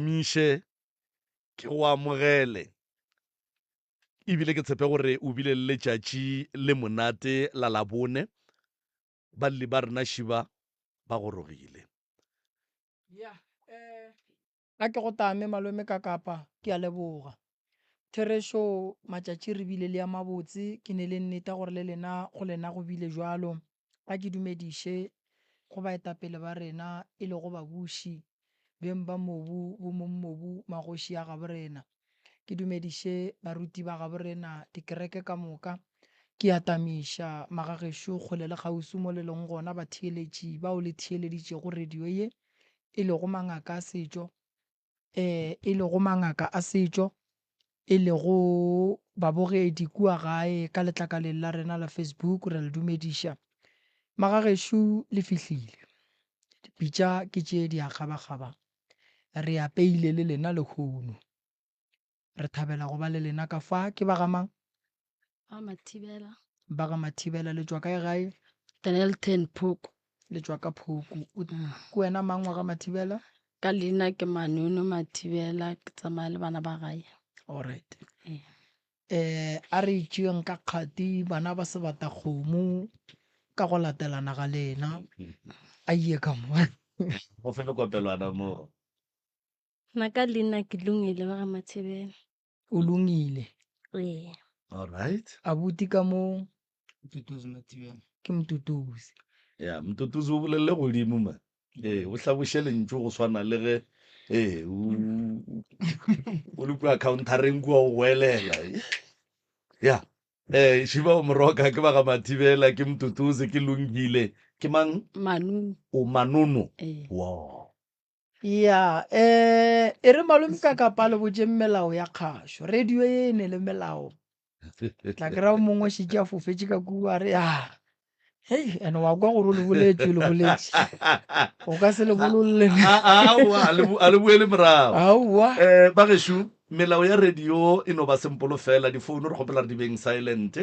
Miše, ke go amogele ebile ke tshepe gore o bile le letšatši le monate la Labone. Balli ba rena šiba ba gorogile. Ya, eh, a ke go tame malome ka kapa, ke a leboga. Therešo, matšatši re bile le a mabotse, ke ne le nneta gore le lena go lena go bile jwalo. A ke dumediše go baetapele ba rena e lego babuši, beng ba mobu, bomongmobu, magoši a gaborena. Ke dumediše baruti ba gaborena, dikereke ka moka. Ke atamiša magagešo kgole le kgauswi mo le leng gona batheeletši bao le theeleditšego radio ye, e lego mangaka a setšo, e lego mangaka a setšo, e lego babogedi kua gae ka letlakaleng la rena la Facebook, re a le dumediša. Magagešo le fihlile. Dipitša ke tše di a kgabakgaba. Re apeile le lena lehono. Re thabela go ba le lena ka fa. Ke ba ga mang? Ba Mathibela. Ba ga Mathibela. Le tšwa kae gae? Dennilton, Phoko. Le tšwa ka Phoko. O, ke wena mang wa ga Mathibela? Ka leina ke Manono Mathibela, ke tsamaya le bana ba gae. Alright. Ee. Eh, a re tšeeng ka kgati bana ba sebatakgomo ka go latelana ga lena. A ye ka mo. Go fe lekopelwana mo. Nna ka leina ke Lungile wa ga Mathibela. O lungile. Ee. All right. Abuti ka mo. Mtutuzi Mathibela. Ke Mtutuzi. Ya, Mtutuzi o bolelele godimo man. Ee, o hlaboše lentšu go swana le ge ee o o le kua countereng kua o goelela. Ya. Eh, Shiba o moroka ke ba ga Mathibela, ke Mtutuzi, ke Lungile. Ke mang? Manono. O Manono. Ee. Wow. Ya, eh, e re malome ka kapa le botšeng melao ya kgašo. Radio ye e ne le melao. Tla kry-a mongwe šetše a fofetše ka kua a re ya hei ene wa kwa gore o le boletše o le boletše o ka se le bololle Aowa, a le bu- a le boele morago. aowa Eh, bagešo melao ya radio e no ba sempolo fela difounu re kgopela re di beng silent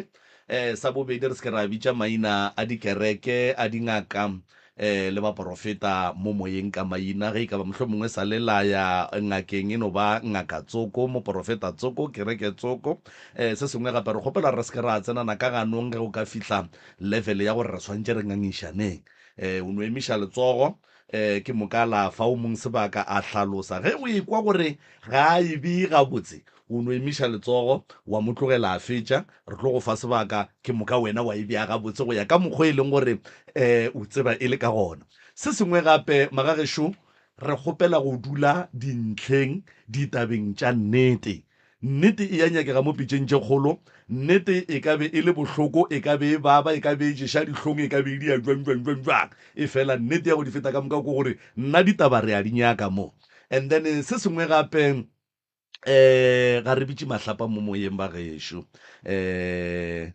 eh sa bobedi re se ke ra bitša maina a dikereke a dingaka eh, le baporofeta mo moyeng ka maina, ge e ka ba mohlomongwe sa le la ya ngakeng e no ba ngaka tsoko, moporofeta tsoko, kereke tsoko. Eh, se sengwe gape re kgopela re se ke ra tsenana ka ganong ge go ka fihla level ya gore re swantše re ngangišaneng. Eh, o no emiša letsogo, eh, ke moka la fa o mong sebaka a hlalosa. Ge o ekwa gore ga a e bee gabotse, O no emiša letsogo, wa mo tlogela a fetša, re tlo go fa sebaka, ke moka wena wa e bea gabotse go ya ka mokgwa e leng gore um o tseba e le ka gona. Se sengwe gape, magagešo, re kgopela go dula dintlheng ditabeng tša nnete. Nnete e a nyakega mo pitšeng tše kgolo. Nnete e ka be e le bohloko, e ka be e baba, e ka be e ješa dihlong, e ka be e dia jwang, jwang, jwang, jwang. Efela nnete ya go di feta ka moka ke gore nna ditaba re a di nyaka mo. And then se sengwe gape, um ga re bitše mahlapa mo moyeng ba gešo um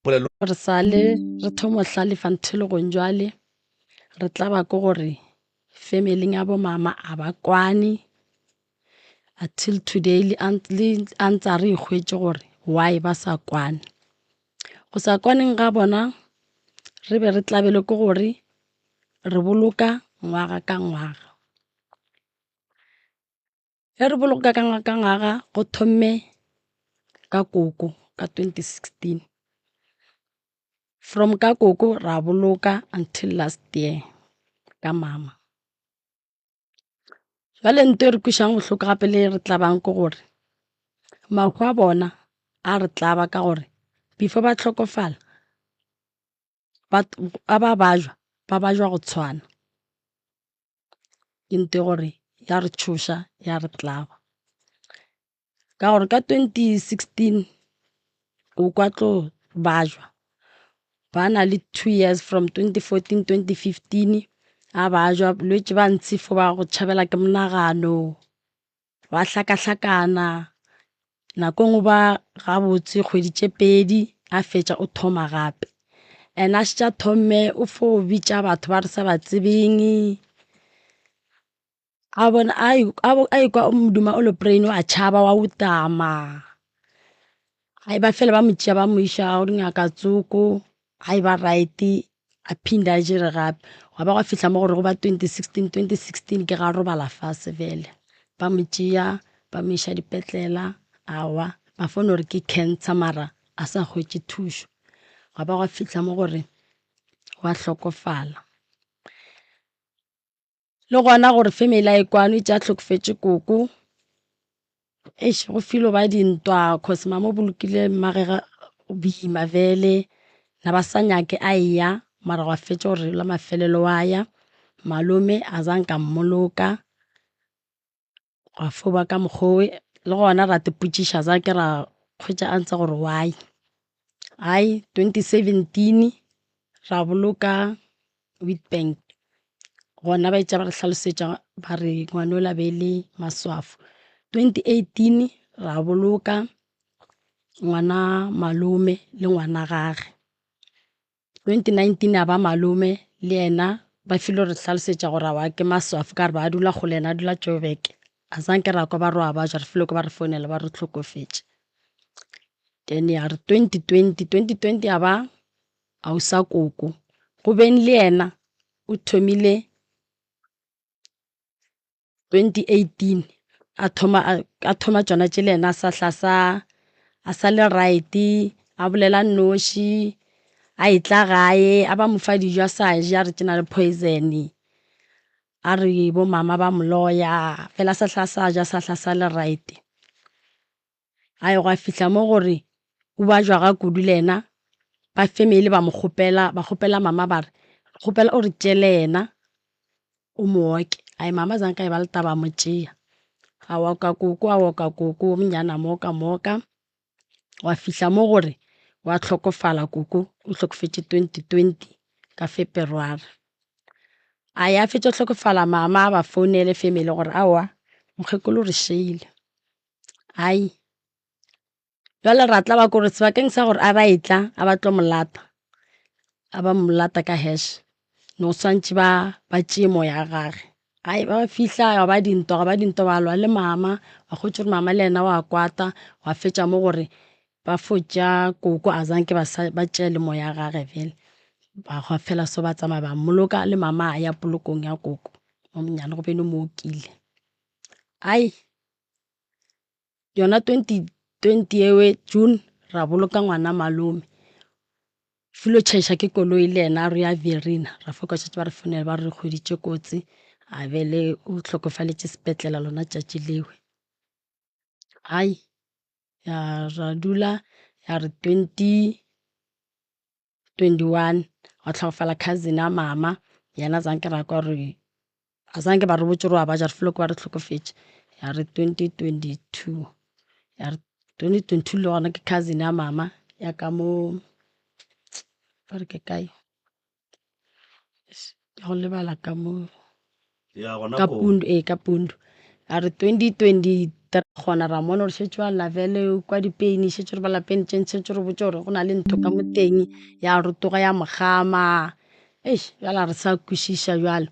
polelo Re sa le re thoma go hlalefa nthelogong jwale re tla ba ke gore family-ing ya bo mama a ba kwane until today le a ntse a re hwetše gore why ba sa kwane. Go sa kwaneng ga bona re be re tlabelwe ke gore re boloka ngwaga ka ngwaga. Ge re boloka ka ka ngwaga go thomme ka koko ka 2016. From ka koko ra boloka until last year ka mama. Jwale ntho e re kwešang bohloko gape le re tlabang ke gore mahu a bona a re tlaba ka gore before ba hlokofala ba ba bajwa, ba bajwa go tshwana. Ke nto ya gore ya re tšhoša ya re tlaba. Ka gore ka 2016 o kwa tlo bajwa, ba na le two years from 2014, 2015 a bajwa bolwetši ba ntshe fo ba go tšhabela ke monagano. Ba hlakahlakana, nako e nngwe ba gabotse kgwedi tše pedi a fetša o thoma gape. And a šetše a thomme o fo bitša batho ba re sa ba tsebeng, a bona a ekwa moduma o le brain wa tšhaba wa utama. Hai ba fela ba mo tšea ba mo iša go dingaka tsoko, hai ba right a phinda a jere gape. Gwa ba gwa fihla mo gore go ba 2016, 2016 ke ga robala fase fela. Ba mo tšea ba mo iša dipetlela, aowa ba fo no re ke cancer mara a sa hwetše thušo. Gwa ba gwa fihla mo gore wa hlokofala. Le gona gore family a e kwane tša hlokofetše koko, eish go filo ba dintwa cause mama o bolokile mmage boima bjale, na ba sa nyake a eya mara gwa fetša gore la mafelelo wa ya. Malome a zanka mmoloka, gwa fo ba ka mokgwa o le gona ra ipotšiša za ke ra hwetša answer gore why. Hai 2017 ra boloka Witbank, gona ba etša ba re hlalosetša ba re ngwana yola be e le maswafo. 2018 ra boloka ngwana malome le ngwana gage. 2019 a ba malome le yena ba filo re hlalosetša gore aowa ke maswafo ka re ba dula kgole yena a dula Joburg. A zanke ra kwa ba re wa ba ja re filo ke ba re founela ba re hlokofetše. Then ya re 2020, 2020 ya ba ausa koko go beng le yena o thomile 2018 a thoma a thoma tšona tše le yena a sa hla sa a sa le right a bolela nnoši a etla gae a ba mo fa dijo a sa je a re ke na le poison a re bo mama ba mo loya fela a sa hla sa ja sa hla sa le right. A ye gwa fihla mo gore o bajwa ga kudu le yena ba family ba mo kgopela ba kgopela mama ba re re kgopela o re tšeele yena o mo oke. Ai mama zanka e ba le taba a mo tšea a oka koko a oka koko o monnyane a mo oka mo oka gwa fihla mo gore wa hlokofala koko o hlokofetše 2020 ka Feberware. A ya fetša go hlokofala mama a ba founele family gore aowa mokgekolo o re šeile. Ai bjale ra tla ba kore sebakeng sa gore a ba etla a ba tlo mo lata a ba mo lata ka hash no swantše ba ba tšee moya wa gage. Ai ba fihla gwa ba dintwa gwa ba dintwa ba lwa le mama ba hwetša gore mama le yena wa kwata gwa fetša mo gore ba fo tšea koko a zanke ba sa ba tšee le moya wa gage bjale. Ba gwa fela so ba tsamaya ba mmoloka le mama a ya polokong ya koko o monnyane go be no mo okile. Ai yona 2020 ewe June ra boloka ngwana malome filo tšhaiša ke koloi le yena a re ya Verena ra foka šetše ba re founela ba re hweditše kotsi a bele o hlokofaletše sepetlela lona tšatši lewe. Hai ya ra dula ya re 2021 gwa hlokofala cousin ya mama yena zanke ra kwa gore a zanke ba re botše gore wa ba ja re feel ba re hlokofetše ya re 2022 ya re 2022 le gona ke cousin ya mama ya ka mo ba re ke kae ke go lebala ka mo ya gona ka ko pundu ee ka pundu a re 2023 gona ra mona gore šetše wa lavele kwa dipeini šetše re bala peini tše šetše re botše gore go na le ntho ka mo teng ya rotoga ya mogama eish bjale re sa kwešiša bjalo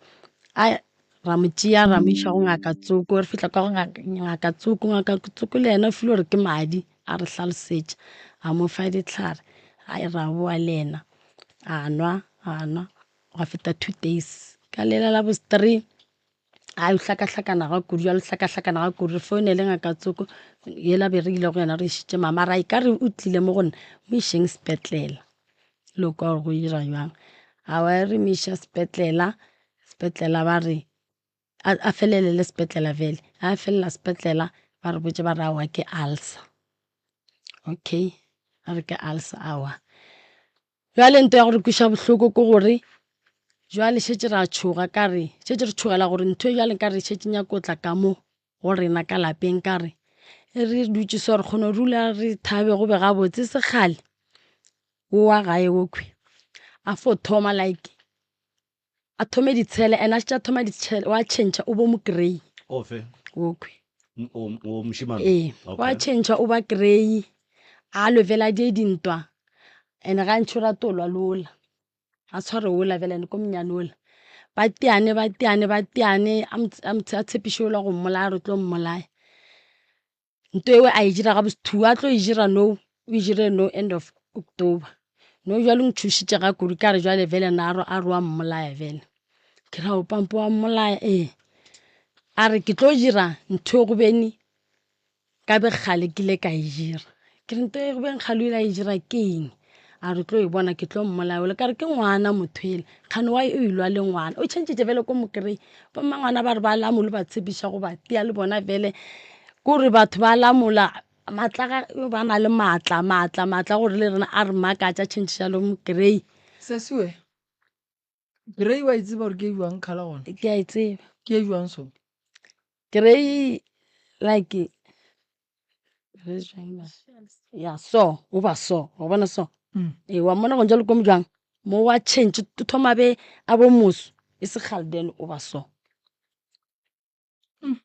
a ra mo tšea ra mo iša go ngaka tsoko re fihla kwa go ngaka tsoko ngaka tsoko le yena o file gore ke madi a re hlalosetša a mo fa dihlare a ra boa le yena a nwa a nwa gwa feta 2 days ka lela la bo 3 a o hlakahlakana ga kudu jalo hlakahlakana ga kudu re founele ngaka tsoko yela be re ile go yena re išitše mama ra e ka re o tlile mo go nna mo išeng sepetlela lo kwa gore go ira jwang awa re mo iša sepetlela sepetlela ba re a felele le sepetlela vele a felela sepetlela ba re botše ba re aowa ke ulcer okay a re ke ulcer aowa Bjale nto ya go re kweša bohloko ke gore jwale šetše ra tšhoga ka re šetše re tšhogela gore ntho e bjale nka re šetše nyako tla ka mo go rena ka lapeng ka re e re dutše so re kgone go dula re thabe go be gabotse sekgale o wa gae okhwi a fo thoma like a thome ditshele and a šetše a thoma ditshele wa tšhentšha o bo mo grey Ofe? Okhwi. O o mošemane? Ee, wa Okay. tšhentšha o ba grey a lo fela die dintwa and gantši o rata o lwa le ola a tshware ola fela and ko monyane ola ba teane ba teane ba teane a mo a mo a tshepiše ola go mmolaya a re o tlo mmolaya. Nto eo a e dira gabotse two a tlo e dira nou o e dire nou end of October. Nou bjale o ntšhošitše ga kudu ka re bjale vele na a re wa mmolaya vele. Ke ra o pampo wa mmolaya ee. A re ke tlo dira ntho e gobeni ka be kgale ke ile ka e dira. Ke re ntho e gobeng kgale o ile a e dira ke eng? A re tlo e bona ke tlo mmolaya ole. Ka re ke ngwana motho ele, kgane why o ilwa le ngwana? O tšhentšhitše bjale ko mo kry. Bo mmangwana ba re ba lamole ba tshepiša go ba tia le bona bjale. Kore batho ba lamola maatla ga ba na le maatla maatla maatla gore le rena a re makatša tšhentšhiša le mo kry. Sesiwe, Grey wa e tseba gore ke e jwang colour gona? Ke a e tseba. Ke e jwang so? Grey like ya so o ba so wa bona so mm. ee wa mmona gonja le komo jwang mo wa change o thoma be a bo moso e se kgale then o ba so Mm.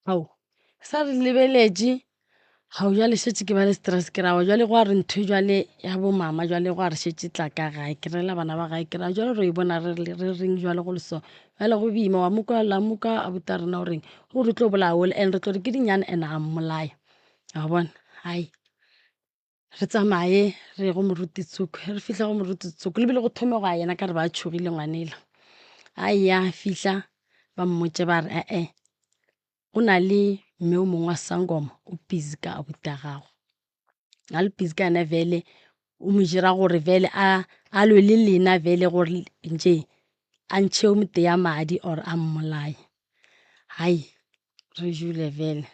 Ao, sa re lebeletše, gao jwale šetše ke ba le stress ke ra wa jwale gwa re ntho jwale ya bo mama jwale gwa re šetše tla ka gae ke rela bana ba gae ke ra jwale re e bona re re reng jwale go le so jwale go boima wa mokwa la mokwa abuti a rena o reng o re tlo bolaya ole and re tlo re ke dinyane and a mmolaya wa bona hai. Re tsamaye re ye go moruti Tsoko, ge re fihla go moruti Tsoko le bile go thome go ya yena ka re ba tšhogile ngwanela. A ya fihla ba mmotše ba re ee go na le mme o mongwe wa sangoma o busy ka abuti a gago, a le busy ka yena vele o mo dira gore vele a lwe le lena vele gore nje a ntšhe o motee ya madi or a mmolaye. Hai re dule vele.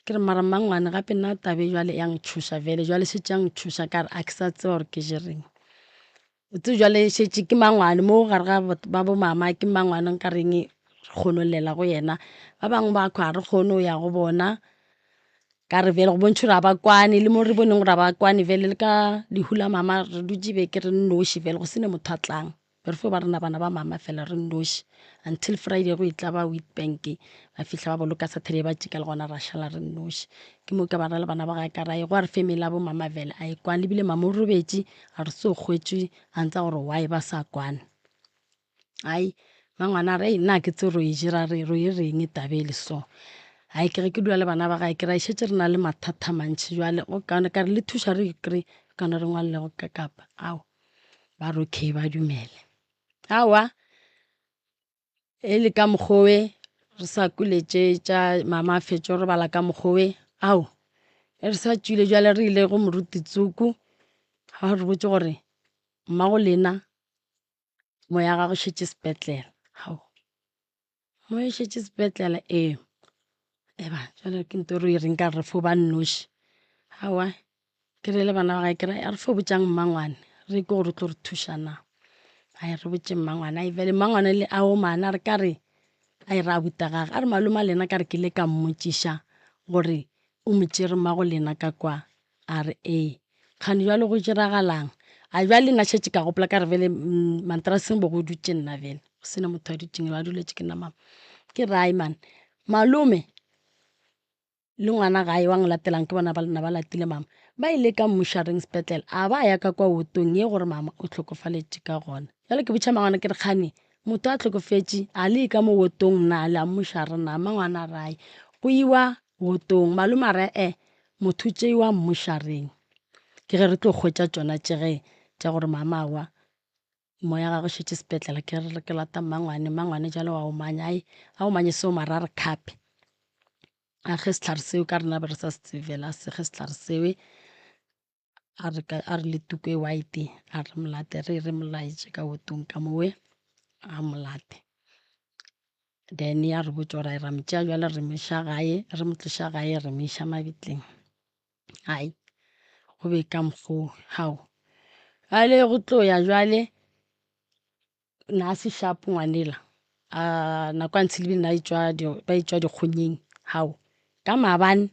Ke re mara mmangwane gape nna taba e jwale ya ntšhoša vele jwale šetše ya ntšhoša ka re a ke sa tseba gore ke jereng. O tsebe jwale šetše ke mangwane mo gare ga batho ba bo mama ke mangwane nka reng re kgone go llela go yena. Ba bangwe ba kwa ga re kgone go ya go bona ka re vele go bontšha gore ga ba kwane le mo re boneng gore ga ba kwane vele le ka lehu la mama re dutše beke re nnoši vele go sene motho a tlang. Be re fo ba rena bana ba mama fela re nnoši until Friday go etla ba Witbank ba fihla ba boloka Saturday ba tšeka le gona ra šala re nnoši. Ke mo ka ba ra le bana ba gae ka ra ye gwa re family ya bo mama vele a e kwane ebile mama o robetše a re so kgwetšwe a ntsa gore why ba sa kwane. Ai mangwana a re ei nna ga ke tsebe ro e dira re ro e reng taba ele so. Ai ke ge ke dula le bana ba gae ke ra e šetše re na le mathata a mantši jwale go kaone ka re le thuša re e kry-e kaone re ngwalele go ka kapa ao. Ba re okay ba dumele. Aowa e le ka mokgowe re sa kwele tše tša mama a fetša go robala ka mokgowe ao e re sa tšwile bjale re ile go moruti Tsuku ba re botše gore mmago lena moya gagwe šetše sepetlele. Ao moya o šetše sepetlele ee eba jwale ke ntho e re e reng ka re fo ba nnoši aowa ke re le bana ba gae ke re a re fo botšang mmangwane re kwe gore o tlo re thuša na. Ai re botše mmangwane ai bjale mmangwane le a omana a re ka re a e re abuti a gage a re malome a lena ka re ke ile ka mmotšiša gore o mo tšere mmago lena ka kwa A re, Ee. Kgane bjalo go diragalang? A bjale nna šetše ka gopola ka re bjale mantraseng bo go dutše nna bjale go sena motho a dutšeng ba duletše ke nna mama. Ke re ai man malome le ngwana gae wa nglatelang ke bona ba na ba latile mama ba ile ka mmušareng sepetlele a ba ya ka kwa wotong ye gore mama o hlokofaletše ka gona. Bjale ke botša mangwana ke re kgane motho a hlokofetše a le ka mo wotong na le a mmušare na? Mangwana a re ai go iwa wotong. Malome a re eh Motho tšeiwa mmošareng. Ke ge re tlo hwetša tšona tše ge tša gore mama aowa moya gagwe šetše sepetlele ke re ke lata mmangwane, mmangwane jwale wa omanya ai a omanye seo mara a re khape a ge sehlare seo ka rena be re sa se tsebe fela a sege sehlare seo a re ka a re le tuku e white a re molate re re molaetše ka wotong ka mowe a molate. Then ya re botša gore ra mo tšea bjale re mo iša gae, re mo tloša gae re mo iša mabitleng. Hai go be ka mokgo hao. Bjale go tlo ya bjale na a se sharp ngwanela a nako a ntshile ebile na etšwa ba etšwa dikgonyeng hao. Ka maabane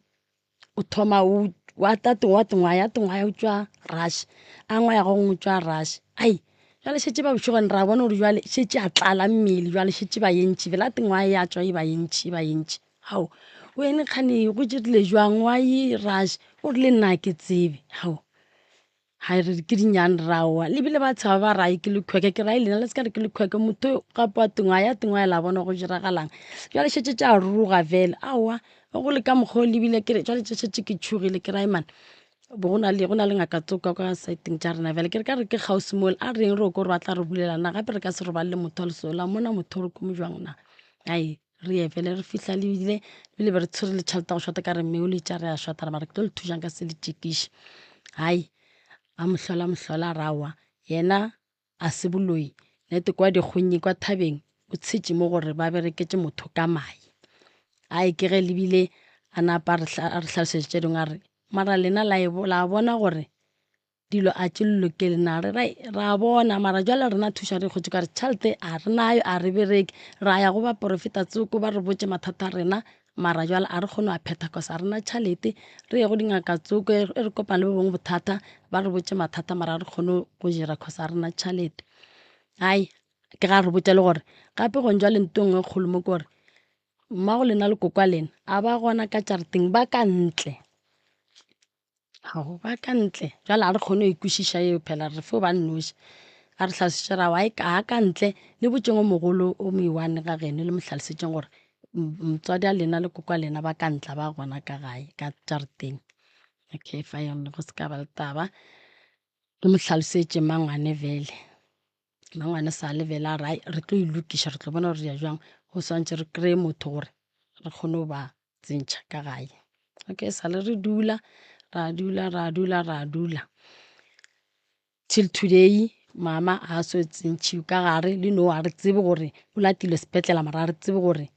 o thoma o wa ta wa tengwaya tengwaya o tšwa rush a ngwaya go ngwe o tšwa rush ai jwale šetše ba bošegong ra bona gore jwale šetše a tlala mmele jwale šetše ba ye ntši fela tengwaya ya tšwa e ba ye ntši e ba ye ntši ao wene kgane go dirile jwang wa ye rush o rile nna ke tsebe ao Hai re ke dinyane ra oa le bile ba tshaba ba rae ke lekhweke ke rae lena le se ka re ke lekhweke motho gape wa tengwaya tengwaya la bona go diragalang jwale šetše tša ruruga fela aowa go le ka mokgwa o lebile ke re jwale tše šetše ke tšhogile ke rae man bo go na le go na le ngaka tsoka kwa saeteng tša rena bjale ke re ka re ke kgauswi mole a reng re o ko re ba tla re bulela na gape re ka se robalele motho wa lesola mona motho o re ko mo jwang na. Ai re ye fele re fihla le bile ebile be re tshwere le tšhelete ya go šota ka re mme o le tša re a šota mara ke tlo le thušang ka se le tšekiše. Hai a mohlola mohlola a re aowa yena a se boloi nete kwa dikgonnye kwa thabeng o tshetše mo gore ba bereketše motho ka mae. Ai ke ge lebile a napa a re hlalosetša tše dingwe a re mara lena la e la bona gore dilo a tše lokele na re ra ra bona mara jwale rena thuša re kgotse ka re tšhelete a re nayo a re bereke ra ya go baporofeta tsoko ba re botše mathata a rena mara jwale a re kgone go a phetha cause a rena tšhelete re ye go dingaka tsoko e re kopana le bo bongwe bothata ba re botše mathata mara a re kgone go dira cause a rena tšhelete. Ai ke ga re botša le gore gape gone jwale nto e nngwe e kgolo mo ke gore mmago lena le koko wa lena a ba gona ka jarateng ba ka ntle. Ao, ba ka ntle jwale ga re kgone go ikwešiša eo phela re fo ba nnoši. A re hlalosetše ra wa ga ka ntle le botšeng o mogolo o mo i-one ga geno le mo hlalosetšeng gore motswadi a lena le koko a lena ba ka ntle ba gona ka gae ka jarateng. Okay fine go se ka ba le taba, ke mo hlalosetše mmangwane bjale. Mmangwane sa le bjale a re ai re tlo e lokiša re tlo bona gore re ya jwang, go swantše re kry-e motho gore re kgone go ba tsentšha ka gae. Okay sa le re dula, ra dula, ra dula, ra dula till today mama a so tsentšhiwe ka gare le nou ga re tsebe gore o latilwe sepetlele mara ga re tsebe gore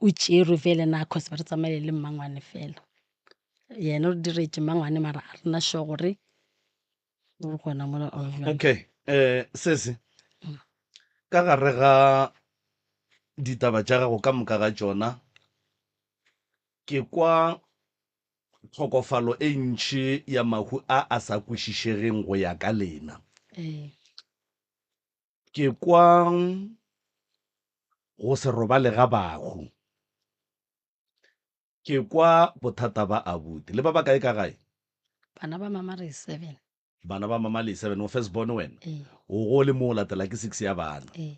o tšerwe fela na cause be re tsamaile le mmangwane fela. Yena o re diretše mmangwane mara ga re na sure gore o gona mola or bjang. Okay sesi ka gare ga ditaba tša gago ka moka ga tšona ke kwa tlhokofalo e ntši ya mahu a a sa kwešišegeng go ya ka lena. Ee. Ke kwa go se robale ga bahu. Ke kwa bothata ba abuti. Le ba bakae ka gae? Bana ba mama re seven. Bana ba mama le seven, o first born wena? Ee. O gole mo o latela ke six ya bana. Ee.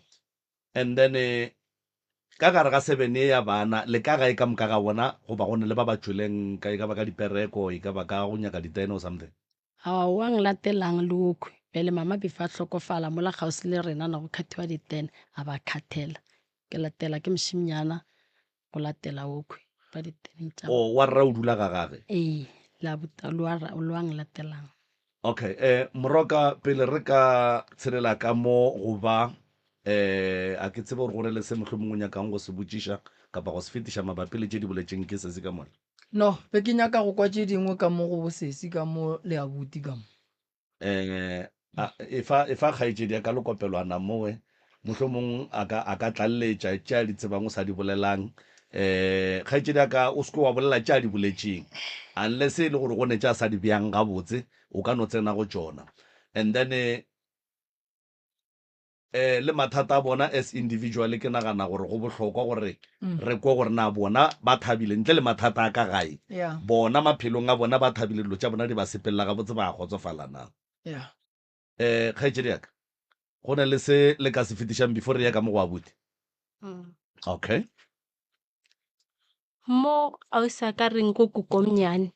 And then ka gare ga seven ye ya bana, le ka gae ka moka ga bona goba go na le ba ba tšweleng ka e ka ba ka dipereko, e ka ba ka go nyaka ditene or something? Aowa wa nglatelang le okhwi bjale mama before a hlokofala mola kgauswi le rena na go khathiwa ditene a ba khathela ke latela ke mošemnyana go latela okhwi ba diteneng tša O wa rra o dula ga gage? Ee le abuta le wa le wa nglatelang. Okay eh Moroka pele re ka tshelela ka mo go ba eh a ke tsebe gore go ne le se mohlomongwe o nyakang go se botšiša kapa go se fetiša mabapi le tše di boletšeng ke sesi ka mola. No, be ke nyaka go kwa tše dingwe ka mo go bosesi ka mo le abuti ka mo. Eh, a, efa, efa kgaetšedi ya ka lekopelwana mowe, mohlomong a ka, a ka tlaleletša tše a di tsebang o sa di bolelang. Eh, kgaetšedi ya ka, o se ke wa bolela tše a di boletšeng, unless e le gore go ne tše a sa di beang gabotse, o ka no tsena go tšona. And then, eh, le mathata a bona as individual ke nagana gore go bohlokwa gore mm. re kwe gore na bona ba thabile ntle le mathata a ka gae yeah. bona maphelong a bona ba thabile dilo tša bona di ba sepelela gabotse ba kgotsofala na yeah. eh kgaetšedi yaka go na le se le ka se fetišang before re ya ka mo go abuti mm. okay mo ausi a ka reng ko kokomnyane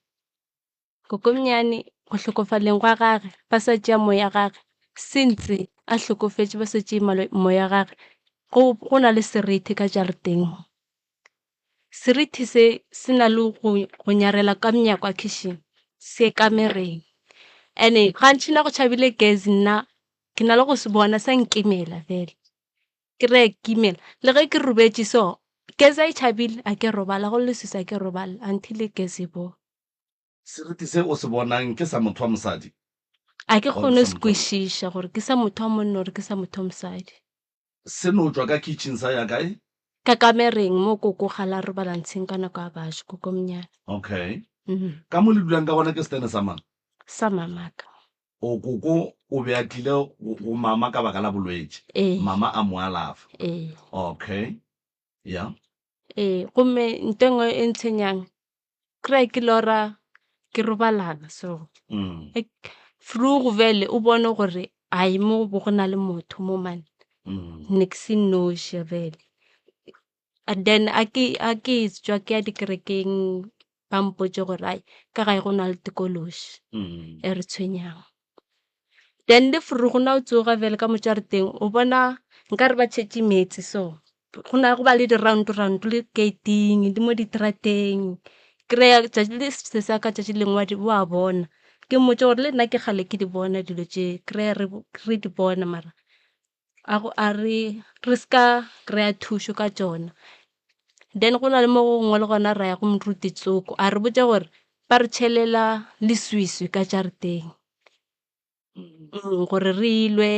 Kokomnyane go hlokofaleng gwa gage ba sa tšea moya gage since a hlokofetše ba sa tšee moya gage go go na le serethe ka jarateng mo. Serethe se se na le go go nyarela ka monyako wa kitchen se ye kamereng and-e gantši na go tšhabile gas nna ke na le go se bona sa nkimela fela. Ke re a kimela le ge ke robetše so gas a e tšhabile a ke robala go le leswiswi a ke robala until gas e bowa. Seriti se o se bonang ke sa motho wa mosadi? A ke Or kgone ke go sa se motho wa monna? kwešiša gore ke sa motho wa monna or ke sa motho wa mosadi. Se no tšwa ka kitchen sa ya kae? Ka kamereng mo koko gale a robala ntsheng ka nako ya bajo, koko monyane. Okay. Mm. Ka mo le dulang ka gona ke setene sa mang? Sa mamaka. O koko o be a tlile go, go mama ka baka la bolwetši. Ee. Mama a mo alafa. Ee. Okay. Yeah. Ee, gomme nto e nngwe e ntshwenyang Kry ke lora ke robalana so vroeg bjale o bone gore ai mo bo go na le motho mo man ne ke se nnoši bjale. And then a ke a ke tšwa ke ya dikerekeng ba mpotše gore ai ka gae go na le tikološi e re tshwenyang. Then le vroeg na o tsoga bjale ka mo jarateng o bona nkare ba tšhetše meetse so. Go na go ba le di-round round le gate-ing le mo ditrateng. Kry-a tšatši le sesi wa ka tšatši le lengwe wa di wa bona. Ke mmotše gore le nna ke kgale ke di bona dilo tše, kry-a re di bona mara a go a re re se ka kry-a thušo ka tšona. Then go na le mo gongwe le gona ra ya go moruti tsoko a re botša gore ba re tšhelela leswiswi ka jarateng. Gore re lwe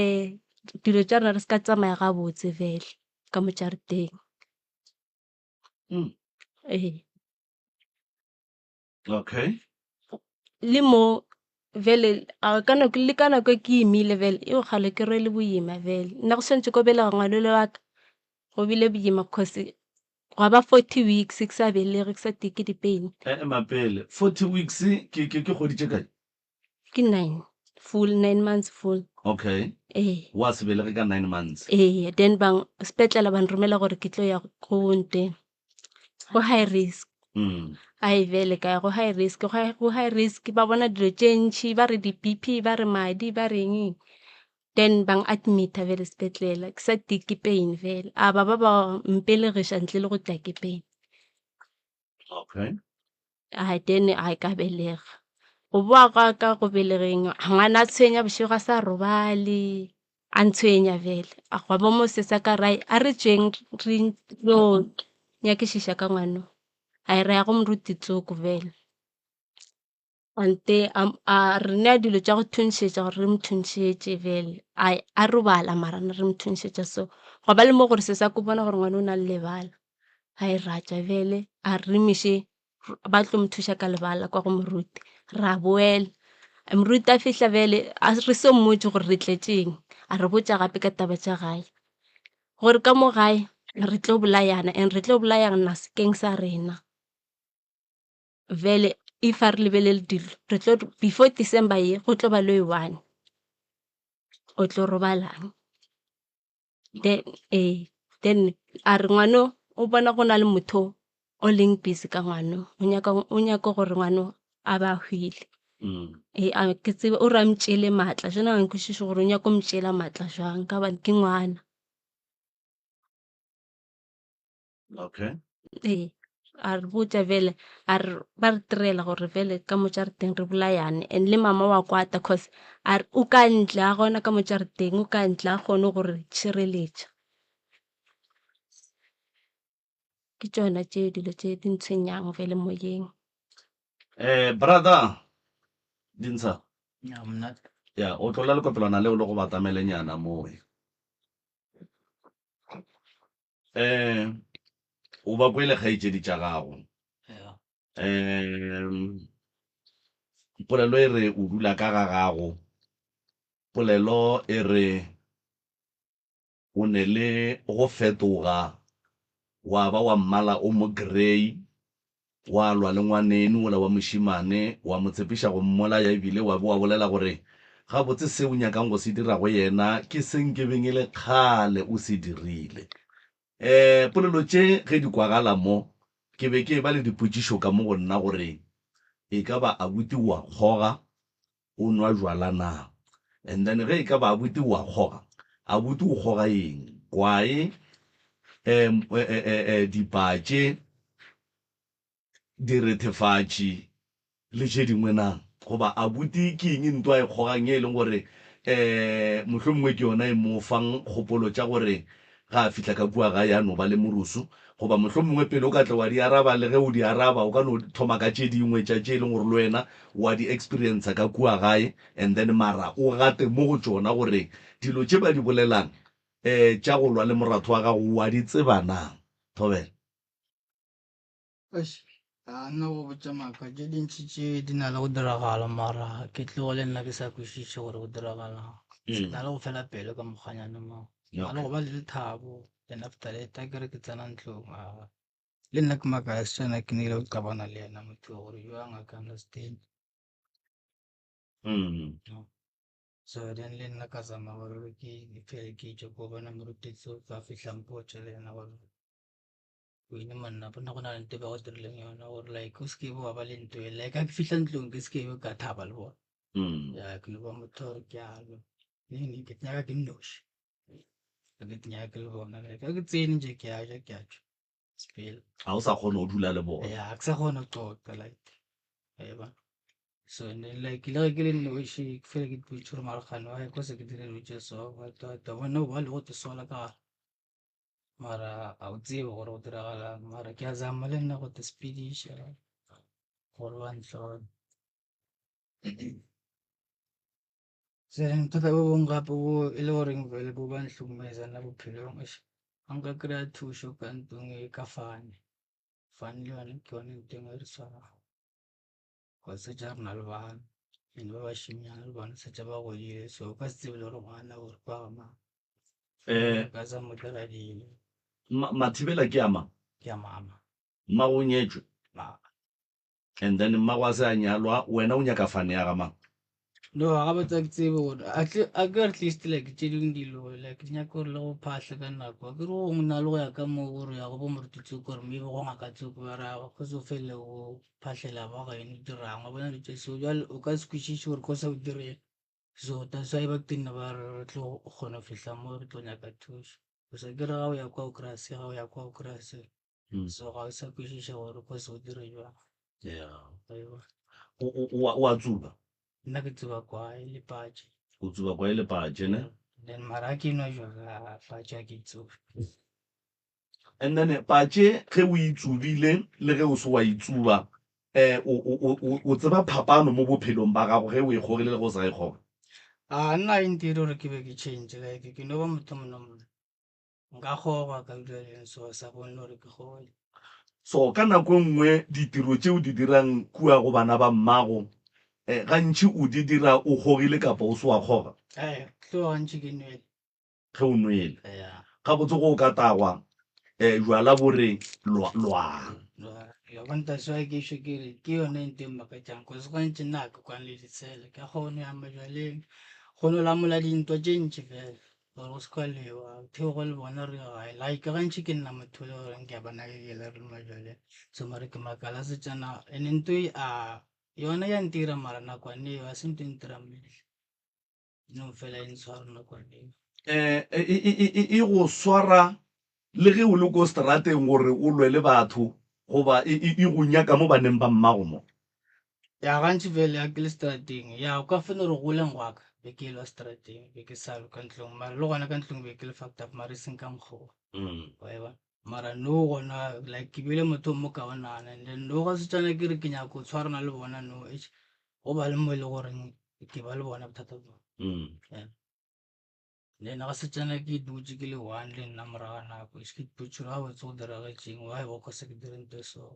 dilo tša rena di se ka tsamaya gabotse fela ka mo jarateng. Ee. Okay. Le mo bjale ka nako le ka nako e ke imile bjale kgale ke rwele boima bjale nna go swanetše ko belega ngwana ole wa ka go bile boima cause gwa ba 40 weeks ke sa belege ke sa tee ke di-pain. Ema pele, 40 weeks ke ke ke kgwedi tše kae? Ke nine full, nine months full. Okay. Ee. Wa se belege ka nine months. Ee, then bang sepetlele ba nromela gore ke tlo ya go nteng go high risk. Ai bjale ka ya go high risk, go high risk ba bona dilo tše ntši ba re di-B_P ba re madi ba reng. Then bang admit-a bjale sepetlele ke sa tee ke pain fela, a ba ba ba mpelegiša ntle le go tla ke pain. Okay. A then a ka belega. Go boa gwa ka go belegeng ngwana a tshwenya bošego a sa robale, a ntshwenya bjale. A gwa ba mo sesa ka re a re tšweng re yo nyakišiša ka ngwano. A re ya go moruti tsoko bjale. Ante a re nea dilo tša go thunšetša gore re mo thunšetše bjale. A robala mara ne re mo thunšetša so. Gwa ba le mo gore sesa ko bona gore ngwana o na le lebala. A e ra tšwa bjale a re miše ba tlo mo thuša ka lebala kwa go moruti. Ra boela, moruti a fihla bjale a re so mmotše gore re tletšeng, a re botša gape ka taba tša gae. Gore ka mo gae re tlo bolayana and re tlo bolayana sekeng sa rena. Bjale if a re lebelele dilo re tlo before December ye go tlo ba le o one o tlo robalang. Then ee, then a re ngwano o bona go na le motho o leng busy ka ngwano o nyaka o nyaka gore ngwano a ba hwile. Ee, a ke tsebe o re a mtšele maatla jwale ga nkwešiše gore o nyaka go mtšela maatla jwang ka gobane ke ngwana. Okay. Ee, a re botša bjale a re ba re tirela gore bjale ka mo jarateng re bolayane and le mama wa kwata cause a re o ka ntle a gona ka mo jarateng o ka ntle a kgone go re tšhireletša. Ke tšona tše dilo tše di ntshwenyang bjale moyeng. Brother Dintsha. Ya monate. Ya, o tlola lekopelwana leo le go batamelenyana mowe. Um o ba kwele kgaetšedi tša gago. Um polelo e re o dula ka ga gago, polelo e re o ne le go fetoga wa ba wa mmala o mo grey, wa lwa le ngwaneno wola wa mošemane, wa mo tshepiša go mmolaya e bile wa be wa bolela gore gabotse se o nyakang go se dira go yena ke se nkebeng e le kgale o se dirile. Um polelo tše ge di kwagala mo, ke be ke eba le dipotšišo ka mo go nna gore e ka ba abuti o a kgoga, o nwa jwala na? And then ge e ka ba abuti o a kgoga, abuti o kgoga eng? Kwae, um dipatše, direthefatši le tše dingwe na? Goba abuti ke eng nto a e kgogang ye e leng gore um mohlomongwe ke yona e mo fang kgopolo tša gore Ge a fihla ka kua gae a no ba le morusu, goba mohlomongwe pele o ka tla wa di araba, le ge o di araba o ka no thoma ka tše dingwe tša tše e leng gore le wena wa di experiencer ka kua gae and then mara o gate mo go tšona gore dilo tše ba di bolelang um tša go lwa le moratho wa gago wa di tseba na? Thobela. Eish, a nna go botša maaka tše dintši tše di na le go diragala mara ke tlogo le nna ke sa kwešiše gore go diragalang. Ke na le go fela pelo ka mokgwanyane mo. Ke na le go ba le lethabo then after that a ke re ke tsena ntlong a le nna ke makala setswana ke nile go qabana le yena motho wa gore jwang a ka understand. So then le nna ka zama gore ke phele ke tšwe ko bona morutetsi o tla fihla mpotša le yena gore Wena monna bona go na le nto e ba go dirileng yona gore like o seke wa ba le nto e like ga ke fihla ntlong ke seke be ka thaba le bona. Ya ke no ba motho gore ke a lwa ke nyaka ke nnoši. Ga ke nyake le bona like ga ke tsene nje ke a ja ke a tšwa sepela. Ga o sa kgona go dula le bona. Ya ga ke sa kgona go qoqa like e ba so and then like le ge ke le nnoši ke fela ke ipotša gore mara kgane why ko se ke dire dilo tše so what what wa bona ba le go te sola ka gare mara ga o tsebe gore go diragalang mara ke a zama le nna go te sepediša gore ba ntlhole. Bothata bo bongwe gape bo e le goreng vele bo ba nhlukumeza nna bophelong eish, ga nka kry-a thušo ka ntlong e ka fane, fane le yone ke yone ntho e nngwe e re tshwarang. Cause šetše re na le bana and ba bašemanyana le bona šetše ba godile so o ka se tsebe le gore ngwana o re kwa ga mang. Ka sa mo dira dilo. Mathibela ke a mang? Ke a mama. Mmago o nyetšwe? Mama. And then mmago a se a nyalwa, wena o nyaka fane ya ga mang? No, ga botse ke tsebe gore a ke at least like tše dingwe dilo like di nyaka gore le go phahle ka nako. A ke re gongwe na le go ya ka mo gore ya go bo moruti tsoko or maybe go ngaka tsoko ba ra go se o felele o phahlela ba geno o dirang wa bona dilo tše so jwale o ka se kwešiše gore ko sa o direng. So that's why ba tenne ba re re tlo kgona go fihla mo re tlo nyaka thušo. O sa ke re ga o ya kwa o kry-a se, ga o ya kwa o kry-a se. Mm. So ga o sa kwešiša gore ko se o dire jwang. Yeah. Wa e bona? O, o, o, a- o a tsuba? Nna ke tsuba kwae le patše. O tsuba kwae le patše, ne? Then mara ha ke nwa jwala patše ha ke e tsube. And then patše ge o e tsubile le ge o se wa e tsuba, eh, o, o, o, o, o tseba phapano mo bophelong ba gago ge o e kgogile le ge o sa e kgoga? A nna e ntire gore ke be ke change like ke no ba motho mo normal. Nka kgogwa ka dula le so sa bone gore ke kgole. So ka nako e nngwe ditiro tše o di dirang kua go bana ba mmago eh, gantši o di dira o kgogile kapa o se wa kgoga? Ee, tlo gantši ke nwele. Ge o nwele. Yeah. Gabotse go o ka tagwa eh, jwala bo re lwa, lwaa. Lwa, ya bona that's why ke šo ke re ke yone ntho e mmakatšang cause gantši nna ga ke kwane le ditshele ke a kgona go ya majwaleng kgone go lamola dintwa tše ntši fela. Gore go se ka lewa theogo le bona re gae like gantši ke nna motho le goreng ke a ba nakekela re le majwaleng so mare ke makala setšana and ntho e a yona ya ntira mara nakwane eo a se ntho e ntirang mmele no fela e ntshwara nakwane eo. Eh, e, e, e, e, e go swara le ge o le ko strateng gore o lwe le batho goba e, e, e go nyaka mo baneng ba mmago mo? Ya gantši fela ya ke le strateng ya o ka fene gore goleng gwa ka be ke elwa strateng be ke sa ka ntlong mara le gona ka ntlong be ke le fucked up mara e seng ka mokgwa wa e bona mara no gona like ke bile motho o mo kaonana and then no ga setswana ke re ke nyaka go tshwarana le bona no eish, go ba le mo e le goreng ke ba le bona bothata bo Yeah. Le nna ga setswana ke dutše ke le one le nna morago ga nako eish, ke ipotše gore gabotse go diragetšeng why go se ke dire ntho e so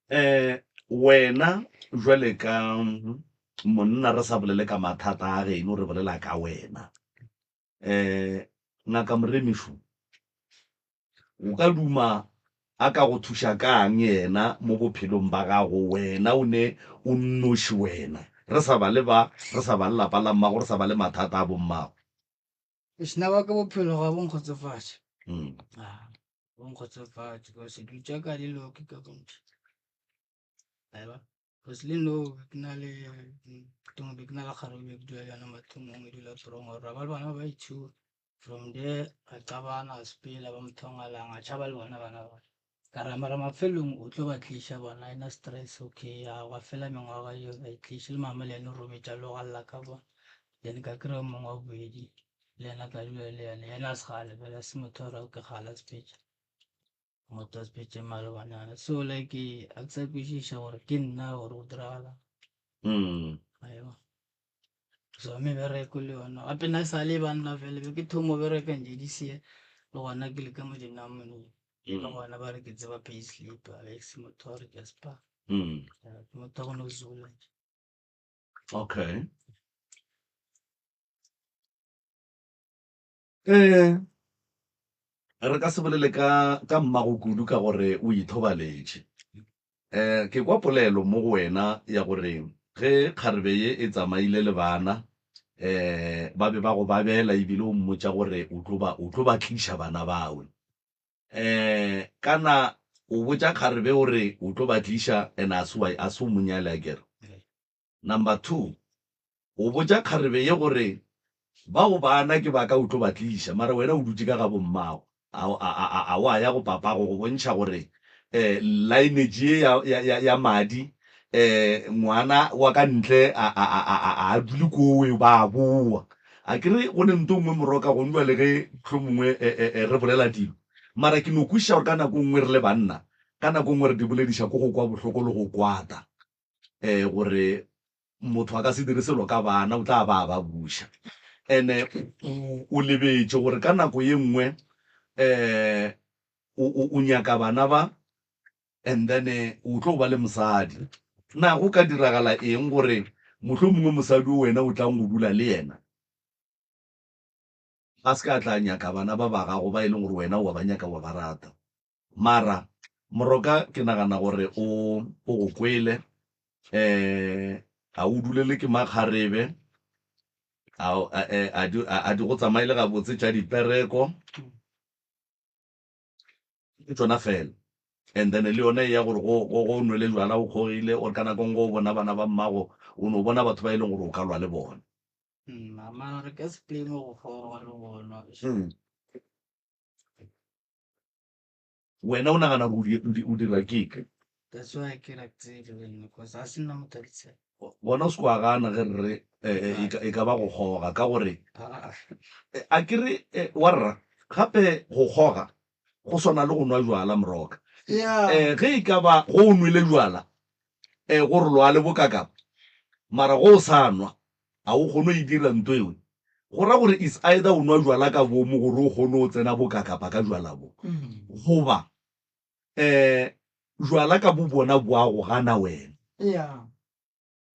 Um wena jwale ka monna re sa bolele ka mathata a geno re bolela ka wena um ngaka Moremišo o ka duma a ka go thuša kang yena mo bophelong ba gago wena o ne o nnoši wena re sa ba le ba re sa ba le lapa la mmago re sa ba le mathata a bommago. Bošina ba ka bophelo ga bo nkgotsofatše. Ah, bo nkgotsofatše because dilo tša ka di loke ka bontši. Eba, because le no be ke na le tongwe be ke na le kgarebe be ke dula le yona mathomong e dula torongo ra ba le bana ba ba from there a qabana a sepela ba mothongalang a tšhaba le bona bana ba ka ra mara mafelong o tlo ba tliša bona ena stress okay ya gwa fela mengwaga eo a e tliše le mama le yena o robetša le go galla ka bona then ka kry-a o mongwe wa bobedi le yena ka dula le yena yena a se gale fela se motho wa gore ke gale a sepetša motho a sepetše malobanyana so like a ke sa kwešiša gore ke nna gore go diragala aewa so mebereko le yona gape nna sa le banna fele be ke thomo bereka nje di sie le gona ke le ka mo dinamoneng le gona ba re ke tseba pay slip a be se motho wa gore ke a spa ke motho wa go no zula nje Okay. Eh, re ka se bolele ka ka mmago kudu ka gore o ithobaletše. Eh, ke kwa polelo mo go wena ya gore ge kgarebe ye e tsamaile le bana eh ba be ba go babela ebile o mmotša gore o tlo ba o tlo ba tliša bana bawe. Eh, kana o botša kgarebe gore o tlo ba tliša and a se wa a se o mo nyale akere. Number 2. O botša kgarebe ye gore bao bana ke ba ka o tlo ba tliša, mara wena o dutše ka ga bommago. A, a, a, a wa ya go papago go bontšha gore um lineage ye ya, ya, ya, ya madi um ngwana wa ka ntle a, a, a, a, a, a dule kowe ba a boa. A ke re go ne nto nngwe moroka go njwa le ge mohlomongwe e, e, e, re bolela dilo. Mara ke no kwešiša gore ka nako nngwe re le banna, ka nako nngwe re di bolediša ko go kwa bohloko le go kwata um gore Motho a ka se dire selo ka bana, o tla ba a ba buša. Ene o lebetše gore ka nako ye nngwe um o, o nyaka bana ba and then o tlo ba le mosadi. Na go ka diragala eng gore mohlomongwe mosadi o wena o tlang go dula le yena a se ka tla nyaka bana ba ba gago ba e leng gore wena o a ba nyaka, wa ba rata? Mara Moroka ke nagana gore o o go kwele um a o dulele ke makgarebe a a di a di go tsamaele gabotse tša dipereko ke tšona fela and then le yone ya gore go go go nwele jwala o kgogile or ka nako nngwe o bona bana ba mmago o no bona batho ba e leng gore o ka lwa le bona. Mara re ka se blame go kgoga le gona. Wena o nagana gore o dira ke? That's why ke re tsebe le nna cause a se nna motho a ditshelo. Gona o se kwa gana ge re re eh, e ka ba go kgoga ka gore a ke re wa rra gape go kgoga go swana le go nwa jwala moroka. Yeah. Ge e ka ba go o nwele jwala um gore lwale bokakapa mara go o sa nwa A o kgone go e dira nto ewe? Go ra gore it's either o nwa jwala ka boomo gore o kgone go tsena bokakapa ka jwala bo, goba um jwala ka bo bona bo a go gana wena. Yeah.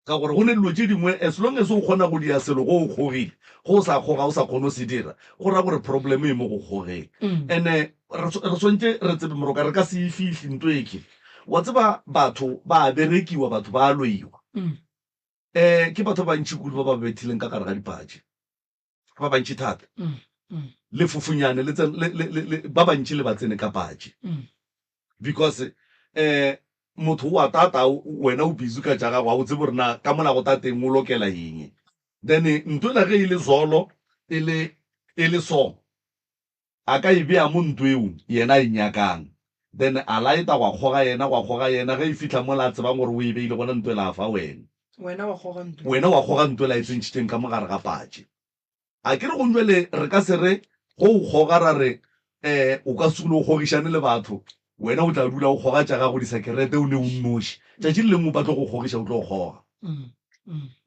Ka gore go ne dilo tše dingwe as long as o kgona go dia selo go o kgogile, go o sa kgoga o sa kgone go se dira, go ra gore problem e mo go kgogeng. And-e re swantše re tsebe moroka re ka se e fihli nto eke. Wa tseba batho ba a berekiwa, batho ba a loiwa. Um ke batho ba bantši kudu ba ba bethileng ka gare ga dipatše, ba bantši thata. Lefofunyane le tsene, le, le, le, le, ba bantši le ba tsene ka patše. Because um motho o a tata, wena o busy ka tša gago, ga o tsebe gore na ka mola go tateng o lokela eng. Then ntho ela ge e le zolo, e le, e le so, A ka e bea mo nto eo yena a e nyakang. Then a laeta gwa kgoga yena, gwa kgoga yena, ge e fihla mola a tsebang gore o e beile gona nto ela a fa wena. Wena wa kgoga nto ela. Wena wa kgoga nto ela a e tsentšhitšeng ka mo gare ga patše. A ke re gong jwale re ka se re go o kgoga ra re um o ka se dule o kgogišane le batho, wena o tla dula o kgoga tša gago disekerete o ne o nnoši. Tšatši le lengwe ba tlo go kgogiša o tlo kgoga.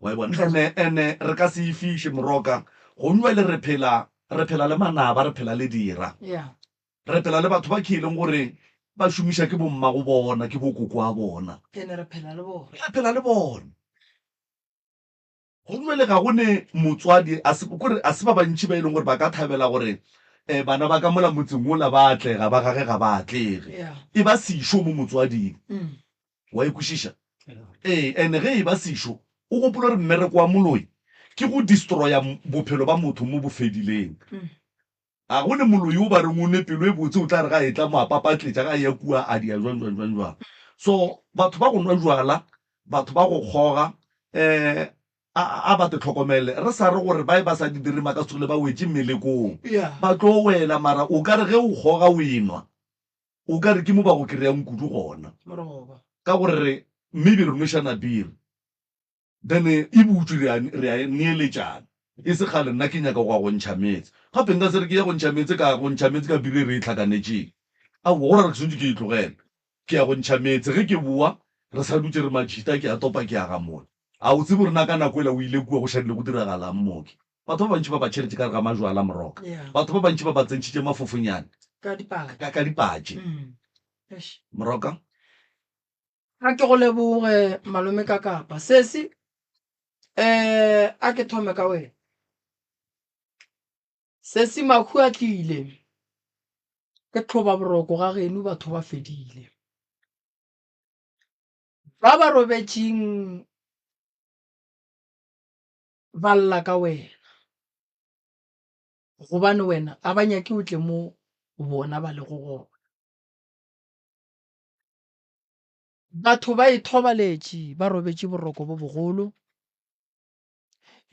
Wa e bona? Ene, ene re ka se e fihle moroka. Gong jwale re phela Re phela le manaba, re phela le dira. Re phela le batho ba ke e leng gore ba šomiša ke bommago bona, ke bokoko a bona. Ene re phela le bona. Re phela le bona. Go bjale ga go ne motswadi, a se, kore a se ba bantši ba e leng gore ba ka thabela gore um bana ba ka mola motseng wola ba atlega, ba gage ga ba atlege. E ba sešo mo motswading. Wa e kwešiša? Ee, and ge e ba sešo, o gopole gore mmereko wa moloi ke go destroya bophelo ba motho mo bo fedileng. Ga go ne moloi o ba reng o ne pelo e botse, o tla re ga a etla mo a papatletša, ga a eya kua a dia jwang jwang jwang jwang. So batho ba go nwa jwala, batho ba go kgoga, um a, a ba te hlokomele. Re sa re gore ba e ba sa di dire maka se ba wetše mmelekong, ba tlo wela, mara o ka re ge o kgoga o enwa, O ka re ke mo ba go kry-ang kudu gona. Ka gore re maybe re nwešana beer then e butšwe re a re a neeletšana. E se kgale nna ke nyaka go ya go ntšha meetse. Gape nka se re ke ya go ntšha meetse ka ya go ntšha meetse ka beer e re e hlakanetšeng. Aowa go ra gore ke swanetše ke e tlogele. Ke ya go ntšha meetse ge ke bowa re sa dutše re majita ke a topa ke a gamola. A o tsebe gore na ka nako ela o ile kua go šadile go diragalang mooki? Batho ba bantši ba ba tšheletše ka gare ga majwala, moroka. Batho ba bantši ba ba tsentšhitše mafofonyane Ka dipatše. Ka, ka dipatše. Eish. Moroka. A ke go leboge malome ka kapa. Sesi, eh, a ke thome ka wena. Sesi mahu a tlile. Ke tlhoba boroko ga geno batho ba fedile. Ba ba robetšeng ba lla ka wena, gobane wena a ba nyake o tle mo bona ba lego gona. Batho ba ithobaletše ba robetše boroko bo bogolo.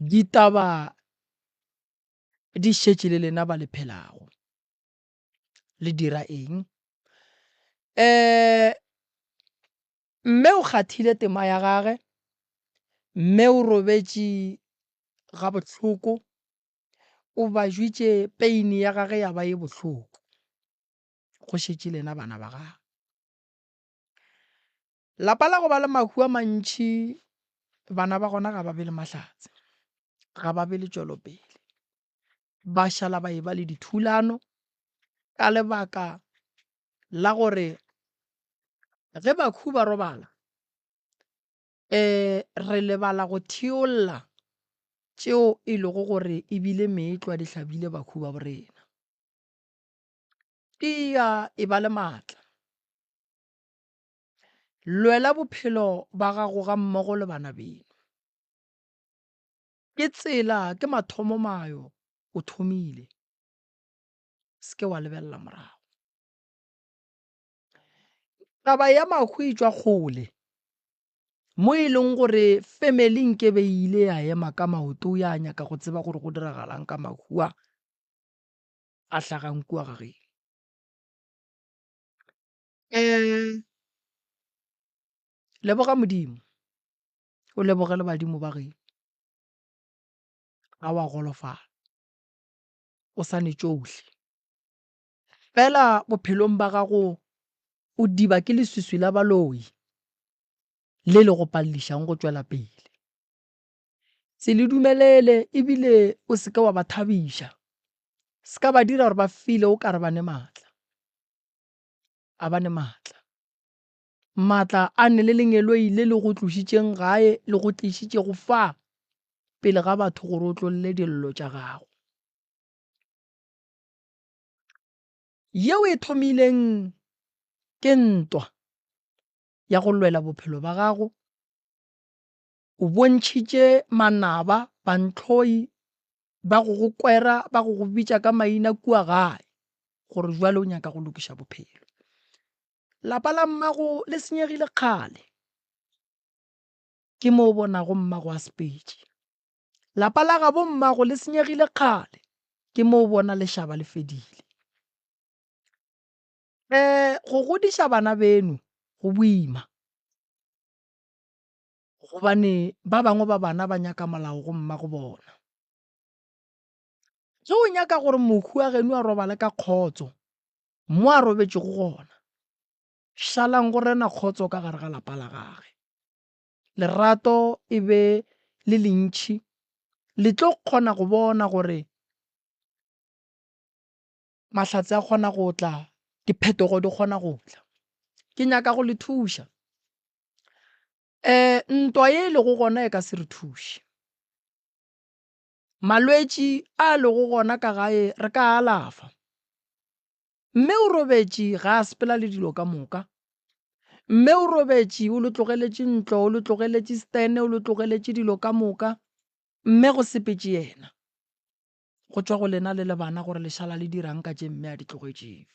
Ditaba di šetše le lena ba le phelago. Le dira eng? Um mme o kgathile tema ya gage, mme o robetše gabohloko, o bajwitše peini ya gage ya ba ye bohloko. Go šetše lena bana ba gagwe. Lapa la go ba le mahu a mantši, bana ba gona ga ba be le mahlatse, ga ba be le tšwelopele. Ba šala ba eba le dithulano ka lebaka la gore ge bakhu ba robala, um re lebala go theolla tšeo e lego gore e bile meetlwa di hlabile bakhu ba borena. Tia e ba le maatla. Lwela bophelo ba gago ga mmogo le bana beno. Ke tsela, ke mathomomayo, o thomile. Se ke wa lebelela morago. Taba ya mahu e tšwa kgole, mo e leng gore family nkebe e ile ya ema ka maoto ya nyaka go tseba gore go diragalang ka mahu a a hlagang kua ga geno. Um leboga Modimo, o leboge le badimo ba geno. Ga wa golofala, o sa ne tšohle. Fela bophelong ba gago o diba ke leswiswi la baloi le le go palelišang go tšwela pele. Se le dumelele ebile o se ke wa ba thabiša. Se ka ba dira gore ba file o ka re ba ne maatla. A ba ne maatla. Maatla a ne le lengeloi le le go tlošitšeng gae le go tlišitšego fa pele ga batho gore o tlolle dillo tša gago. Yeo e thomileng ke ntwa ya go lwela bophelo ba gago. O bontšhitše manaba, bantlhoi ba go go kwera, ba go go bitša ka maina kua gae gore jwale o nyaka go lokiša bophelo. Lapa la mmago le senyegile kgale. Ke mo o bonago mmago a sepetše. Lapa la gabo mmago le senyegile kgale, ke mo o bona lešaba le fedile. Um go godiša bana beno go boima, gobane ba bangwe ba bana ba nyaka molao go mmago bona. Ge o nyaka gore mohu wa geno a robale ka kgotso mo a robetšego gona, šalang go rena kgotso ka gare ga lapa la gage. Lerato e be le lentši, le tlo kgona go bona gore mahlatse a kgona go tla, diphetogo di kgona go tla. Ke nyaka go le thuša. Um ntwa ye e lego gona e ka se re thuše. Malwetši a lego gona ka gae re ka a alafa. Mme o robetše ga a sepela le dilo ka moka. Mme o robetše o le tlogeletše ntlo, o le tlogeletše stene, o le tlogeletše dilo ka moka. Mme go sepetše yena. Go tšwa go lena le le bana gore le šala le dirang ka tše mme a di tlogetšego.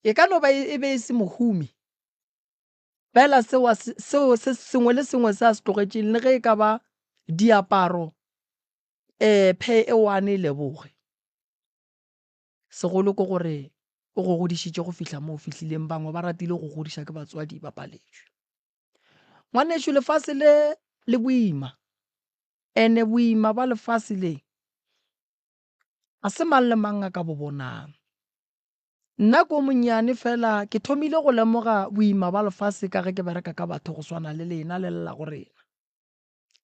E ka no ba e be e se mohumi, fela seo, seo se sengwe le sengwe se a se tlogetšeng le ge e ka ba diaparo, um phe e one e leboge. Segolo ke gore o go godišitše go fihla mo o fihlileng. Bangwe ba ratile go godiša ke batswadi ba paletšwe. Ngwanešu lefase le le boima ene boima ba lefase le ga se mang le mang a ka bo bonang. Nna ko monnyane fela ke thomile go lemoga boima ba lefase ka ge ke bereka ka batho go swana le lena le lla go rena.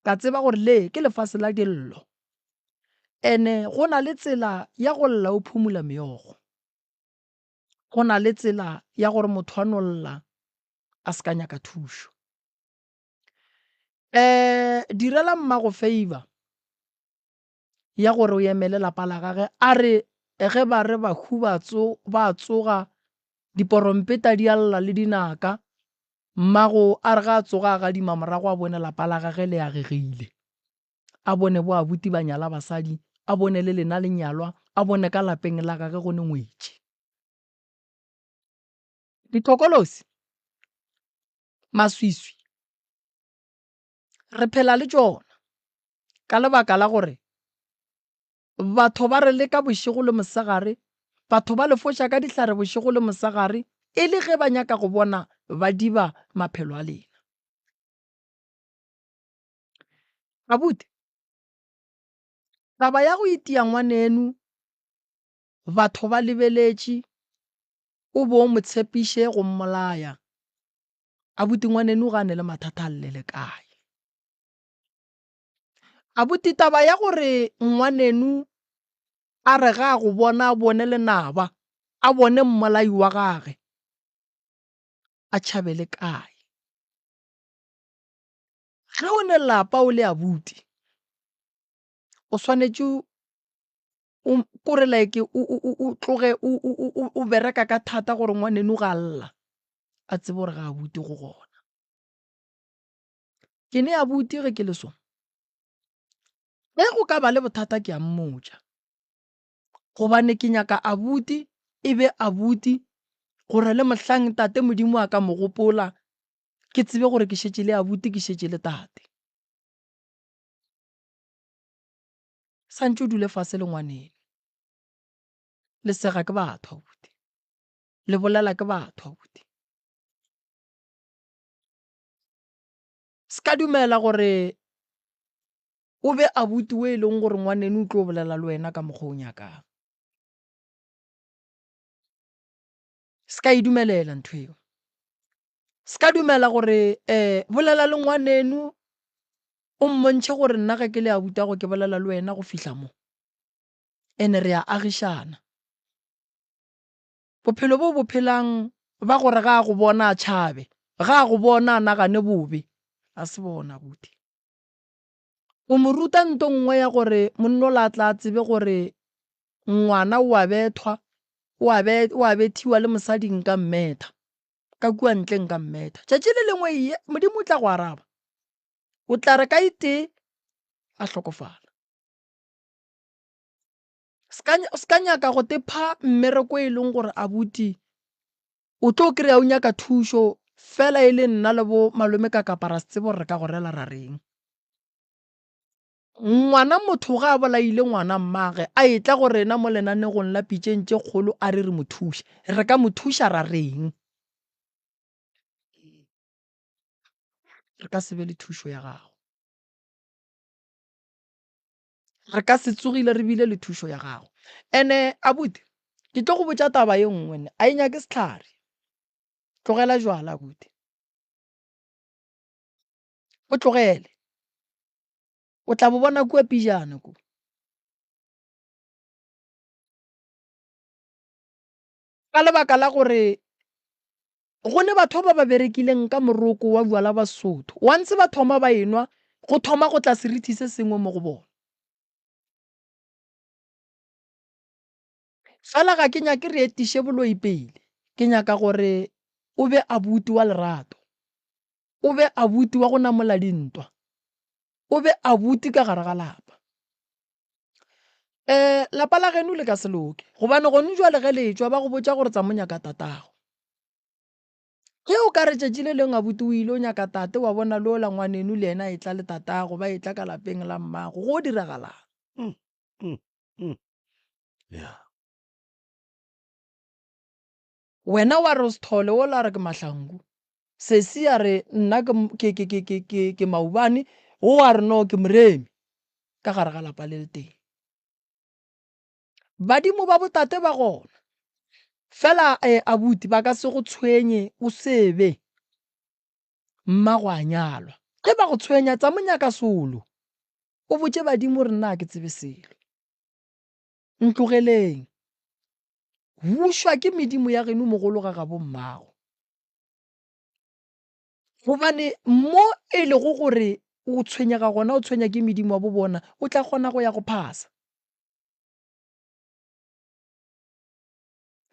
Ka tseba gore le ke lefase la dillo. Ene go na le tsela ya go lla o phumula meokgo. Go na le tsela ya gore motho a no lla a se ka nyaka thušo. Um direla mmago favor ya gore o emele lapa la gage a re ge ba re bahu ba tso ba tsoga diporompeta di a lla le dinaka mmago a re ga a tsoga a gadima morago a bone lapa la gage le agegile a bone bo abuti ba nyala basadi a bone le lena le nyalwa a bone ka lapeng la gage go ne ngwetši dithokolosi maswiswi re phela le tšona. Ka lebaka la gore batho ba re leka bošego le mosegare, batho ba le foša ka dihlare bošego le mosegare e le ge ba nyaka go bona ba diba maphelo a lena. Abuti, taba ya go itia ngwanenu batho ba lebeletše o be o mo tshepiše go mmolaya, abuti ngwanenu ga a ne le mathata a llele kae? Abuti taba ya gore ngwanenu a re ga a go bona a bone lenaba, a bone mmolai wa gage, a tšhabele kae? Ge o ne lapa o le abuti, o swanetše o kore like o, o, o, o tloge o, o, o, o bereka ka thata gore ngwanenu ga a lla a tsebe gore ga abuti go gona. Ke ne abuti ge ke le so. Ge go ka ba le bothata ke a mmotša. Gobane ke nyaka abuti e be abuti gore le mohlang tate Modimo a ka mo gopola ke tsebe gore ke šetše le abuti ke šetše le tate. Santše o dule fase le ngwaneno. Le sega ke batho abuti. Le bolela ke batho abuti. Se ka dumela gore o be abuti o e leng gore ngwaneno o tlo bolela le wena ka mokgwa o nyakang. Se ka e dumelela ntho eo. Se ka dumela gore um bolela le ngwaneno o mmontšhe gore nna ge ke le abutago ke bolela le wena go fihla mo. Ene re a agišana. Bophelo bo o bo phelang ba gore ga a go bona a tšhabe, ga a go bona a nagane bobe, a se bona abuti. O mo ruta nto nngwe ya gore monnola a tla a tsebe gore ngwana o a bethwa, o a be, o a bethiwa le mosadi nka mmetha, ka kua ntle nka mmetha. Tšatši le lengwe ye, Modimo o tla go araba. O tla re ka e tee a hlokofala. Se ka nyaka go te pha mmereko e leng gore abuti o tlo kry-a o nyaka thušo fela e le nna le bo malome ka kapa ra se tsebe gore re ka go rela ra reng. Ngwana motho ga a bolaile ngwana mmage a etla go rena mo lenanegong la pitšeng tše kgolo a re re mo thuše, re ka mo thuša ra reng? Re ka se be le thušo ya gago. Re ka se tsogile re bile le thušo ya gago. Ene abuti, ke tlo go botša taba ye nngwe ne, a e nyake sehlare. Tlogela jwala abuti. O tlogele. O tla bo bona kua pijana ko. Ka lebaka la gore Go ne batho ba ba berekileng ka moroko wa bjala ba Sotho. Once ba thoma ba enwa, go thoma go tla serithi se sengwe mo go bona. Fela ga ke nyake re etiše boloi pele. Ke nyaka gore o be abuti wa lerato. O be abuti wa go namola dintwa. O be abuti ka gare ga lapa. Um lapa la geno le ka se loke gobane gone jwale ge le etšwa ba go botša gore tsa mo nyaka tatago. Ge o ka re tšatši le lengwe abuti o ile o nyaka tate wa bona le ola ngwaneno le yena e tla le tatago ba etla ka lapeng la mmago go diragalang? Mm, mm, mm. Yeah. Wena wa re o Sethole wola a re ke Mahlangu. Sesi a re nna ke, ke, ke, ke, ke, ke, ke Maubane, wo a re no ke Moremi. Ka gare ga lapa le letee. Badimo ba botate ba gona. Fela eh, abuti ba ka se go tshwenye o sebe mmago a nyalwa. Ge ba go tshwenya tsa mo nyaka solo. O botše badimo gore nna ga ke tsebe selo. Ntlogeleng. Bušwa ke medimo ya geno mogolo ga gabo mmago. Gobane mo e lego gore o tshwenyega gona o tshwenya ke medimo wa bo bona, o tla kgona go ya go phasa.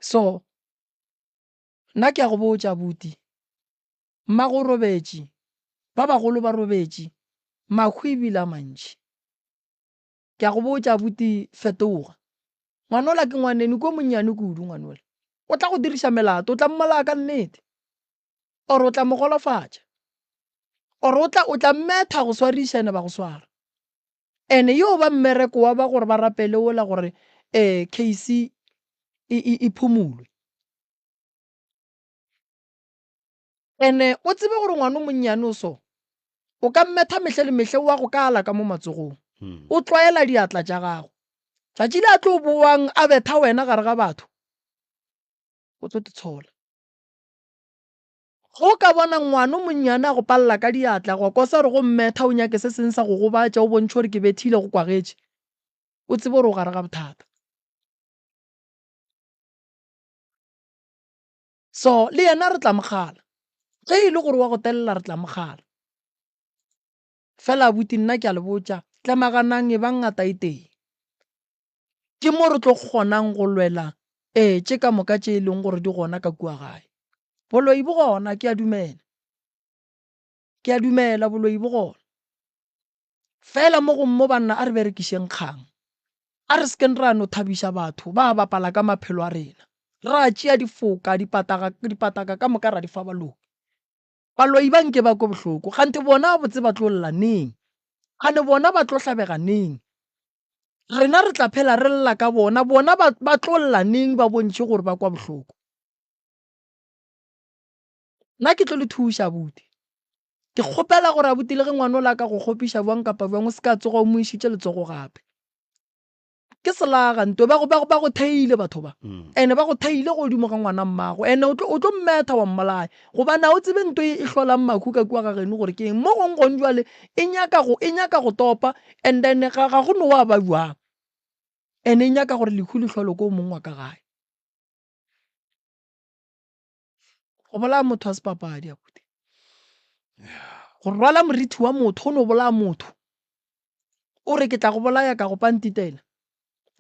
So, nna ke a go botša abuti, mmago o robetše, ba bagolo ba robetše, mahu ebile a mantši. Ke a go botša abuti, fetoga. Ngwanola ke ngwaneno, ke o monnyane kudu ngwanola. O tla go diriša melato, o tla mmolaya ka nnete. Or o tla mo golofatša. Or o tla o tla mmetha go swariša ene ba go swara. Ene yo ba mmereko wa ba gore ba rapele wola gore um case e, e, e phumulwe. Ene o tsebe gore ngwana o monnyane o so, o ka mmetha mehle le mehle wa go kala ka mo matsogong. O tlwaela diatla tša gago. Tšatši le a tlo boang a betha wena gare ga batho, o tlo titshola. Ge o ka bona ngwana o monnyane a go palela ka diatla, gwa kosa gore go mmetha o nyake se seng sa go gobatša o bontšhe gore ke bethile go kwagetše, o tsebe gore o gare ga bothata. So le yena re tla mo kgala. Ge e le gore wa go telela re tla mo kgala. Fela abuti nna ke a le botša, tlemaganang e bang ngata e tee. Ke mo re tlo kgonang go lwela ee tše ka moka tše e leng gore di gona ka kua gae. Boloi bo gona, ke a dumela. Ke a dumela boloi bo gona. Fela mo gong mo banna a re berekišeng kgang. A re sekeng ra no thabiša batho ba bapala ka maphelo a rena. Ra tšea difoka, dipataka, dipataka ka moka ra di fa baloi. Baloi ba nke ba kwe bohloko. Kganthe bona botse ba tlo lla neng? Kgane bona ba tlo hlabega neng? Rena re tla phela re lla ka bona, bona ba, ba tlo lla neng ba bontšhe gore ba kwa bohloko? Nna ke tlo le thuša abuti. Ke kgopela gore abuti le ge ngwana o la ka go kgopiša bjang kapa bjang o se ka tsoga o mo išitše letsogo gape. Ke selaga nto ba go ba go ba go theile batho ba. Ene ba go theile godimo ga ngwana mmago. Ene o tlo o tlo mmetha wa mmolaya. Gobane a o tsebe nto e e hlolang makhu ka kua ga geno gore ke eng. Mo gong gong jwale e nyaka go e nyaka go topa and then ga ga go no wa ba jwang. Ene e nyaka gore lehu le hlolwe ko o mong wa ka gae. Go bolaya motho a se papadi abuti. Go rwala morithi wa motho o no bolaya motho. O re ke tla go bolaya ka go pantitela.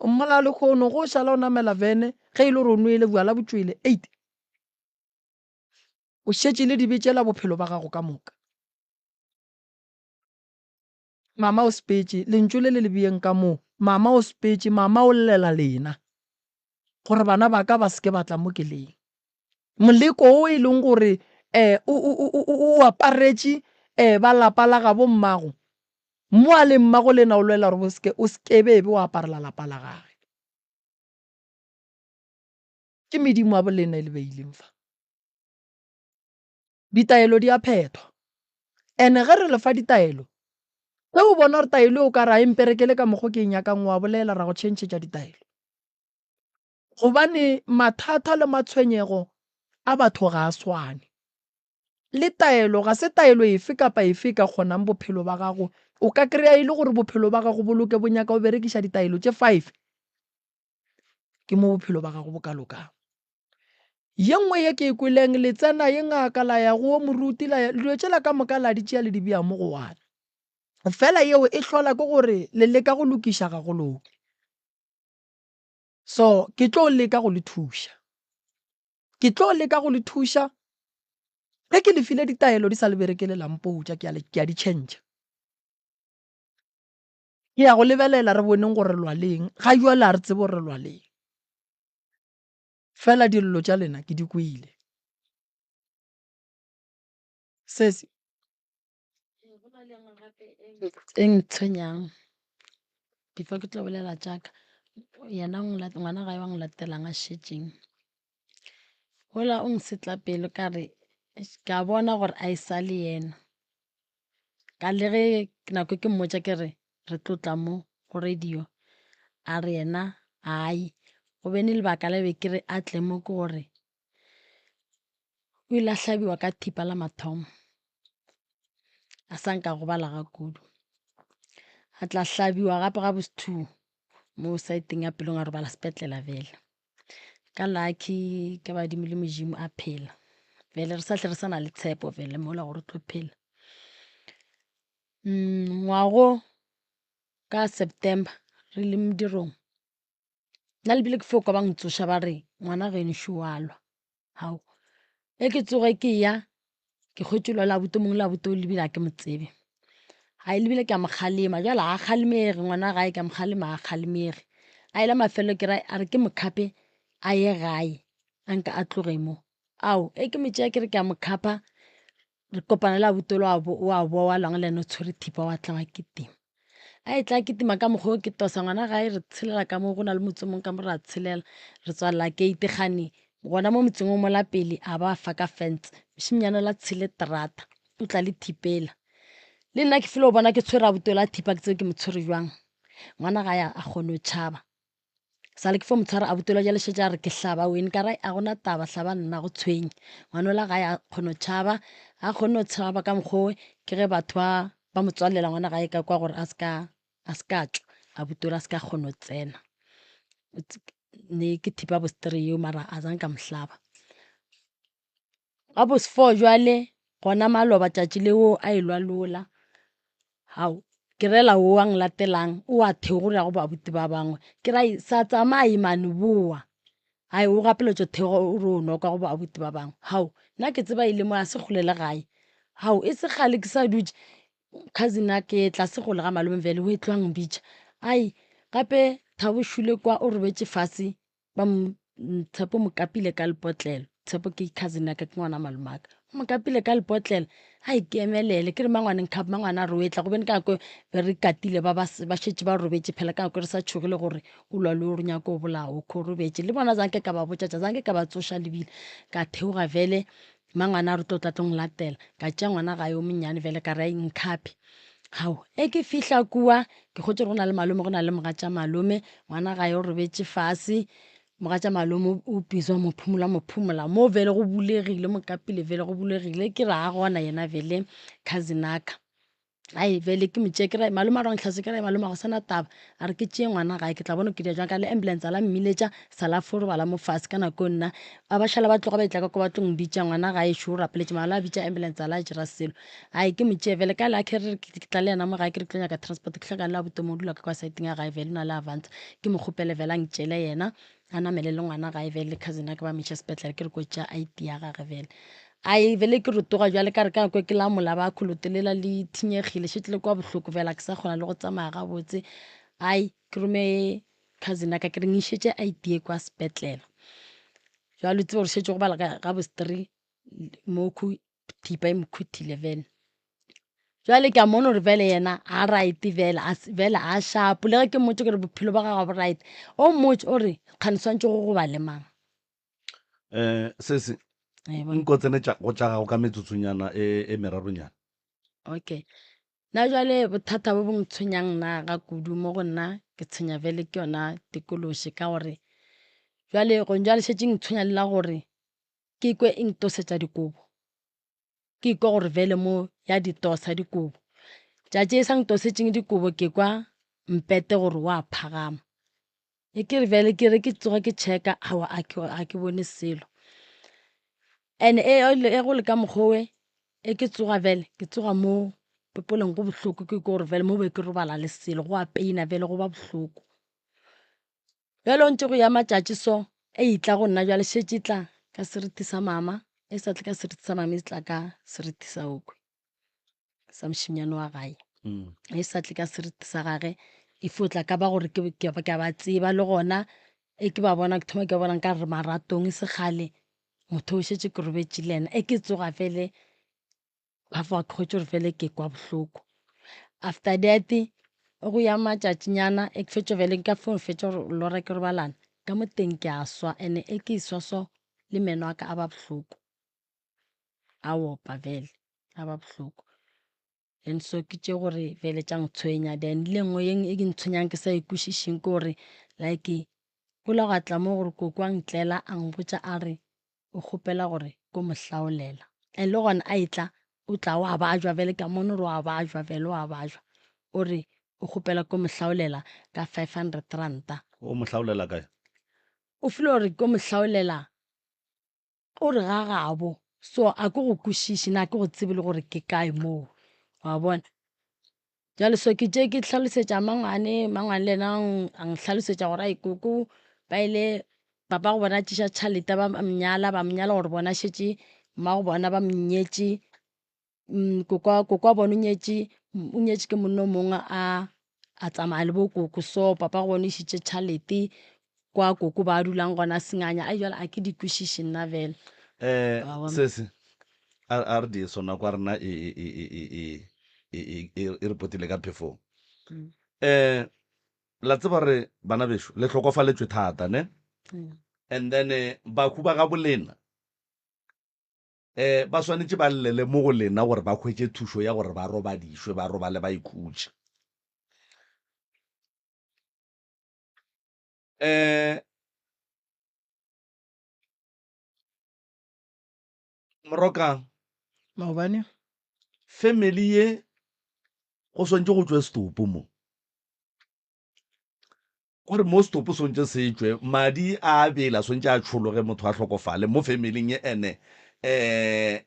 O mmolaya lekgono go šala o namela vene ge e le gore o nwele bjala bo tšwele eight. O šetše le dibe tšela bophelo ba gago ka moka. Mama o sepetše, lentšu le le le beyeng ka mo, mama o sepetše, mama o llela lena, gore bana ba ka ba se ke ba tla mo ke leng. Moleko o e leng gore um o, o, o, o, o aparetše um ba lapa la gabo mmago, mo a leng mmago lena o lwela gore o se ke, o se ke be be wa aparela lapa la gage. Ke medimo ya bolena e le beileng fa. Ditaelo di a phethwa. And ge re le fa ditaelo, ge o bona gore taelo e o ka re a e mperekele ka mokgo ke e nyakang, wa bolela ra go tšhentšhetša ditaelo. Gobane mathata le matshwenyego a batho ga a swane. Le taelo ga se taelo efe kapa efe e ka kgonang bophelo ba gago. O ka kry-a e le gore bophelo ba gago bo loke bo nyaka o berekiša ditaelo tše five, ke mo bophelo ba gago bo ka lokang. Ye nngwe ye ke e kweleng, le tsena ye ngaka, la ya go wo moruti, la ya, dilo tšela ka moka la di tšea le di bea mo go one. Fela yeo e hlola ke gore le leka go lokiša ga go loke. So ke tlo leka go le thuša. Ke tlo leka go le thuša. Ge ke le file ditaelo di sa le berekele la mpotša, ke a le, ke a di tšhentšha. Ke ya go lebelela re boneng gore re lwa leng. Ga jwale ga re tsebe gore re lwa leng. Fela dillo tša lena ke di kwele. Sesi. E ntshwenyang before ke tlo bolela tša ka, yena ngwana gae wa nlatelang a šetšeng, wola o nsetla pelo ka re ka bona gore a e sa le yena. Ka le ge nako ke mmotša ke re re tlo tla mo go radio, a re yena ai. Go bene lebaka la be ke re a tle mo ke gore o ile a hlabiwa ka thipa la mathomo, a sa nka gobala ga kudu. A tla hlabiwa gape ga bos two mo side-eng ya pelong a robala sepetlela bjale. Ka lucky ka badimo le Modimo a phela, bjale re sa hle re sa na le tshepo bjale mola gore o tlo phela. Ngwago ka September re le modirong, nna le bile ke fo kwa ba ntsoša ba re ngwana geno šo wa lwa. Hao, ge ke tsoge ke ya ke hwetše lwa le abuti o mongwe le abuti o lebile ga ke mo tsebe. Hai le bile ke a mo kgalema jwale ga a kgalemege ngwana gae ke a mo kgalema ga a kgalemege. A ile mafelelo ke ra a re ke mo khape a ye gae a nka a tloge mo. Ao ge ke mo tšea ke re ke a mo khapa re kopana le abuti ola wa boa wa lwang le yena o tshwere thipa wa tla wa kitima. A e tla kitima ka mokgwa o ke tosa ngwana gae re tshelela ka mo go na le motse o mongwe ka mo ra tshelela re tswalela gate gane gona mo motseng o mola pele a ba fa ka fence mošemanyana la tshele terata o tla le thipela le nna ke feel go bona ke tshwere abuti la thipa ke tsebe ke mo tshwere jwang ngwana gae a kgone go tšhaba. Sa le ke fo motshwara abuti ola jale šetše a re ke hlaba wene ka re a gona taba hlaba nna go tshwenye. Ngwana ola gae a kgone go tšhaba, a kgonne go tšhaba ka mokgwa o ke ge batho ba ba mo tswalela ngwana gae ka kwa gore a se ka a se ka tšwa abuti ola a se ka kgona go tsena. Ne ke thipa bosteri yeo mara a zange ka mo hlaba. Ga bos four jwale gona maloba tšatši leo a elwa lola, hao ke rela wo a nlatelang o a theoga o ya go babuti ba bangwe, ke ra sa tsamaye mane boa, hai o gapeletšwa theoga o re o nwa kwa go babuti ba bangwe, hao nna ke tseba e le mo a se kgole le gae, hao e se kgale ke sa dutše cousin ya ke tlase kgole ga malome bjale o etlo a mpitša, ai gape Thabo šule kwa o robetše fase Ba mo, Tshepo mo kapile ka lepotlelo. Tshepo ke cousin ya ka, ke ngwana malomaka. O mo kapile ka lepotlelo. Ai ke emelele, ke re mangwane nkhap, mangwane a re o etla. Gobane ka nako be re katile ba ba ba šetše ba robetše phela ka nako re sa tšhogile gore o lwa le o re nyaka o bolaya o kho robetše. Le bona zanke ka ba botša tša zanke ka ba tsoša lebile. Ka theoga vele Mmangwana a re tlo tla tlo nlatela. Ka tšea ngwana gae o monnyane bjale ka re ai nkhape. Hao, e ke fihla kua, ke hwetše gore go na le malome, go na le mogatša malome. Ngwana gae o robetše fase, mogatša malome o busy wa mo phumola, mo phumola. Mo bjale go bulegile, mo kapile bjale go bulegile. Ke re a gona yena bjale cousin ya ka. Ai bjale ke mo tšee ke re malome a re wa ntlhaswe ke re malome ga go sana taba a re ke tšee ngwana gae ke tla bona ke dira jwang ka le ambulance a la mmiletša sa la fo robala mo fase ka nako nna ba ba šala ba tloga ba etla ka kwa ba tlo mbitša ngwana gae šo o rapeletše mara la bitša ambulance a la dira selo ai ke mo tšee bjale ka la ke re ke tla le yena mo gae ke re ke tlo nyaka transport ke hlokang le abuti mo dula ka kwa siteng ya gae bjale o na le advance ke mo kgopele bjale a ntšeele yena a namele le ngwana gae bjale le cousin ya ka ba mo iša sepetlele ke re ko tšea ID ya gage bjale Ai vele ke rotoga bjale ka re ka nako e ke lamola ba kholote lela le thinyegile šetše le kwa bohloko bjale a ke sa kgona le go tsamaya gabotse. Ai ke rome cousin ya ka ke re ngišetše ID ye kwa sepetlele. Jwale o tsebe gore šetše go bala ga bostri mokhwi thipa e mo khuthile vele. Jwale ke a mmona gore vele yena ga right vele vele a sharp le ge ke mmotša ke re bophelo bja gagwe ga bo right o mmotše o re kgane swantše go go ba le mang. Um sesi nko tsene go tša gago ka metsotsonyana e, e meraronyana. Okay. Nna jwale bothata bo bo ntshwenyang nna ga kudu mo go nna ke tshwenya bjale ke yona tikološi ka gore jwale gong jwale šetše ntshwenya le la gore ke kwe e ntosetša dikobo. Ke kwa gore bjale mo ya di tosa dikobo. Tšatši e sa ntosetšeng dikobo ke kwa mpete gore wa phagama. E ke re bjale ke re ke tsoga ke checka aowa a ke ga ke bone selo. And e e go le ka mokgwa owe e ke tsoga bjale ke tsoga mo popelong go bohloko ke kwa gore bjale mo be ke robala le selo go a pain-a bjale go ba bohloko. Bjale go ntše go ya matšatši so e etla go nna bjale šetše e tla ka seriti sa mama e sa tle ka seriti sa mama e tla ka seriti sa okwe. sa mošemanyana wa gae e sa tle ka seriti sa gage e fo tla ka ba gore ke a ba tseba le gona e ke ba bona ke thoma ke bona nka re maratong e se kgale motho o šetše ke robetše le yena e ke tsoga fele ba foga ke hwetše gore fele ke kwa bohloko. After that go ya matšatšinyana e ke fetša fele nka fo fetša go lora ke robalana ka mo teng ke a swa and-e e ke swa so le meno a ka a ba bohloko. A opa bjale a ba bohloko and so ke tše gore bjale tša ntshwenya then le nngwe ye e ke ntshwenyang ke sa e kwešišeng ke gore like go ile gwa tla mo gore koko a ntlela a mpotša a re o kgopela gore ko mo hlaolela and le gona a etla o tla wa bajwa bjale ka mmona gore wa bajwa bjale wa bajwa o re o kgopela ko mo hlaolela ka 500 ranta. O mo hlaolela kae? O feel gore ko mo hlaolela O re ga gabo, so a ke go kwešiše, na ke go tsebe le gore ke kae moo, wa bona. Jwale so ke tše ke hlalosetša mangwane, mangwane le yena a nhlalosetša gore ai koko ba ile papa go bona tšiša tšhalete ba mnyala, ba mnyala gore bona šetše mmago bona ba mnyetše. Koko koko wa bona o nyetše, o nyetše ke monna o mongwe a a tsamaya le bo koko so papa go bona o išitše tšhalete kwa koko ba dulang gona senganya ai jwale a ke di kwešiše nna vele. Um sesi a re die sona kwa rena e e e e e e e e re potile ka phefong. Um la tseba re bana bešo le hlokofaletšwe thata ne? And then bahu ba gabo lena um ba swanetše ba llele mo go lena gore ba hwetše thušo ya gore ba robadišwe, ba robale ba ikhutše. Um Moroka. Maobane. Family ye go swantše go tšwe setopo mo. Gore mo setopo swantše se tšwe, madi a a bela swantše a tšhologe motho a hlokofale mo familing ye ene eh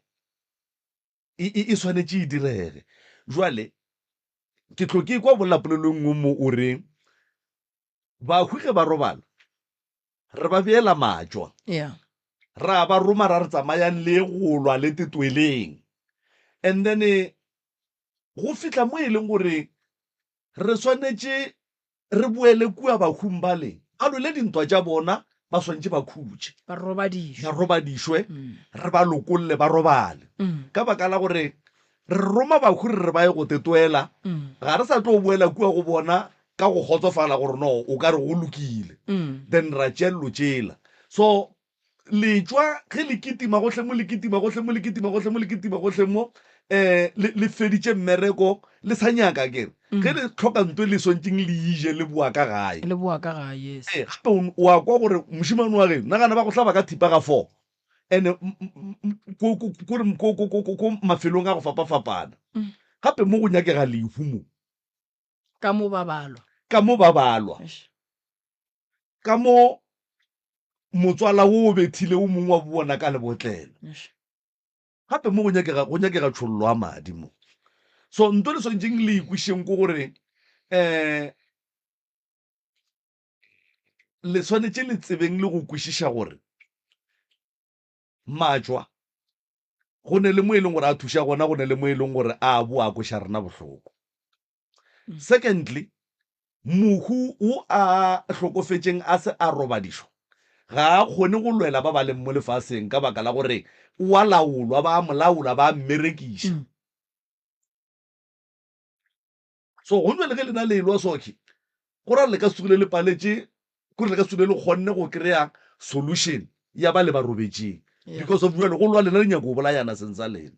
e, e, e swanetše e direge. Jwale ke tlo ke kwa bolela polelo e nngwe mo o re Bahu ge ba robala, re ba beela matšwa. Yeah. Ra ba roma ra re tsamayang le ye go lwa le tetweleng. And then go fihla mo e leng gore re swanetše re boele kua bahung bale, ba lwele dintwa tša bona, ba swanetše ba khutše. Ba robadišwe. Ba robadišwe, re ba lokolle ba robale. Ka baka la gore re roma bahu re re ba ye go tetwela, ga re sa tlo boela kua go bona ka go kgotsofala gore no o ka re go lokile. Then ra tšea dilo tšela. So letšwa ge le kitima gohle mo, le kitima gohle mo, le kitima gohle mo, le kitima gohle mo, um le, le feditše mmereko, le sa nyaka ke re. Ge le hloka nto e le swantšeng le e je, le boa ka gae. Le boa ka gae, yes. Ee, gape o, o a kwa gore mošemane wa geno, nagana ba go hlaba ka thipa ga four, and-e ko, ko, ko re ko, ko, ko, ko, ko mafelong a go fapafapana. Gape mo go nyakega lehu mo. Ka mo ba balwa. Ka mo ba balwa. Eish. Ka mo motswala wo o bethile o mongwe wa bona ka lebotlela. Eish. Gape mo go nyakega, go nyakega tšhollo ya madi mo. So nto le swanetšeng le ikwišeng ke gore um le swanetše le tsebeng le go kwešiša gore matšwa go ne le mo e leng gore a thuša gona, go ne le mo e leng gore a boa a kweša rena bohloko. Secondly, mohu wo a hlokofetšeng a se a robadišwa ga a kgone go lwela ba ba leng mo lefaseng ka baka la gore o a laolwa, ba a mo laola, ba a mmerekiša. So go jwale ge lena le elwa sokhe, go ra gore le ka se tsogile le paletše, kore le ka se tsogile le kgonne go kry-a solution ya ba le ba robetšeng. Because of jwale go lwa lena le nyaka go bolayana seng sa lena.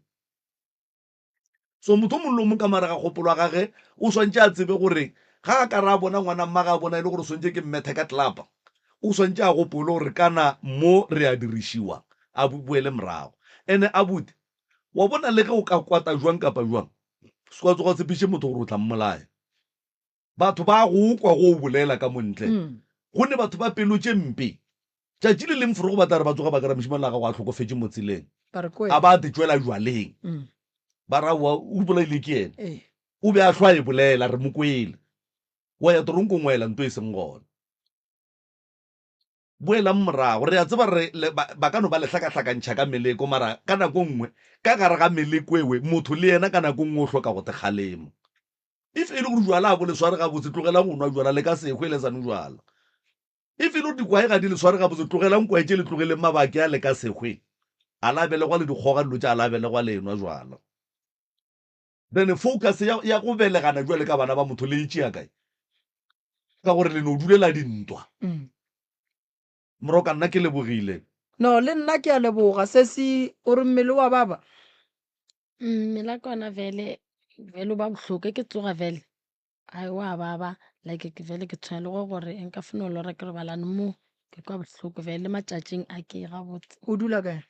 So motho o mongwe le o mongwe ka mare ga kgopolo ya gage o swantše a tsebe gore ga a ka ra bona ngwana mmage a bona e le gore o swantše ke mmethe ka tlelapa, o swantše a gopole gore kana mo re a dirišiwa, a boele morago. Ene abuti, wa bona le ge o ka kwata jwang kapa jwang, se ka tsoga o tshepiše motho gore o tla mmolaya. Batho ba go kwa go o bolela ka mo ntle. Go ne batho ba pelo tše mpe. Tšatši le leng forogo ba tla re ba tsoga ba kry-a mošemane wa gago a hlokofetše mo tseleng. A ba a te tšwela jwaleng. Ba re aowa o bolaile ke yena. O be a hlwa a e bolela re mo kwele. Wa ya toronkong wa ela nto e seng gona. Boelang morago. Re a tseba re, le, ba, ba ka no ba le hlakahlakantšha ka meleko, mara ka nako nngwe, ka gare ga meleko ewe, motho le yena ka nako nngwe o hloka go te kgalema. If e le gore jwala ga bo le sware gabotse, tlogelang go nwa jwala, le ka se hwe le sa nwe jwala. If e le gore dikwae ga di le sware gabotse, tlogelang kwae tše le tlogeleng mabake a, le ka se hwe. A la belegwa le dikgoga dilo tše, a la belegwa le enwa jwala. Then focus ya, ya go belegana jwale ka bana ba motho le e tšea kae? Ka gore le no dulela dintwa. Mm. Moroka, nna ke lebogile. No, le nna ke a leboga. Sesi, o re mmele wa baba? Mmele wa ka ona vele, vele o ba bohloko. Ke tsoga vele, ai wa baba. Like ke vele ke tshwana le go gore nka fo no lora ke robalane mo, ke kwa bohloko vele. Le matšatšing a ke gabotse. O dula kae?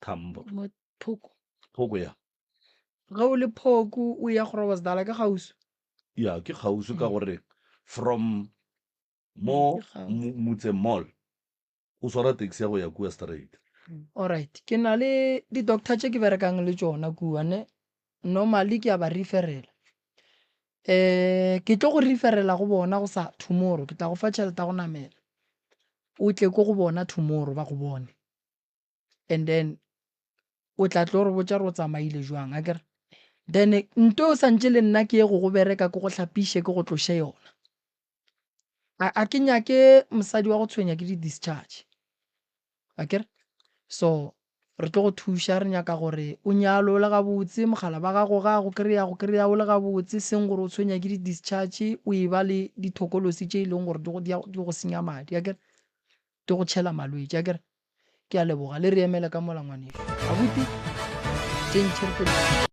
Thambo. Mo Phoko. Phoko ya. Ge o le Phoku o ya Groblersdal ke kgauswi? Ya, ke kgauswi ka gore from mo Motseng Mall o swara taxi ya go ya kua straight. Alright, ke na le di-doctor tše ke berekang le tšona kua ne, normally ke a ba referela. Um ke tlo go referela go bona go sa tomorrow, ke tla go fa tšhelete ya go namela, o tle ko go bona tomorrow ba go bone. And then o tla tlo re botša gore o tsamaile jwang akere. Then nto o santše le nna ke ye go go bereka ke go hlapiše ke go tloše yona. A, a ke nyake mosadi wa go tshwenya ke di-discharge akere. So. Re tlo go thuša, re nyaka gore o nyalwe o le gabotse, mogala ba gago ga a go kry-a, a go kry-a o le gabotse, seng gore o tshwenya ke di-discharge, o e ba le dithokolosi tše e leng gore di go, di a, di go senya madi, akere? Di go tšhela malwetši, akere? Ke a leboga, le re emele ka mola ngwanešu. Abuti, tše ntši re tlo di.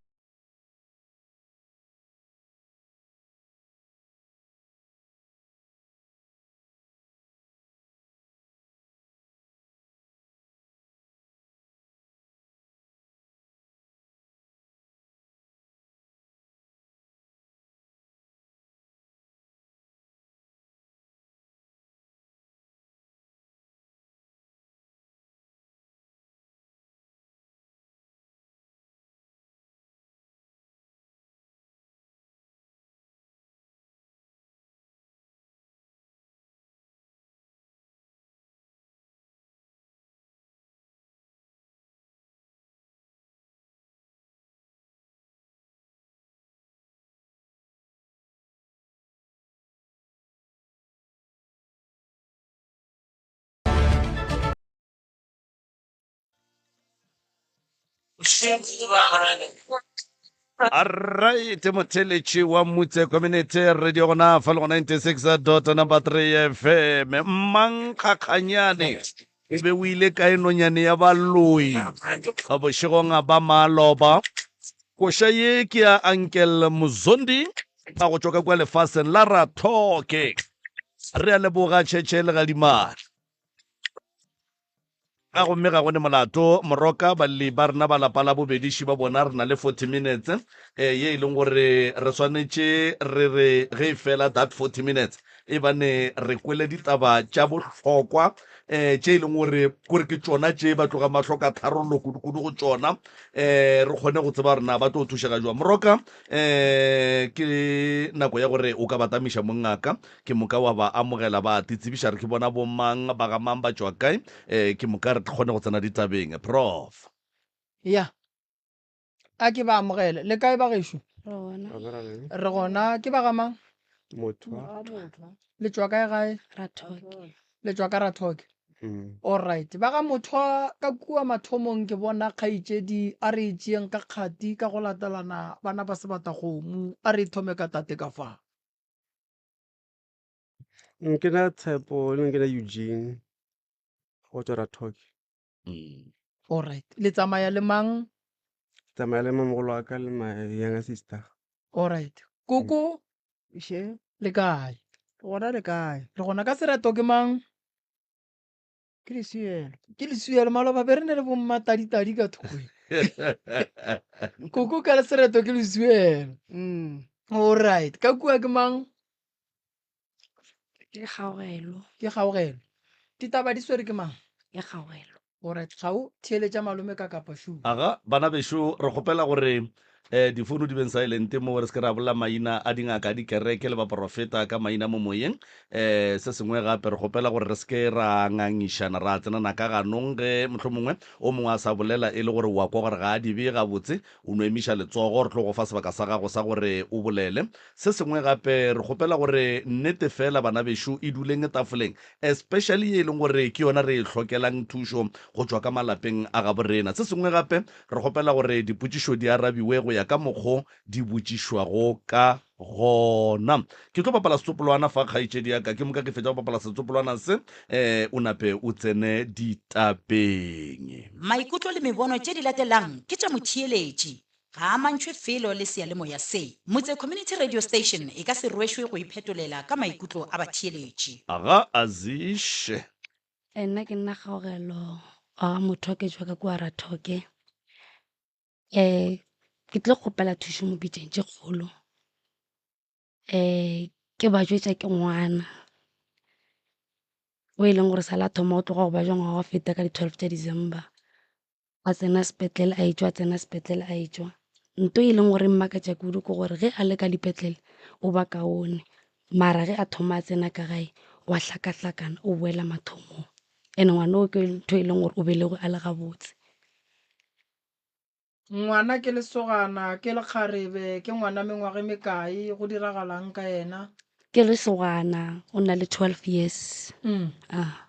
Alright, motheletši wa Mutse Community Radio gona fa le go 96 dot number 3 FM. Mmankgakganyane e be o ile kae nonyane ya baloi bošegong ba maloba. Koša ye ke ya Uncle Muzondi a go tšwa ka kua lefaseng la Rathoke. Re a leboga Tšhetšhe Legadimane. A gomme ga go ne molato, Moroka, balli ba rena ba lapa la bobediši ba bona re na le 40 minutes eh, ye e leng gore re swanetše re re ge e fela that 40 minutes e bane re kwele ditaba tša bohlokwa eh, tše e leng gore kore ke tšona tše ba tlogang ba hloka tharollo kudu-kudu go tšona eh, re kgone go tseba gore na ba tlo thušega jwang. Moroka, eh, ke nako ya gore o ka batamiša mongaka Ke moka wa ba amogela, ba titsebiša re ke bona bomang, ba ga mang, ba tšwa kae, eh, ke moka re kgone go tsena ditabeng. Prof. Ya. A ke ba amogele. Le kae ba gešo? Re gona. Re gona. Ke ba ga mang? Mothwa. Le tšwa kae gae? Rathoke. Le tšwa ka Rathoke. Mm. Alright. Ba ga Mothwa ka kua mathomong ke bona kgaetšedi a re e tšeeng ka kgati ka go latelana bana ba Sebatakgomo. A re e thome ka tate ka fa. Ke na Tshepo, le ke na Eugene go tswa Rathoke. Mm. Alright. Le tsamaya le mang? Tsamaya le mamogolo wa ka le my younger sister. Alright. Koko Še, le kae? re gona le kae? Re gona ka sereto ke mang? Ke lesielo. Ke lesielo maloba be re ne le bommataditadi ka thoko. Koko ka sereto ke lesielo. Mm. Alright. Ka kua ke mang? Ke kgaogelo. Ke kgaogelo. Ditaba di swere ke mang? Ke kgaogelo. Alright. Kgao theeletša malome ka kapa shu. Aga, bana bešo, re kgopela gore um difounu di beng silent mo re se ke ra bolela maina a dingaka a dikereke le baporofeta ka maina mo moyeng. Um se sengwe gape re kgopela gore re se ke ra ngangišana ra tsenana ka ganong ge mohlomongwe o mongwe a sa bolela e le gore wa kwa gore ga a di bee gabotse, o no emiša letsogo re tlo go fa sebaka sa gago sa gore o bolele. Se sengwe gape re kgopela gore nnete fela bana bešo e duleng tafoleng especially ye e leng gore ke yona re e hlokelang thušo go tšwa ka malapeng a gabo rena. Se sengwe gape re kgopela gore dipotšišo di arabiwe go ya ka mokgo di botšišwago ka gona. Ke tlo bapala setsopolwana fa kgaetšedi ya ka, ke moka ke fetša go bapala setsopolwana se um o nape o tsene ditabeng. Maikutlo le mebono tše di latelang ke tša motheeletši, ga a amantšhwe felo le seyalemoya se. Motse Community Radio Station e ka se rwešwe go iphetolela ka maikutlo a batheeletši. Aga Azish. Nna ke nna Kgaogelo wa ga Mothoke tšwa ka kua Rathoke. Um ke tlo kgopela thušo mo pitšeng tše kgolo. Um ke ba jwetša ke ngwana o e leng gore sa la thoma go tloga go ba jwa ngwaga wa feta ka di-twelve tša December. A tsena sepetlele a etšwa, a tsena sepetlele a etšwa. Nto e leng gore e mmakatša kudu ke gore ge a le ka dipetlele o ba kaone, mara ge a thoma a tsena ka gae wa hlakahlakana o boela mathomong. And-e ngwana o ke ntho e leng gore o belegwe a le gabotse. Ngwana ke lesogana, ke lekgarebe, ke ngwana mengwaga e mekae, go diragalang ka yena? Ke lesogana, o na le 12 years. Mm. Ah.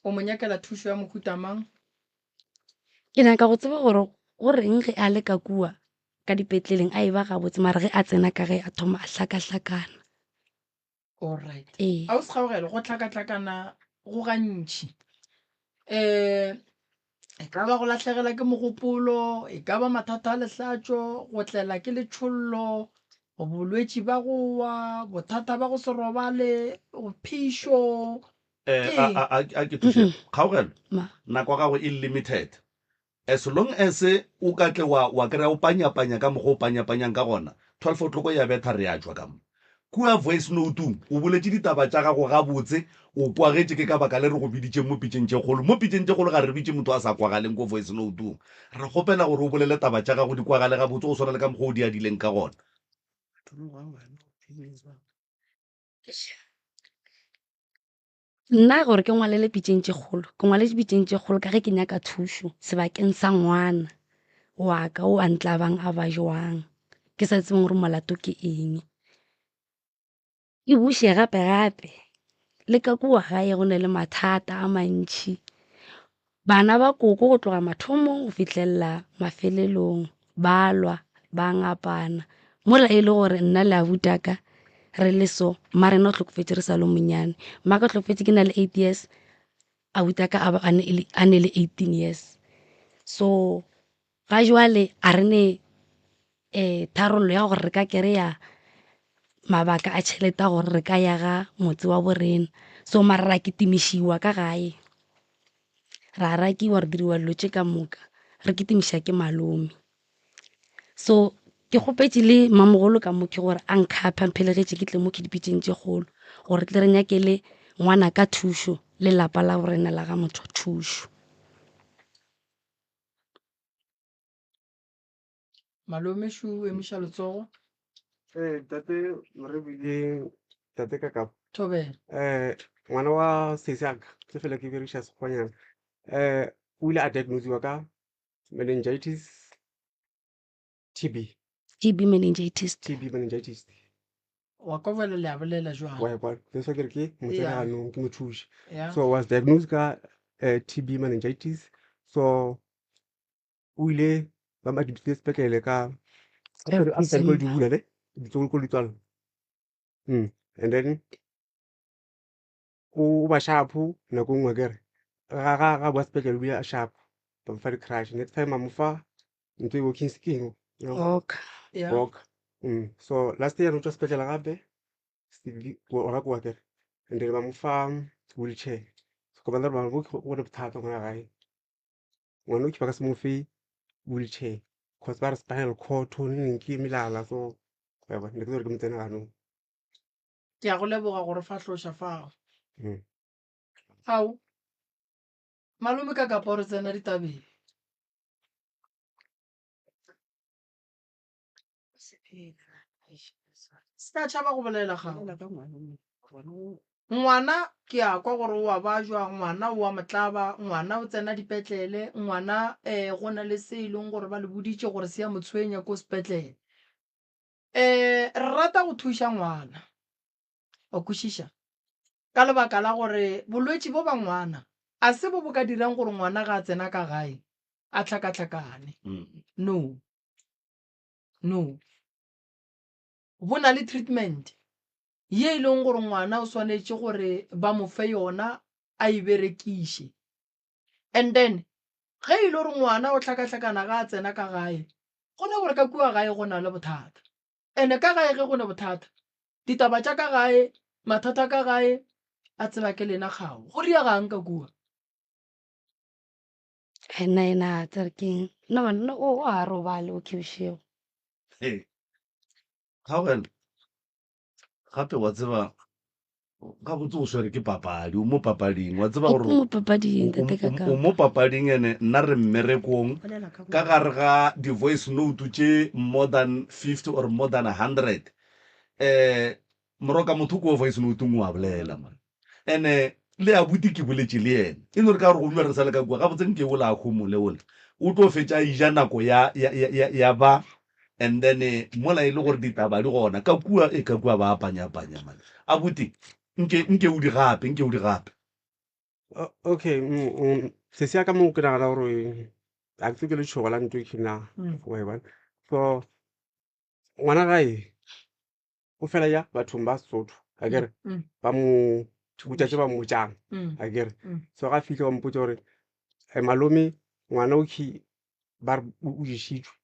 O mo nyakela thušo ya mohuta mang? Ke nyaka go tseba gore go reng ge a le ka kua ka dipetleleng a e ba gabotse mara ge a tsena ka ge a thoma a hlakahlakana. Alright. Ee. A o se kgaogelo go hlakahlakana go gantši. Um e ka ba go lahlegela ke mogopolo, e ka ba mathata a lehlatšo, go tlela ke letšhollo, bolwetši ba go wa, bothata ba go se robale, phišo. Eh, Ke a, eng? a, a, a ke thuše. Kgaogelo, Ma. nako ya gago e limited. As long as o ka tle wa, wa kry-a o panyapanya ka mokgwa o panyapanyang ka gona, 12 o'clock ya betha re a tšwa ka mo. Kua voice note-ong o boletše ditaba tša gago gabotse, o kwagetše ke ka baka le re go biditšeng mo pitšeng tše kgolo. Mo pitšeng tše kgolo ga re bitše motho a sa kwagaleng ko voice note-ong. Re kgopela gore o bolele taba tša gago di kwagale gabotse go swana le ka mokgwa o di adileng ka gona. Nna gore ke ngwalele pitšeng tše kgolo, ke ngwaletše pitšeng tše kgolo ka ge ke nyaka thušo sebakeng sa ngwana wa ka o a ntlabang a ba jwang, ke sa tsebeng gore molato ke eng. Ke buše gape gape le ka kua gae go na le mathata a mantši, bana ba koko go tloga mathomong go fihlelela mafelelong ba lwa ba ngapana mola e le gore nna le abuti wa ka re le so mma rena o hlokofetše re sa le monnyane. Mmaka o hlokofetše ke na le eight years, abuti wa ka a ba a ne le 18 years. So ga jwale a re ne tharollo ya gore re ka kry-a mabaka a tšhelete a gore re ka ya ga motse wa bo rena. So mara ra kitimišiwa ka gae, ra rakiwa re diriwa dilo tše ka moka, re kitimiša ke malome. So ke kgopetše le mamogolo ka mo ke gore a nkgaphe a mphelegetše ke tle mo ke dipitšeng tše kgolo gore tle re nyakele ngwana ka thušo le lapa la borena la ga motho thušo. Malome šo o emiša letsogo. Ee, tate Morebile, tate Kakapa. Thobela. Eh, ngwana wa sesi a ka, ke fela ke berekiša sekgwanyana. Eh, o ile a diagnosiwa ka meningitis TB. TB meningitis. TB meningitis. Wa kwa bjale le a bolela jwang? Wa kwa, that's why ke re ke mo tsene Yeah. ganong ke mo thuše. Yeah. So was diagnosed ka eh, TB meningitis. So o ile ba mo admitile sepetlele ka Ka after dikolo di December. bula ne dikolo di tswalwa. And then o ba sharp nako nngwe akere ga ga ga boa sepetlele o bile a sharp ba mo fa di-crush next time a mo fa ntho e walking ke eng Walker. Yeah. walk so last year o tšwa sepetlele gape gona kua akere and then ba mo fa wheelchair so ka bona gore mara go ne bothata ngwana gae ngwana o ba ka se mo fe wheelchair cause ba re spinal cord neng ke melala so wa bona ne ke gore ke mo tsene ganong. Ke a go leboga gore fahloša fao. Mm. Ao, malome ka kapa o re tsena ditabeng. Se ka tšhaba go bolela gago. Ngwana ke a kwa gore o a bajwa, ngwana o a motlaba, ngwana o tsena dipetlele, ngwana um go na le se e leng gore ba le boditše gore se a mo tshwenya ko sepetlele. Um re rata go thuša ngwana, wa kwešiša? Ka lebaka la gore bolwetši bo ba ngwana a se bo bo ka dirang gore ngwana ga a tsena ka gae a hlakahlakane. No, no. Bo na le treatment ye e leng gore ngwana o swanetše gore ba mo fe yona a e berekiše. And then ge e le gore ngwana o hlakahlakana ga a tsena ka gae, go na gore ka kua gae go na le bothata. And-e ka gae ge go ne bothata, ditaba tša ka gae, mathata a ka gae a tseba ke lena kgao. Go diegang ka kua? Nna yena a tsere ke eng? Nna bana o a robale okay bošego. Ee, kgaogelo gape wa tseba gabotse o swere ke papadi o mo papading wa tseba gore mo papading ntate o- o- o mo papading ene nna re mmerekong ka gare ga di-voice note tše more than 50 or more than 100 eh moroka motho ko voice note o a bolela man ene le abuti ke boletše le yena e no re ka gore gomme re sa le ka kua gabotse nke ola a homole ola o tlo fetša a ija nako ya, ya, ya, ya, ya ba and then eh, mola e le gore ditaba di gona ka kua e ka kua ba panya-panya man abuti nke nke o di gape nke o di gape Okay, sesi ya ka mo ke nagana gore A ke tsebe ke letšhogo la ntho e na wa e bona. So ngwana gae o fela ya bathong ba Sesotho akere ba mo botša tše ba mmotšang akere. So ga fihle ba mpotša gore malome ngwana o khi ba re o ješitšwe.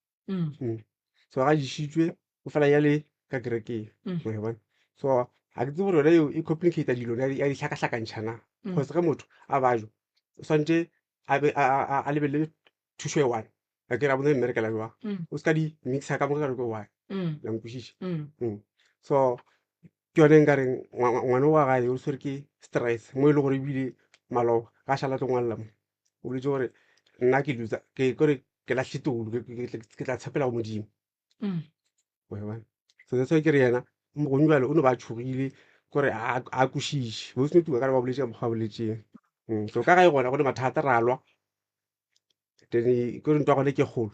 So ga ješitšwe o fela ya le ka kerekeng wa e bona. So ga ke tsebe gore yona eo e complicate dilo ya di hlakahlakantšha na. Cause ge motho a bajwa o swantše a be a lebelele thušo e one a ke ra bone mmerekela jwang mm. o se ka di mixa ka moka ka ke one mm. la nkwešiša mm. so ke yone nka reng ngwana wa gae o tshwere ke stress mo e le gore ebile maloba ga šala tlo ngwalela mo o boletse gore nna ke losa ke kore ke latlhe toulo ke tla tshepela go modimo wa bona so that's why ke re yena gongwe bjale o no ba tšhogile kore a kwešiše bo seno tuka ka re ba boletše ka mokgwa ba boletseng so ka gae gona go ne mathata ra lwa then kore ntwa gone ke kgolo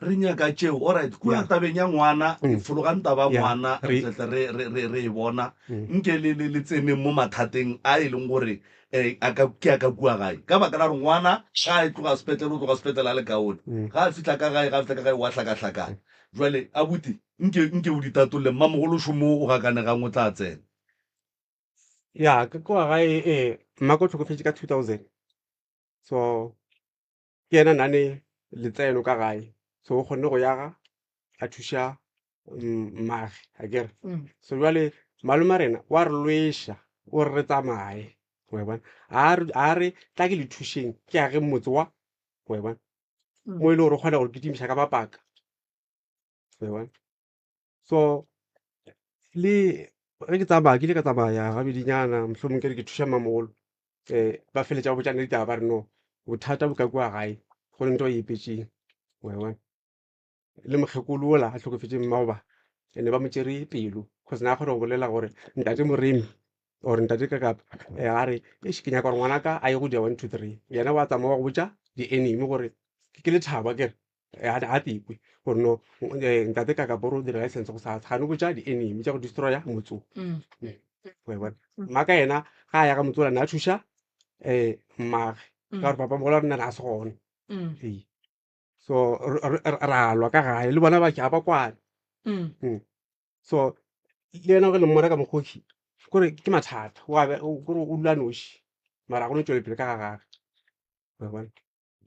re nyaka tšeo alright kua Yeah. tabeng ya ngwana Mm. fologang taba ya Yeah. ngwana re Re- tletle re, re, re, re e bona Mm. nke le, le, le tseneng mo mathateng a e leng gore um a ka, ke a ka kua gae ka baka la gore ngwana ga a e tloga sepetlele o tloga sepetlele a le kaone Mm. ga a fihla ka gae ga a fihla ka gae wa hlakahlakana jwale abuti nke nke o di tatolle mmamogolo šomo o gakanegang o tla tsena ya ka kua gae eh mmako o hlokofetše ka 2000 so ke yena nane letseno ka gae so o kgonne go yaga a thuša mmage akere so jwale malome a rena wa re lweša o re re tsamaye wa e bona a re tla ke le thušeng ke age motse wa wa e bona mo e le gore o kgona go kitimiša ka mapaka wa e bona so le ge ke tsamaya ke ile ka tsamaya gabedinyana mohlomong ke re ke thuša mmamogolo um ba feletša ba botšana ditaba ba re no bothata bo ka kua gae go le nto e epetšeng wa e bona le mokgekolo ola a hlokofetšeng mmagoba ene ba mo tšere pelo cause na a kgona go bolela gore ntate Moremi or ntate Kakapa eh, a re eish ke nyaka gore ngwanaka a ye go dia 1 2 3 yena wa tsamaya wa go botša di-enemy gore ke lethabo akere eh, a a tekwe gore no eh, ntate Kakapa o re o dira license go sa gane botša di-enemy tša go destroya motse o wa e bona mmaka yena ga a ya ka motse ola ne a thuša um mmage ka gore papa mogolo wa rena ne a se gona ee so ra lwa ka gae le bona ba ke ga ba kwane so le yena ge le mmona ka mokgoši kore ke mathata kore o dula noši mara ga go no tšwele pele ka ga gage wa bona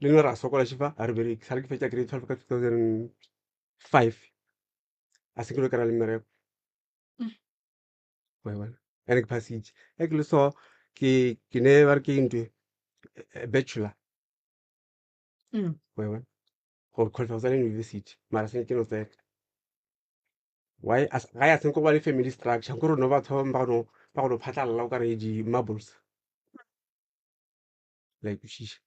le nna ra sokola šifa ga re bereke sale ke fetša grade 12 ka 2005 a se ke lo kry-a le mmereko wa bona ene ke phasitše ge ke le so ke ne ba re ke eng ntho e bachelor wa bona gore qualify go tsena university mara se ke no tsena why ga ya senko ba le family structure nkore no batho ba go ba go no phatlalla o ka re di marbles la ikwešiša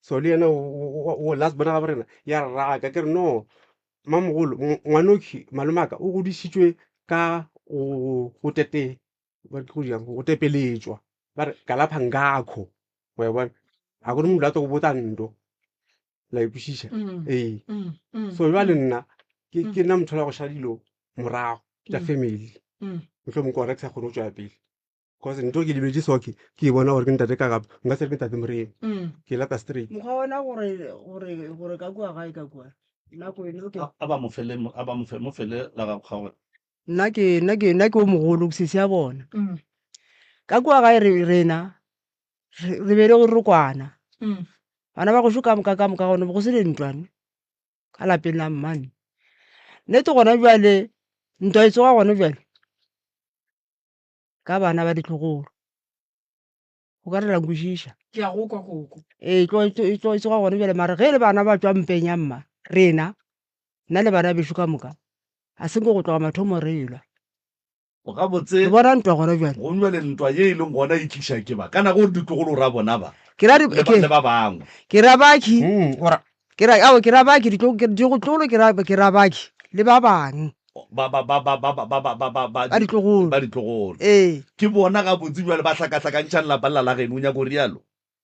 so le yena o last bona ga borena ya re raka ke re no mamogolo ngwanoki malomaka o godišitšwe ka go tete ba re ke go dirang go tepeletšwa ba re kalapha ngakho wa e bona ga gone motho a tlo go botsa nto la e kwešiša ee so jwale nna ke ke nna motho wa go šala dilo morago tša family mohlomong ke gona ke sa kgone go tšwela pele cause ntho ke lebetše soke ke e bona gore ke ntate ka gape nka se re ke ntate moremi ke e lata straight mokgwa ona gore gore gore ka kua gae ka kua nako eno ke A ba mo fele a ba mo fe mo fele la gago kgaogelo. Nna ke nna ke nna ke o mogolo ke sesi ya bona. Ka kua gae re rena re re be le gore re kwana. Bana ba gešo ka moka ka moka gone go se le ntwa ne ka lapeng la mmane. Nnete gona bjale ntwa e tsoga gone bjale ka bana ba ditlogolo. O ka re la nkwešiša. Ke a go kwa koko. Ee, e tlo e tlo e tsoga gone bjale mara ge e le bana ba tšwa mpeng ya mma rena nna le bana bešo ka moka a se nke go tloga mathomo re elwa. Gabotse Re bona ntwa gona bjale. Go bjale ntwa ye e leng gona e tliša ke ba kana gore ditlogolo ra bona ba Ke ra le ba, ke le ba bangwe. ke ra bakhi. O ra Ke ra ao ke ra bakhi ditlo ke ditlogolo ke ra ke ra bakhi le ba bang. Ba ba ba ba ba ba ba ba ba ba Ba ditlogolo. Ba ditlogolo. Ee. Ke bona gabotse bjale ba hlakahlakantšhang lapa lela la geno o nyaka go rialo?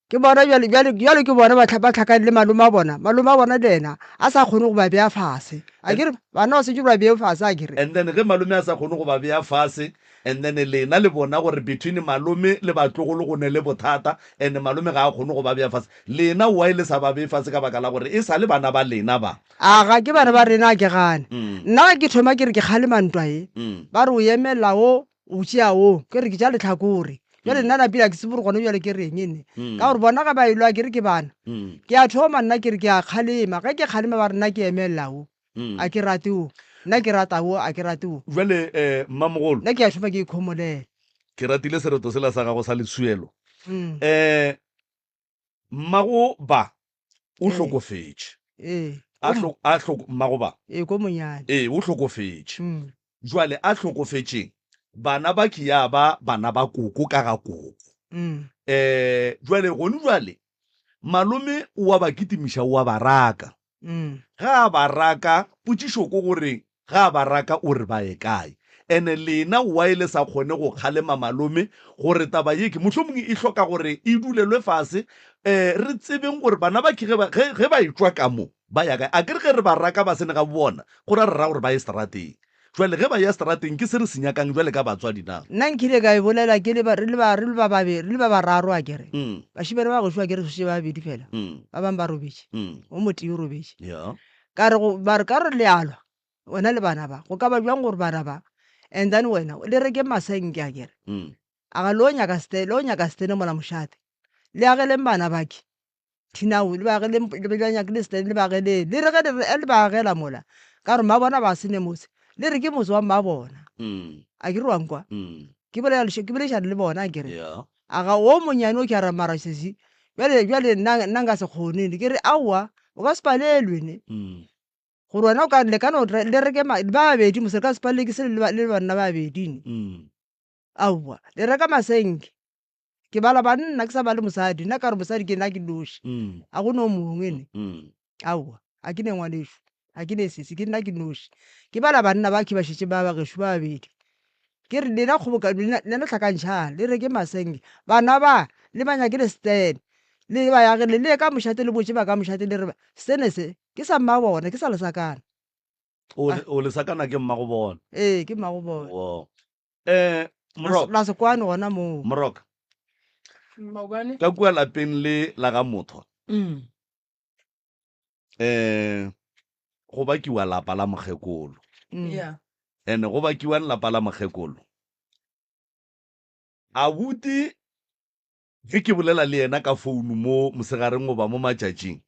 Ke bona bjale, bjale, bjale ke bona ba, ba hlakane le malome a bona. Malome a bona le yena a sa kgone go ba bea fase. A ke re, bana ba swanetše ba bee fase, a ke re. And then ge malome a sa kgone go ba bea fase, and then lena le bona gore between malome le batlogolo go ne le bothata, and malome ga a kgone go ba bea fase, lena why le sa ba bee fase ka baka la gore e sa le bana ba lena ba? A ga ke bana ba rena, a ke gane. Nna ge ke thoma ke re ke kgalema ntwa ye, ba re o emela wo, O tšea wo, ke re ke tša lehlakore. Bjale nna napile a ke tsebe gore gona bjale ke reng ene. Ka gore bona ge ba elwa ke re ke bana. Ke a thoma nna ke re ke a kgalema. Ge ke kgalema ba re nna ke emelela wo. A ke rate wo. Nna ke rata wo, a ke rate wo. Bjale mmamogolo. Nna ke a thoma ke ikhomolela. Ke ratile sereto sela sa gago sa Lesuelo. Um Mmago ba o hlokofetše. Ee. A hlo, a hloko, mmago ba. Ee, ko monyane. Ee, o hlokofetše. Jwale a hlokofetšeng, bana ba ke ya ba bana ba koko ka ga koko. Eh, jwale gone jwale malome o a ba kitimiša, o a ba raka. Ge a ba raka, potšišo ko gore ge a ba raka o re ba ye kae? Ene lena why le sa kgone go kgalema malome gore taba ye ke mohlomongwe e hloka gore e dulelwe fase um re tsebeng gore bana ba ke ge ba ge ge ba etšwa ka mo ba ya kae? Akere ge re ba raka ba sene ga bona go ra re ra gore ba ye seterateng. Jwale ge ba eya seterateng ke se re se nyakang jwale ka batswadi na? Nna nkile ka e bolela ke le ba, re le ba, re le ba babe, re le ba bararo akere. Bašemane ba gešo akere re šetše ba babedi fela, ba bangwe ba robetše, o motee o robetše. Ka re go, ba re ka re le a lwa, wena le bana ba, go ka ba bjang gore bana ba, and then wena le reke masenke akere. A ga le yo nyaka ste, le yo nyaka stene mola mošate, le ageleng bana ba ke. Thinao, le ba ageleng, le ba nyakile stand, le ba ageleng. Le re ge le re, le ba agela mola, ka gore mmabona ba se ne motse, le re ke motse wa mmabona. A ke re wa nkwa? Ke bolela, ke boledišana le bona, a ke re. A ga o monyane o ke a re mara sesi, bjale, bjale nna, nna nka se kgone ne. Ke re aowa, o ka se palelwe ne. Gore wena o ka, le ka no, le reke ma, ba babedi mose, le ka se palelwe ke selo le ba, le banna ba babedi ne. Aowa, le reka masenke. Ke bala banna ke sa bale mosadi, nna ka re mosadi ke nna ke noši, a go no mongwe ne. Aowa, a ke ne ngwanešu, a ke ne sesi, ke nna ke noši. Ke bala banna ba ke ba šetše ba ba gešo ba babedi. Ke re lena kgoboka, lena lena hlakantšhang, le reke masenke. Bana ba, le ba nyakele stene, le ba yagele, le ye ka mošate le botše ba ka mošate le re stene se ke sa mmabona, ke sa lesakana. O, o lesakana ke mmagobona? Ee, ke mmagobona. Wo. Eh, Moroka. La se kwane gona moo. Moroka. Maobane. Ka kua lapeng le la ga Mothwa. Mm. Eh, go bakiwa lapa la mokgekolo. Mm. Yeah. Ene go bakiwang lapa la mokgekolo. Abuti ge ke bolela le yena ka founu mo mosegareng goba mo matšatšing,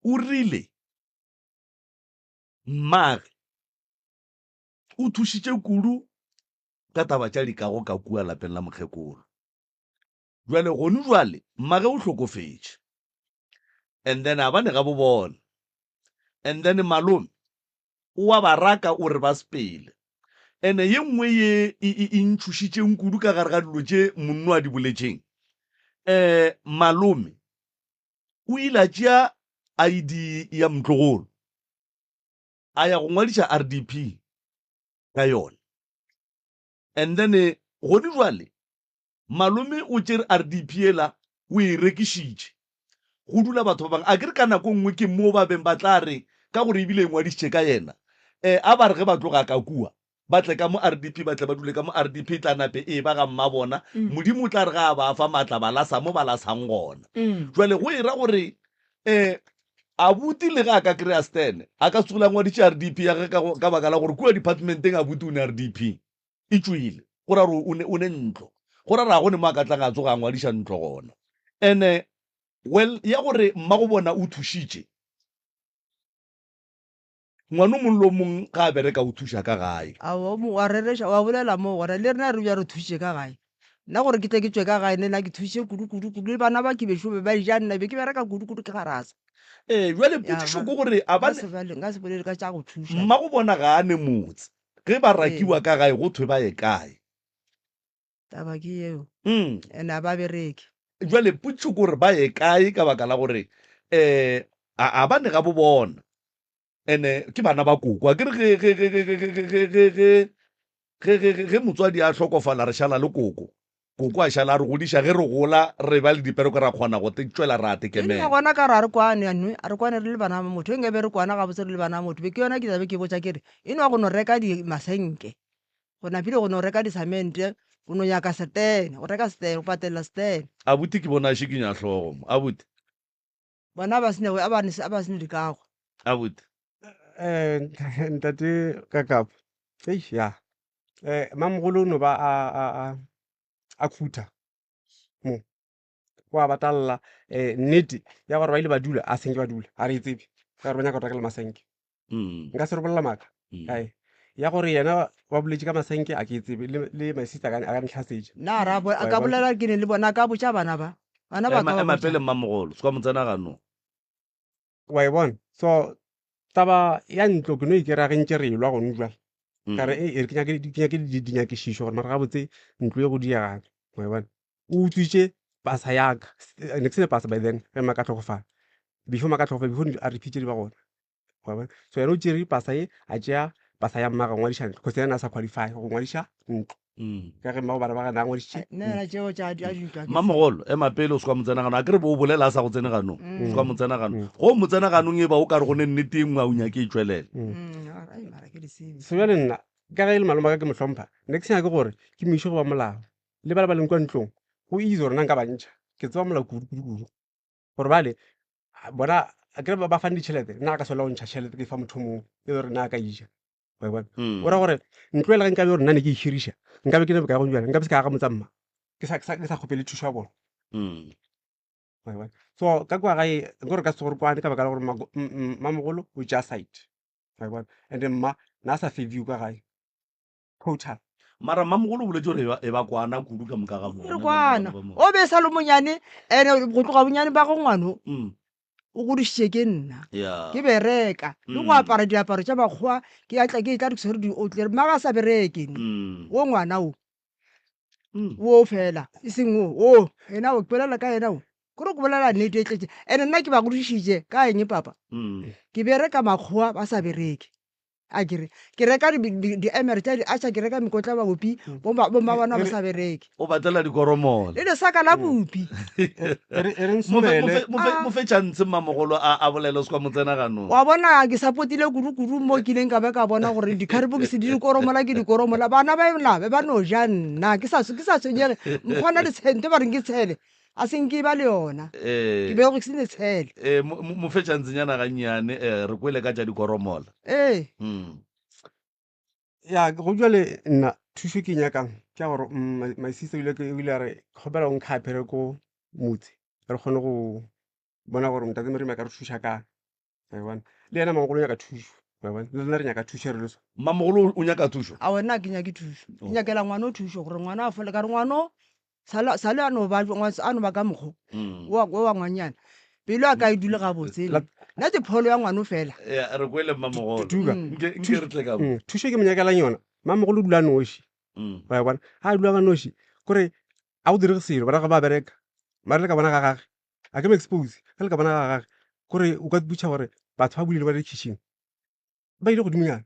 o rile mmage O thušitše kudu ka taba tša dikago ka kua lapeng la mokgekolo. Bjale gonu bjale mmage o hlokofetše and then a ba ne gabo bona and then malome o a ba raka o re ba sepele. Ene ye nngwe ye e, e, e ntšhošitšeng kudu ka gare ga dilo tše monno a di boletšeng, um malome o ile a tšea ID ya motlogolo a ya go ngwadiša RDP ka yona and then gone jwale malome o tšere RDP ela o e rekišitše go dula batho ba bangwe a ke re ka nako nngwe ke mo ba beng ba tla re ka gore ebile e ngwadišitše ka yena um a ba re ge ba tloga ka kua ba tle ka mo RDP ba tle ba dule ka mo RDP e tla nape e ba ga mmabona modimo o tla re ga a ba fa maatla ba lasa mo ba lasang gona jwale go e ra gore um Abuti le ge a ka kry-a stand, a ka se tsogile a ngwaditše RDP ya ge ka, ka baka la gore kua departmenteng abuti o ne RDP e tšwile. Go ra gore o ne, o ne ntlo. Go ra gore ga go ne mo a ka tlang a tsoga a ngwadiša ntlo gona. And-e, well, ya gore mmagobona o thušitše, Ngwana o mong le o mong ga a bereka o thuša ka gae. Aowa, o mongwe wa rereša, wa bolela moo gona. Le rena re bja re thušitše ka gae. Nna gore ke tle ke tšwe ka gae, le nna ke thušitše kudu, kudu, kudu. Le bana ba ke bešo be ba eja nna, be ke bereka kudu, kudu ke garasa. Ee, bjale potšišo ke gore a ba. Nka se bolele ka tša go thuša. Mmago bona ga a ne motse. Ge ba rakiwa ka gae go thwe ba ye kae? Taba ke yeo. And a ba bereke. Bjale potšišo ke gore ba ye kae ka baka la gore um a ba ne gabo bona. Ene ke bana ba koko. Akere ge ge ge ge ge ge ge ge ge ge ge ge motswadi a hlokofala re šala le koko. Koko a šala a re godiša ge re gola re ba le dipereko ra kgona go te tšwela ra Nna tekemela. gona ka re a re kwane anwe a re kwane re le bana ba motho ge nka be re kwana gabotse re le bana ba motho be ke yona ke tla be ke botša ke re e nwa go no reka di masenke go napile go no reka disamente go no nyaka setene go reka setene go patelela setene. Abuti ke bona a šikinya hlogo mo. Abuti. Bona ba sene a ba a ba sene dikago. Abuti. Eh, ntate Kakapa. Eish, ya. Eh, mamogolo o no ba a a a a khutha mo. Wa batalla eh nnete ya gore ba ile ba dula a senke ba dula a re e tsebe ka gore ba nyaka go rekela masenke. Nka se re bolela maaka. Kae? Ya gore yena ba boletše ka masenke a ke e tsebe le le my sister a ka a ka ntlhasetša. Nna a ra bo a ka bolela ke ne le bona a ka botša bana ba. Bana ba ka Ema ba ema botša. pele mmamogolo, se kwa mo tsena ganong. Wa e bona? So taba ya ntlo ke no ikera ge ntše re elwa gone jwale. Ka re e re ke nyake ke nyake dinyakišišo gore mara gabotse ntlo e go diegang. Wa e bona? O utswitše pasa ya ka. Ne ke sena pasa by then ge mma ka hlokofala. Before mma ka hlokofala before di-R_P tše di ba gona. Wa bona? So yena o tšere pasa ye a tšea pasa ya mmagwe a ngwadiša ntlo cause yena a sa qualify go ngwadiša ntlo. Ka ge mmago bana ba gana a ngwadišitše. Nna yona tšeo tša di ntlo a ke Mmamogolo ema pele o se kwa mo tsena ganong a ke re bo o bolela a sa go tsene ganong o se kwa mo tsena ganong go o mo tsena ganong e ba o ka re go ne nnete e nngwe a o nyake e tšwelele. Ai mara ke disebi. So bjale nna ka ge e le malome wa ka ke mo hlompha ne ke sa nyake gore ke mo iše go ba molao le bale ba leng kwa ntlong go easy gore nna nka ba ntšha ke tseba molao kudu kudu kudu gore bale bona akere ba fane ditšhelete nna ka swanela go ntšha tšhelete ke fa motho mongwe e le gore nna a ka ija wa bona o ra gore ntlo e le ge nkabe gore nna ne ke e hiriša nkabe ke ne bokae go bjale nkabe se ka aga motsa mma ke sa ke sa kgopele thušo ya bona wa bona so ka kwa gae nkore ka se gore kwane ka baka la gore mmamogolo o tšea side wa bona and mma na a sa febiwe ka gae total. Mara mmamogolo o boletše gore e ba kwana kudu ka moka ga bona. Re kwana. O be sa le monyane ene go tloga bonyane ba go ngwano o godišitše ke nna. Ke bereka le go apara diaparo tša makgowa ke a tla ke tla re ke di otle mma ga sa bereke wo ngwana wo. Wo fela e seng wo wo yena o bolela ka yena wo. Kore ke bolela nnete e tletše ene nna ke ba godišitše ka eng papa? Ke bereka makgowa ba sa bereke. A ke re, ke reka diemere tša diatšha, ke reka mekotla ya bupi, bomma bona ba sa bereke. O batlela dikoromola. Le lesaka la bupi. Mo fe chance mmamogolo a bolele o se kwa mo tsena ganong. Wa bona ke sapotile kudu-kudu mo ke ileng ka ba ka bona gore dikharibokisi di dikoromola ke dikoromola. Bana ba na be ba no ja nna ke sa ke sa tshwenyege. Mokgwana le tshente ba reng ke tshele a se nke ba le yona. Ke bego ke se ne tshele. Mo fe chancenyana gannyane re kwele ka tša dikoromola. Ee. Mm. Ya go jwale nna thušo ke e nyakang ke ya gore mm, my, my sister o ile o ile a re kgopela o nkgaphe re ko motse re kgone go bona gore ntate Moremi a ka re thuša kang wa e bona le yena mamogolo o nyaka thušo wa e bona le rena re nyaka thušo re le so Mmamogolo o nyaka thušo. A wena ke nyake thušo. Ke Oh. nyakela ngwano thušo gore ngwana a fole ka re ngwano Sale, sale a no ba, a no ba ka mokgo Mm. wa wa ngwanyana. Pelo ya ka e dule gabotse. La- Nna ke pholo ya ngwano fela. Ya, re kwele mmamogolo. Tuka. Mm. Nke nke re tle ka mo. Thušo ke mo nyakelang yona mamogolo o dula a noši Mm. wa e bona ga a dula ka noši kore a go direge selo bana ga ba bereka mare le ka bona ga gage a ke mo expose ge le ka bona ga gage kore o ka botša gore batho ba buile ba le kitchen ba ile godimonyana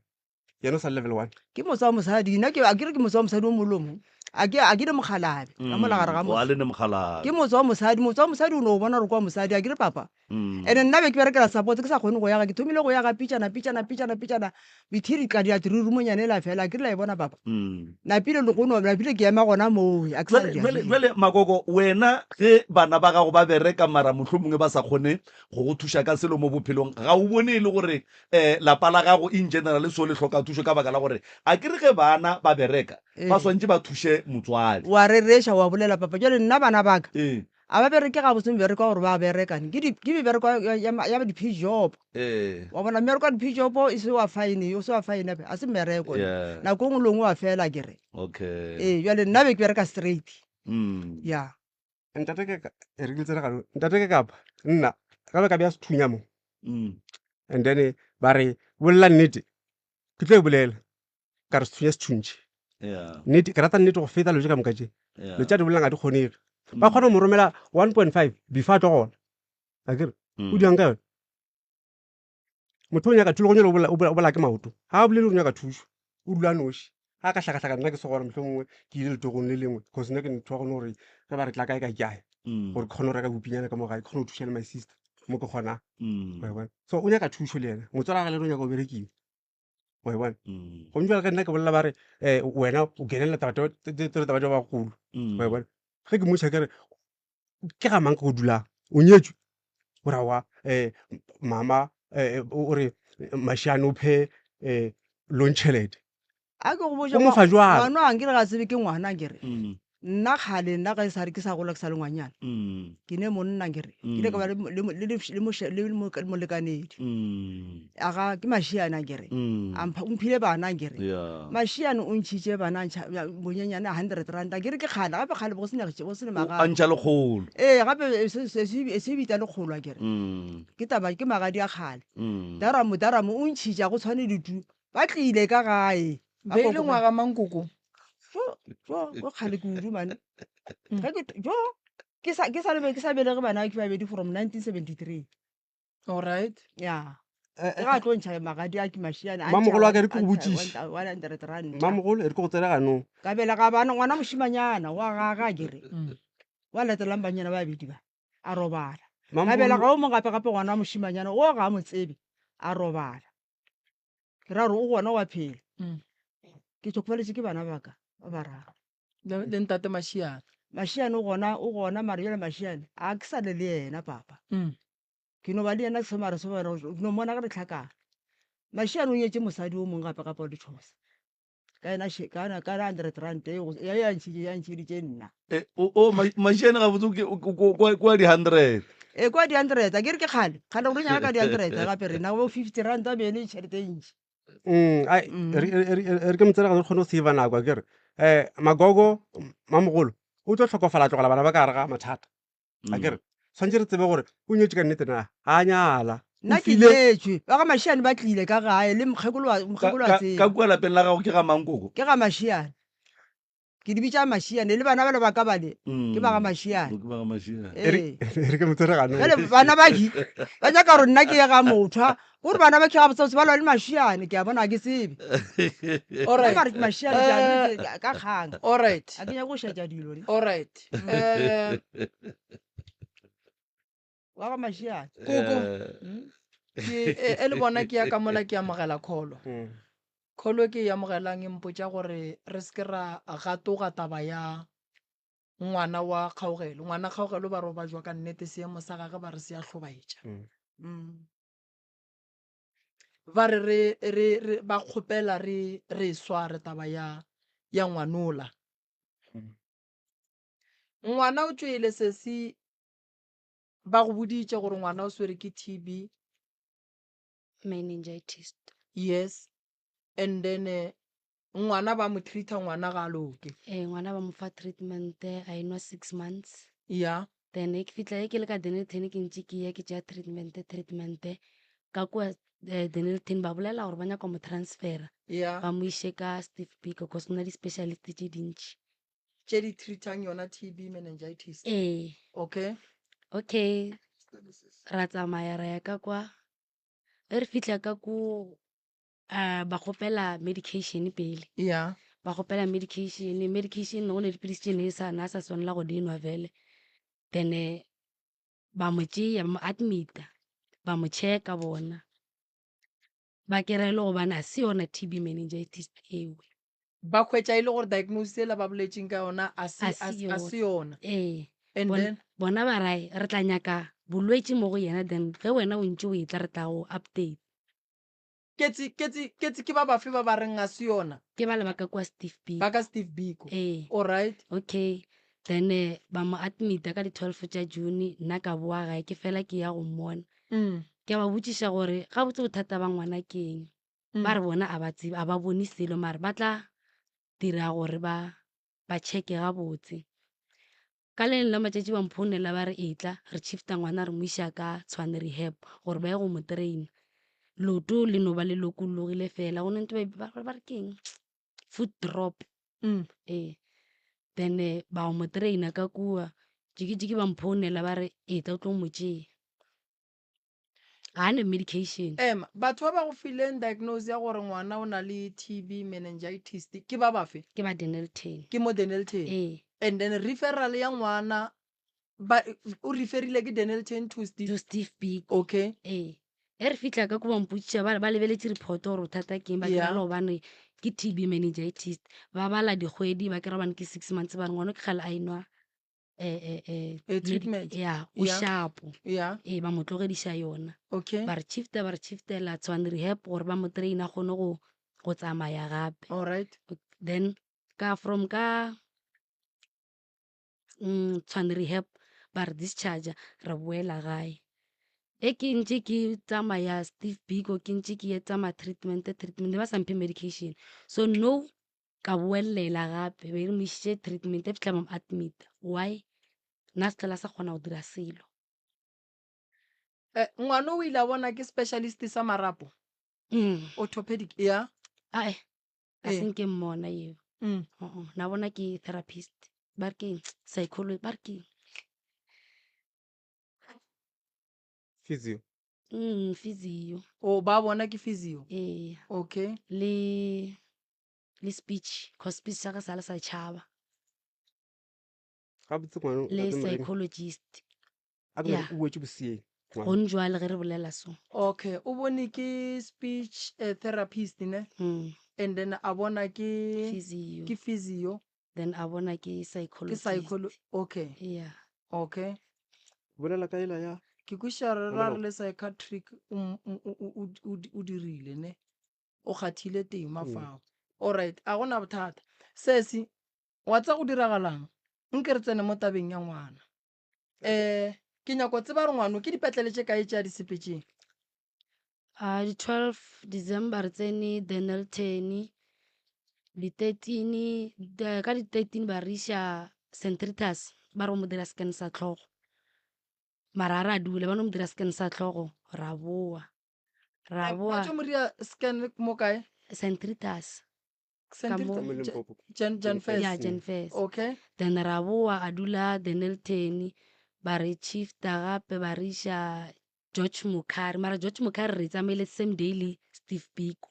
yena o sa le level one. Ke motse wa mosadi nna ke a ke re ke motse wa mosadi o molomo a ke a ke ne mokgalabe ka mola gare ga Mm, wa motse le ne mokgalabe. ke motse wa mosadi motse wa mosadi o no o bona gore ke wa mosadi a ke re papa Mm. ene nna be ke berekela support ke sa kgone go yaga ke thomile go yaga pitšana pitšana pitšana pitšana bithiri tla di a tirurumonyane ela fela a ke re la e bona papa Mm. napile le go no napile ke ema gona moo a ke sa Jwale di jwale jwale Makoko wena ge bana ba gago ba bereka mara mohlomongwe ba sa kgone go go thuša ka selo mo bophelong ga o bone e le gore um lapa la gago in general so le hloka thušo ka baka la gore a ke re ge bana ba bereka ba Ee. swantše ba thuše motswadi. Wa rereša wa bolela papa jwale nna bana ba ka Ee. a ba bereke gabotse mebereko ya gore ba berekane ke di ke mebereko ya ya ya di-P job Ee. wa bona mmereko wa di-P job e se wa fine o se wa fine a se mmereko Yeah. nako e nngwe le nngwe wa fela ke re Okay. ee jwale nna be ke bereka straight Mm. ya Ntate ke ka e re ke tsena gano ntate ke kapa nna ka be ka bea sethunya mo Mm. and then ba re bolela nnete ke tlo e bolela ka re sethunya se thuntšhe Yeah. nnete ke rata nnete go feta lo tše ka moka tše Yeah. lo tša di bolelang ga di kgonege ba Mm. kgona go mo romela 1.5 before a tlo gona a kere o Mm. dirang ka yone motho o nyaka thušo go nyala o bola ke maoto ga a bolele o nyaka thušo o dula noši. Ga ka hlakahlakana nna ke se gona mohlomongwe ke ile letogong le lengwe cause nna ke ntho wa gone gore ge ba re tla kae kae ke aye gore ke kgone go reka bopinyana ka mo gae ke kgone go thuša le my sister mo ke kgonang. Wa e bona? So o nyaka thušo le yena motswala wa gage le yena o nyaka go berekiwa. Wa e bona? Gomme jwale ge nna ke bolela ba re um wena o kenelela taba taba tša bagolo. Wa e bona? Ge ke mmotšiša ke re ke ga mang ke go dulang o nyetšwe o ra wa um mama um o re mašiane o phe um loan tšhelete A ke go botše o mo fa jwang ngwana a nkere ga tsebe ke ngwana nkere nna kgale nna ge sa re ke sa gola ke sa le ngwanyana ke ne monna nkere ke ile ka ba le le le le le molekanedi a ga ke mašiane a nkere a mpha o mphile bana nkere mašiane o ntšhitše bana ntšha bonyenyane 100 rand a kere ke kgale gape kgale bo go sena go sena magadi a ntšha lekgolo ee gape se se bitsa lekgolo a kere ke taba ke magadi a kgale daramo daramo o ntšhitše a go tshwane le tu Ba tlile ka gae. Be e le ngwaga mang koko? Jo, jo, go kgale kudu mane. Ge ke jo, ke sa ke sa le ke sa belege bana ke babedi from 1973. All right. Ya. Ke ga tlo ntšha magadi a ke mašiane. Mamogolo wa ka re ke go botšiše. 100 rand. Mamogolo e re ke go tsene ganong. Ka belega bana ngwana mošimanyana wa gaga ke re. Wa latelang banyana ba babedi ba. A robala. Ka belega o mongwe gape gape ngwana wa mošimanyana o ga a mo tsebe. A robala. Ke ra gore o gona wa phela. Ke hlokofaletše ke bana ba ka ba bararo. Le, le ntate Mashiane. Mashiane o gona, o gona mara bjale Mashiane a ke sa le le yena papa. Ke no ba le yena so mara so mara ke no mmona ge re hlakana. Mashiane o nyetše mosadi o mongwe gape gape wa Letšhosa. Ka yena še, ka yona, ka 100 rand e go, ya ya ntšhitše, ya ntšheditše nna. E, o, o, Ma- Mashiane gabotse o ke- o- o- kwa, kwa di-hundred. E kwa di-hundred, a ke re ke kgale, kgale go nyaka ka di-hundred gape rena, bo 50 rand a be e le tšhelete e ntši. Mm, ai, e re- e re- e re ke motsena re kgone go save nako a kere um magogo mamogolo o tlo hlokofala a tlogela bana ba ka gare ga mathata a kere tshwanetse re tsebe gore o nyetše ka nnete na ga a nyala O Nna ke file nyetšwe, ba ga Mashiane ba tlile ka gae le mokgekolo wa Ka, mokgekolo wa ka, ka tseba. kua lapeng la gago ke ga mang koko? Ke ga Mashiane. Ke di bitša Mashiane le bana bale ba ka bale ke ba ga Mashiane. Ke ba ga Mashiane. E re Ee. e re ke motsere ganong Bjale bana ba ki ba nyaka gore nna ke ye ga mothwa gore bana ba ki gabotsebotse ba lwa le Mashiane ke a bona ga ke tsebe. All Nna right. mare ke Mashiane ke a ke- ka kgang. All right. Ga ke nyake go šetša dilo ne. All right. Eh, Wa ga Mashiane. Koko. Eh, Ke e, e le bona ke ya ka mola ke amogela kholo. Kholo e ke e amogelang e mpotša gore re se ke ra gatoga taba ya ngwana wa Kgaogelo. Ngwana Kgaogelo ba re o bajwa ka nnete, seemo sa gage ba re se a hlobaetša. Ba re re, re, re ba kgopela re re e sware taba ya ya ngwanola. Ngwana o tšwele sesi ba go boditše gore ngwana o swere ke TB. Meningitis. Yes. And then eh, ngwana ba mo treata ngwana ga a loke. Ee, ngwana ba mo fa treatment a enwa 6 months. Yeah. Then e ke fihla e ke le ka Dennilton ke ntše ke ya ke tšea treatment treatment ka kua eh, Dennilton ba bolela gore ba nyaka go mo transfera Yeah. ba mo iše ka Steve Biko cause go na di-specialist tše dintši. Tše di treatang yona TB meningitis. Ee. Okay. Okay, ra tsamaya ra ya ka kwa ge re fihla ka ko um ba kgopela medication pele. Yeah. Ba kgopela medication, medication go ne dipilisi tše ne sa na sa swanela go di nwa vele. Then eh, ba mo tšea ba mo admit-a ba mo checka bona ba kry-a e le gobane a se yona T_B meningitis eo. Ba hwetša e le gore diagnosis ela ba boletšeng ka yona a se A a se se a se yona. yona. Ee. And Bon- then bona ba rae re tla nyaka bolwetši mo go yena then ge wena o ntše o etla re tla go update. Ketsi ketsi ketsi ke ba bafe ba ba reng a se yona? Ke bale ba ka kua Steve Biko. Ba ka Steve Biko. Ee. All right. Okay. Then eh, ba mo admit-a ka di 12 tša June nna ka boa gae ke fela ke ya go mmona. Ke a ba botšiša gore gabotse bothata ba ngwana ke eng. Ba re bona a ba tsebe, a ba bone selo mare ba tla dira gore ba ba checke gabotse. Ka le leng la matšatši ba mphounela ba re etla re shifta ngwana re mo iša ka Tshwane rehab gore ba ye go mo trainer. Leoto le no ba le lokologile fela go ne ntho ba ba re ke eng foot drop. Ee, then ba go mo trainer ka kua jiki jiki ba mphounela ba re etla o tlo mo tšea. Ga a ne medication. Ema, batho ba ba go fileng diagnose ya gore ngwana o na le TB meningitis ke ba bafe? Ke ba Dennilton. Ke mo Dennilton. Ee. And then referral ya ngwana ba o referile ke Dennilton to Steve. To Steve Biko. Okay. Ee. E re fihla ka ko ba mpotšiša ba ba lebeletše report gore bothata ke eng ba Yeah. kry-a gobane ke TB meningitis. Ba bala dikgwedi ba kry-a gobane ke 6 months ba re ngwana ke kgale a enwa eh, eh, Eh, treatment. ya o Yeah. shapo Yeah. ee ba mo tlogediša yona Okay. ba re shifta ba re shiftela Tshwane rehab gore ba mo train a kgone go go tsamaya gape All right. then ka from ka Tshwane rehab ba re discharge ra boela gae e ke ntše ke tsamaya Steve Biko ke ntše ke etsa ma treatment treatment ba sa mphe medication so no ka boelela gape be re mo išitše treatment e fihla ba mo admit-a why nna se tlhola sa kgona go dira selo. Eh, ngwana o ile a bona ke specialist sa marapo orthopedic ya Ae, a Eh. se nke mmona eo Uh-uh, na bona ke therapist ba re ke eng? Psychology ba re ke eng? Physio. Physio. O ba bona ke physio. Ee. Okay. Le le speech, cause speech sa gagwe sa le sa tšhaba. Gabotse ngwana o- Le Ntate Moremi. psychologist. A ke Yeah. o wetše boseeng. ngwana. Gone jwale ge re bolela so. Okay, o bone ke speech therapist ne? And then a bona ke Physio. Ke physio. Then a bona ke Ke psychologist. psycholo-, okay. Yeah. Okay. Bolela ka ela ya Ke kwešiša re ra Molao. re le psychiatric o m-, o, o, o, o, o dirile ne? O kgathile tema fao. Alright, a gona bothata. Sesi, wa tseba go diragalang? Nke re tsene mo tabeng ya ngwana. Ke nyako tseba gore ngwano ke dipetlele tše kae tše a di sepetšeng? Di 12 December re tsene Dennilton, di 13, ka di 13 ba re iša Saint Rita's, ba re o mo dira scan sa tlhogo. Mara a re a dula, ba no mo dira scan sa tlhogo, ra boa. Ra Ba boa. tšo mo dira scan mo kae? Saint Rita's. Saint Ka Rita's, mo. Mo Limpopo. Jan First. Yeah, Jan First. Okay. Then ra boa, a dula Dennilton, ba re shifta gape ba re iša George Mukhari. Mara George Mukhari re tsamaile same day le Steve Biko.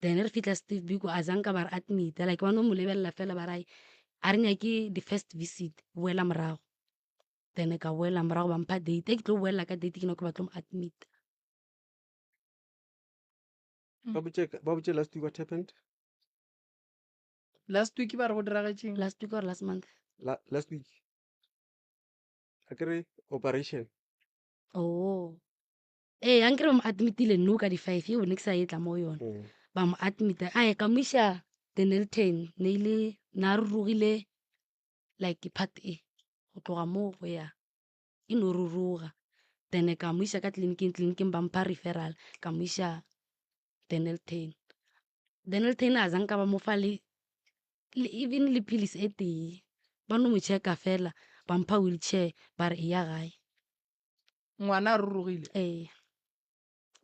Then re fihla Steve Biko, a zanka ba re admit-a, like ba no mo lebelela fela ba re, a re nyake the first visit, boela morago. Then ka boela morago ba mpha date, e ke tlo boela ka date ke nako ba tlo mo admit-a. Ba botše last week what happened? Last week ba re go diragetšeng? Last week or last month? Last week. A ke re operation. Oh. Ee, a nkere ba mo admitile no ka di 5, eo ne ke sa etla mo yona. Ba mo admita. Ae, ka mo iša Dennilton, ne ile na rurugile like part E go tloga mo go ya e no ruruga. Then ka mo iša ka tleliniking, tleliniking ba mpha referral, ka mo iša Dennilton. Dennilton a zanka ba mo fa le, le even le pilisi e tee. Ba no mo checka fela, ba mpha wheelchair, ba re e ya gae. Ngwana a rurugile? Ee.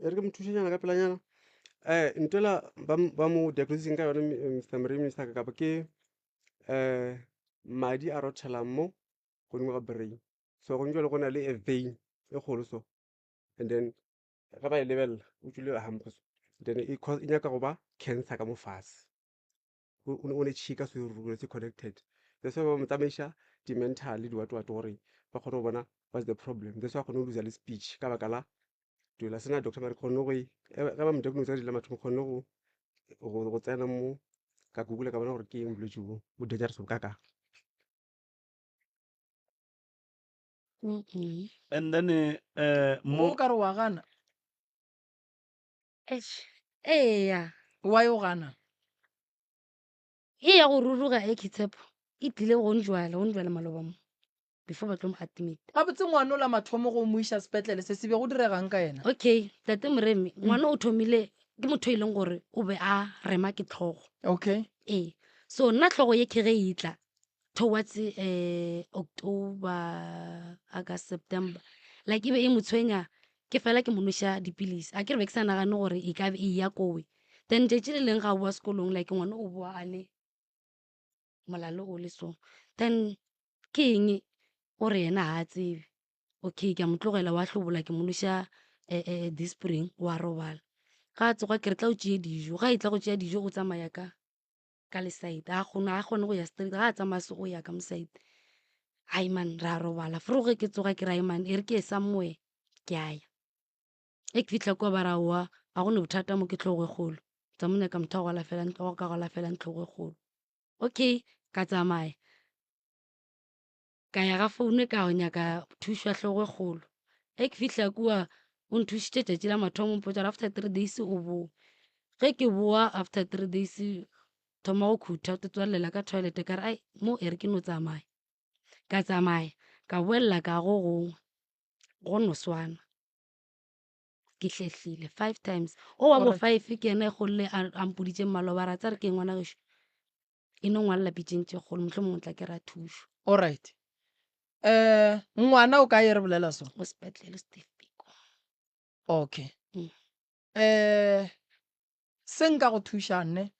E re ke mo thušenyana ka pelanyana. Ntwela ba mo diagnosing ka yona, Mister Moremi, Mister Kakapa, ke madi a rothela mo godimo ga brain. So go ntšwa le go na le a vein e kgolo so. And then ge ba e lebelela, o tšwile hump so. Then e cause, e nyaka go ba cancer ka mo fase. O ne tšhika so e rurugile, se connected. That's why ba mo tsamaiša di-mental le di-what-what gore ba kgone go bona what's the problem. That's why a kgone go loser le speech ka baka la tuela. Sena doctor mare kgone go e, ge ba mo diagnose ka dilo la mathomo, kgone go tsena mo ka Google ka bona gore ke eng bolwetši bo, bo dangerous bo kakang. And then mo O ka re wa gana? Eish, eya. Why o gana? E ya go ruruga e ke tshepo. E tlile go njwala, go njwala maloba mo. Before ba tlo mo admit. Gabotse ngwana o la mathomo go mo iša sepetlele se se be go diregang ka yena? Okay, Tate Moremi, ngwana o thomile ke motho e leng gore o be a rema ke tlhogo. Okay. Ee. So nna tlhogo ye ke ge e tla towards October, August, September. Like e be e mo tshwenya ke fela ke mo nweša dipilisi. A ke re be ke sa nagane gore e ka be e ya kowe. Then tšatši le leng ga a boa sekolong, like ngwana o boa a le molalo o le so. Then ke eng o re yena ha a tsebe. Okay, ke a mo tlogela wa hlobola ke mo nweša Disprin wa robala. Ga a tsoga ke re tla o tšee dijo, ga e tla go tšea dijo o tsamaya ka ka le side ga kgone ga kgone go ya straight ga a tsamaya se go ya ka mo side. Ai man ra robala vroeg ge ke tsoga ke re ai man e re ke ye somewhere ke a ya. Ge ke fihla kua ba re aowa ga go ne bothata mo ke hlogo e kgolo, tsamaya o nyaka motho wa go alafela wa go ka go alafela hlogo e kgolo. Okay ka tsamaya ka ya ga foune ka go nyaka thušo ya hlogo e kgolo. Ge ke fihla kua o nthušitše tšatši la mathomo o mpotša gore after 3 days o boe. Ge ke boa after 3 days thoma go khutha o tswalela ka toilet ka re ai mo e re ke no tsamaya. Ka tsamaya ka boela ka go gongwe go no swana. Ke hlehlile five times. O wa bo five ke yena e golle a mpoditše maloba a re a tsare ke eng ngwana gešo e no ngwalela pitšeng tše kgolo mohlomongwe o tla kry-a thušo. Alright. Um ngwana o kae re bolela so? O sepetlele Steve Biko. Okay. Um se nka go thuša nne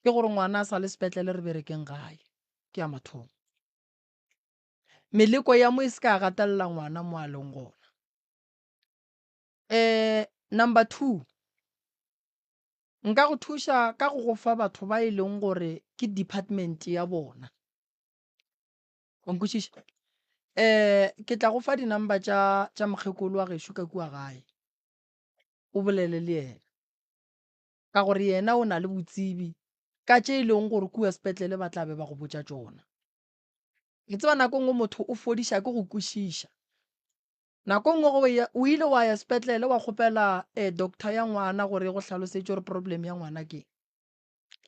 ke gore ngwana a sa le sepetlele re berekeng gae ke ya mathomo. Meleko ya mo e se ka ya gatelela ngwana mo a leng gona. Um number two, nka go thuša ka go go fa batho ba e leng gore ke department ya bona. Wa nkwešiša? Um ke tla go fa di-number tša tša mokgekolo wa gešo ka kua gae, o bolele le yena. Ka gore yena o na le botsebi ka tše e leng gore kua sepetlele ba tla be ba go botša tšona. Ke tseba nako nngwe motho o fodiša ke go kwešiša. Nako nngwe go ya, o ile wa ya sepetlele wa kgopela eh, doctor ya ngwana gore e go hlalosetše gore problem ya ngwana ke.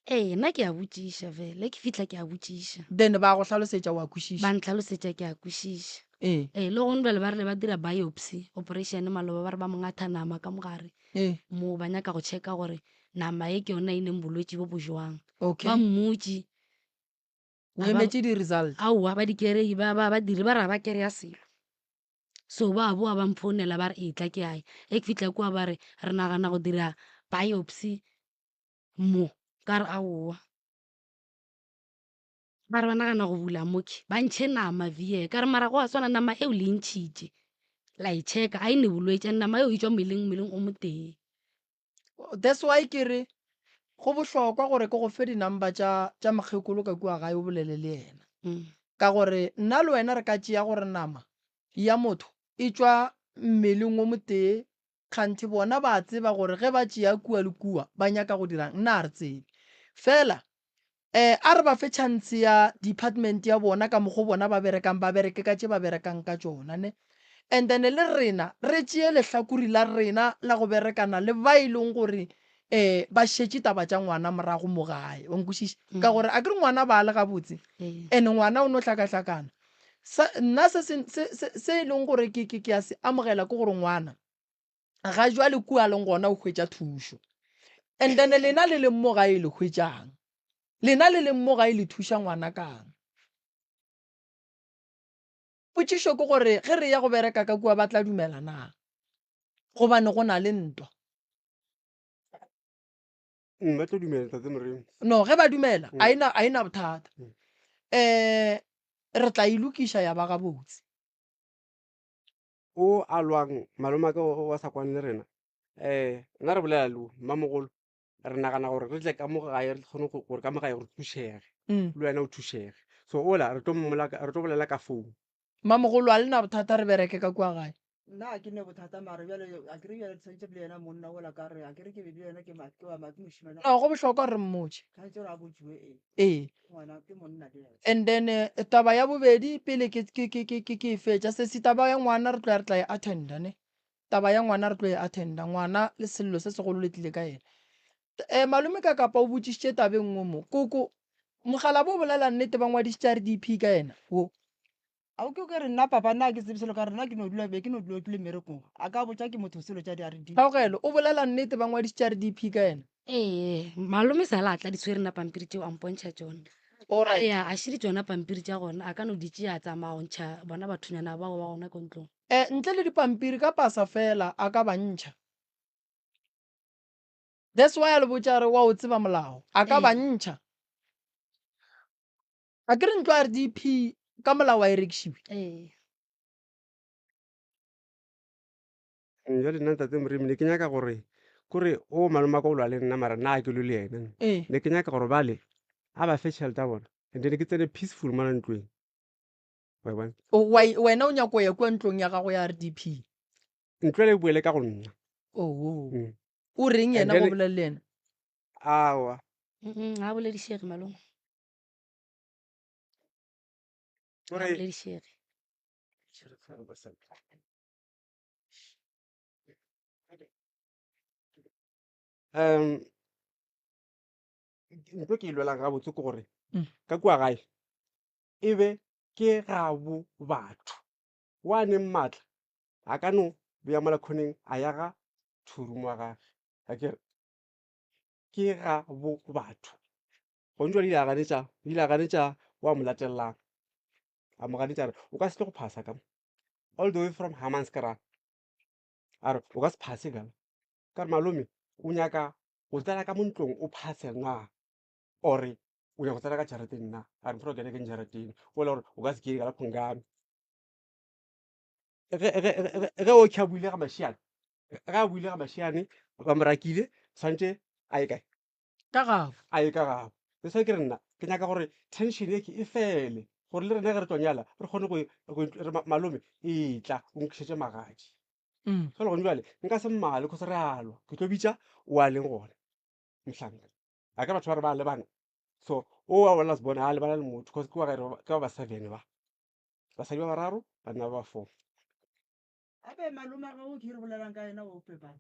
Ee, nna ke a botšiša vele, ke fihla ke a botšiša. Then ba go hlalosetša wa kwešiša. Ba ntlhalosetša ke a kwešiša. Ee. Ee, le gone bjale ba rile ba dira biopsy operation maloba ba re ba mo ngatha nama ka mogare. Ee. Mo ba nyaka go checka gore nama e ke yona e neng bolwetši bo bo jwang. Okay. Ba mmotše. O emetše di-result? Aowa, ba di kerei, ba, ba, ba dire, ba re ga ba kereya selo. So ba boa ba mphounela ba re etla ke ae. Ge ke fihla kua ba re re nagana go dira biopsy mo, ka re aowa. Ba re ba nagana go bula mo ke, ba ntšhe nama vie. Ka re mara go a swana nama eo le e ntšhitše, la e checka, a e ne bolwetši and nama eo e tšwa mmeleng, mmeleng o motee. That's why ke re go bohlokwa gore ke go fe di-number tša tša mokgekolo ka kua gae o bolele le yena. Ka gore nna le wena re ka tšea gore nama ya motho e tšwa mmeleng o motee kganthe bona ba tseba gore ge ba tšea kua le kua ba nyaka go dirang, nna ga re tsebe. Fela Eh, a re ba fe chance ya department ya bona ka mokgo bona ba berekang, ba bereke ka tše ba berekang ka tšona, ne. And then le rena re tšee lehlakori la rena la go berekana le ba e leng gore eh ba šetše taba tša ngwana morago mo gae, wa nkwešiša? Ka gore a ke re ngwana ba le gabotse, and ngwana o no hlakahlakana. Sa, nna se se, se, se, se e leng gore ke, ke, ke a se amogela ke gore ngwana ga jwale kua a leng gona o hwetša thušo. And then lena le leng mo gae le hwetšang? Lena le leng mo gae le thuša ngwana kang? Potšišo ke gore ge re ya go bereka ka kua ba tla dumela na? Gobane go na le ntwa. Ba tlo dumela Ntate Moremi. No, ge ba dumela a ena a ena bothata. Eh re tla e lokiša ya ba gabotse. O a lwang malome a ka o a sa kwane le rena um nna re bolela le mmamogolo re nagana gore re tle ka mo gae re kgone gore ka mo gae re thušege le wena o thušege so ola re tlo re tlo bolela ka phone. Mmamogolo a le na bothata re bereke ka kua gae. Nna ga ke ne bothata mare bjale a ke re bjale tshwanetse le yena monna ola ka re a ke re ke be le yena ke ma ke wa ma ke mošimane. No go bohlokwa gore re mmotše. Tshwanetse gore a botšiwe ee. Ee. Ngwana ke monna le yena. And then taba ya bobedi pele ke ke ke ke ke e fetša sesi taba ya ngwana re tlo ya re tla e attenda ne. Taba ya ngwana re tlo e attenda ngwana le sello se segolo le tlile ka yena. Eh malome ka kapa o botšišitše taba e nngwe mo. Koko mogala bo bolela nnete ba ngwadišitše RDP ka yena wo. A o ke o ke re nna papa nna ga ke tsebe selo ka re nna ke no dula be ke no dula ke le mmerekong a ka botša ke motho selo tša di RDP. Kgaogelo, o bolela nnete ba ngwadišitše RDP ka yena? Ee, malome sa le a tla di tshwere nna pampiri tšeo a mpontšha tšona. Alright. Ya, a šele tšona pampiri tša gona a ka no di tšea a tsamaya go ntšha bona bathonyana bao ba gona ko ntlong. Eh, ntle le dipampiri ka pasa fela a ka ba ntšha. That's why a le botša a re wa o tseba molao, a ka ba ntšha. A ke re ntlo ya RDP ka molao a e rekišiwe? Ee. Jwale nna ntate Moremi ne ke nyaka gore kore o malome wa ka o lwa le nna mara nna a ke lwe le yena. Ee. Ne ke nyaka gore bale a ba fe tšhelete ya bona and then ke tsene peaceful mola ntlong. Wa e bona? O, wa, wena o nyako ya kua ntlong ya gago ya RDP. Ntlo ele e boele ka go nna. Oo. Mm. O reng And yena go then bolela le yena? aowa. Mm, ga a boledišege malome. Ga a Kore boledišege. Um ntho ke e lwelang gabotse ke gore Mm. ka kua gae e be ke gabo batho wa neng maatla a ka no bea mola khoneng a ya ga thurumo wa gage a ke re ke gabo batho gone jwale ile a ganetša ile a ganetša wa mo latellang a mo ganetša a re o ka se tle go phasa ka mo all the way from Hammanskraal a re o ka se phase bjalo ka re malome o nyaka go tsena ka mo ntlong o phase na ore o nyaka go tsena ka jarateng na a re mfro kene ke jarateng o le gore o ka se kene ka la phongame ge o kha buile ga mashiane ge a buile ga mashiane ba mo rakile tshwanetse a ye kae Ka gabo. A ye ka gabo. That's why ke re nna ke nyaka gore tension e ke e fele gore le rena ge re tlo nyala re kgone go re malome e tla o nkišetše magadi. Mm. Jwale gone jwale nka se mmale cause re a lwa ke tlo bitša o a leng gona mohlanka. A ke batho ba re ba lebana so o wa wa last born a lebana le motho cause ke wa ke ba ba seven ba basadi ba bararo banna ba ba four. Gape malome wa gago ke re bolelang ka yena o pepana.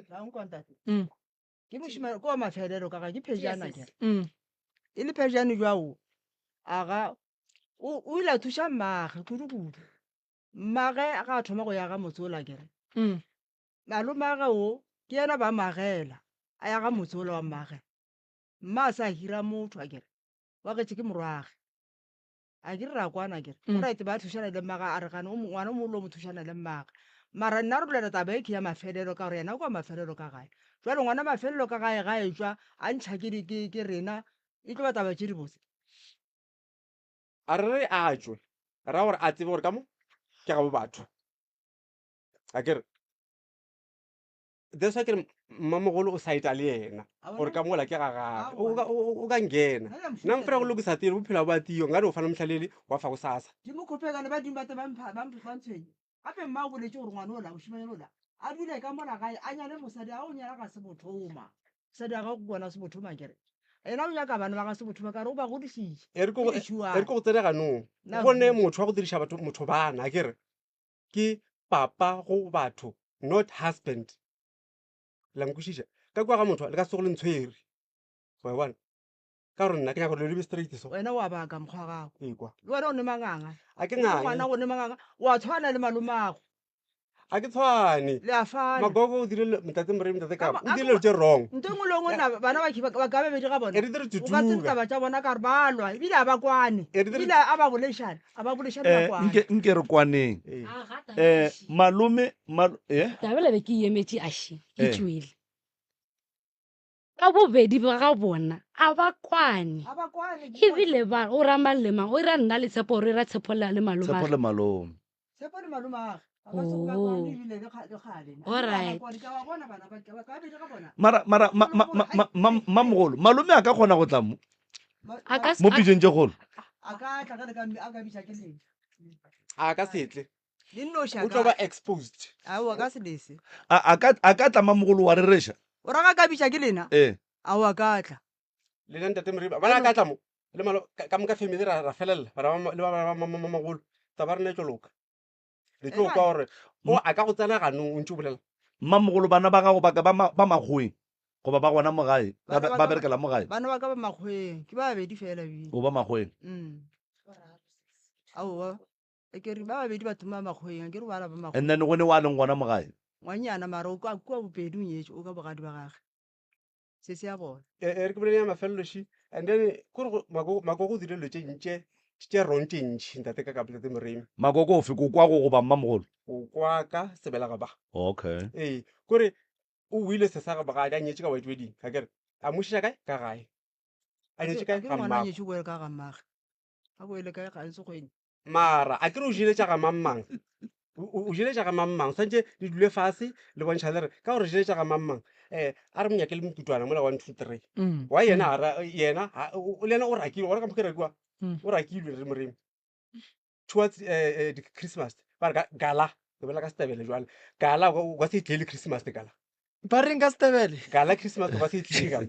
Ba nkwa ntate. Mm. Ke mošemane ke wa mafelelo ka ga ke phejana ke. Mm. E le phejane jwao a ga o o ile a thuša mmage kudu-kudu. Mmage ga a thoma go ya ga motse ola kere. Mm. Malomage o ke yena ba magela a ya ga motse ola wa mmage. Mma a sa hira motho a kere wa getše ke morwage. A ke re ra kwana kere. Mm. Right ba thušana le mmage a re gane o mo- ngwana o mogolo o mo thušana le mmage. Mara nna re bolela taba e ke ya mafelelo ka gore yena ke wa mafelelo ka gae. Jwale ngwana mafelelo ka gae ga etšwa a ntšha ke di- ke ke rena e tlo ba taba tše dibotse. A re re a tšwe ra gore a tsebe gore ka mo ke gabo batho a ke re that's why ke re mmamogolo o saeta le yena gore ka mola ke ga gage o ka nkena nna mfela go lokisa tiro bophelo bo a tio nka no fa le mohlalele wa fa go sasa Di mo khopekane badimo ba te ba mpha ba ntshwenye. Gape mma o boletše gore ngwana ola mošemanyana ola a dule ka mola gae a nyale mosadi a o nyala ga se bothoma. Mosadi wa gago ke bona se bothoma kere. Yena o nyaka bana ba ga se bothoma ka re o ba godišitše. E re ke Ke lešuana. e re ke go tsene ganong Nna go ne ruri. motho wa go diriša batho motho bana a ke re ke papa go batho not husband la nkwešiša ka kua ga motho le ka se tsoge le ntshwere wa e bona ka gore nna ke nyaka gore le be straight so Wena wa baka mokgwa wa gago. Ekwa. Le wena o ne manganga. A ke O le ngwana ngange. o ne manganga. Wa tshwana le malomago. A ke tshwane. Le a fana. Magogo o dirile ntate Moremi ntate Ka Kabo mo- o a dirile ke dilo tše wrong. Nto e nngwe le e nngwe nna bana ba ba ka babedi ga bona. E re dire O ka tsebe tutuka. taba tša bona ka gore ba lwa ebile a ba kwane. E re dire Ebile a ba boledišane, a ba boledišane ba Eh, kwane. nke nke re kwaneng. Ee. Eh, malome mal eh Taba be ke emetše a še ke Eh. tšwele. Ka bobedi ba ga bona a ba kwane. A ba kwane, ke Ebile ba o ra mang le mang, o ra nna le Tshepo, o ra Tshepo le le malome. Tshepo le malome. Tshepo le malomagwe. Ga ba se ba Oh. kwane ebile le kga- le kgale. All Ebile ga ba right. kwane, ke a ba bona bana ba, ke ba ka babedi ga bona. Mara mara ma ma ma ma ma- mamogolo malome a ka kgona go tla mo A ka se- mo a- pitšong tše kgolo. A ka tla ge le ka a ka bitša ke lena. A ka se tle. Le nnoši a O tlo ka ba exposed. Aowa, a ka se lese. A a ka a ka tla mamogolo wa rereša. O ra ga ka bitša ke lena? Eh. Aowa, a ka tla. Le nna ntate Moremi, bana a ka tla mo le malo ka ka moka family ra ra felela bana ba ma- le ba ba ba mamagolo taba rena e tlo loka. Le tlo Ena- kwa gore o a ka go tsena ganong o ntse o bolela. Mmamogolo bana ba gago ba ka ba ma- ba makgoweng goba ba gona mo gae ba Bana ba ba ka ba- berekela mo gae. Bana ba ka ba makgoweng, ke ba babedi fela ebile. O ba makgoweng. Mm. Aowa, e ke re ba babedi ba thoma makgoweng, a ke re bala ba And makgoweng. then go ne wa leng gona mo gae. Ngwanyana mara o kwa kua bopedi o nyetše, o ka bogadi ba gage. Se se ya bona. E e re ke bolele ya mafelelo ši and then kore go Makoko Makoko o dirile dilo tše ntše tše wrong tše ntši ntate ka ka ntate Moremi. Makoko ofe ko kwa go goba mmamogolo? O kwa ka sebelega ba. Okay. Ee, kore o wile se sa bogadi a nyetše ka white wedding a kere a mo šiša kae ka gae. A nyetše kae A ke ga ngwana a mmagwe. nyetše o boele ka ga mmagwe. A boele kae ga ntse kgwedi. Mara a ke re o jele tša ga mang mang. O jeletša ga mang mang, swantše le dule fase le bontšha le re ka gore jeletša ga mang mang. Um a re mo nyake le mokutwana mola 1 2 3. Wa yena a yena le yena o rakilwe gona ka mokgo ke rakiwa. O rakilwe re moremi. Towards eh, eh, Christmas ba re gala ke bolela ka setebele jwale gala o ka se e tlele Christmas gala ba reng ka setebele gala Christmas o ka se e tlele gala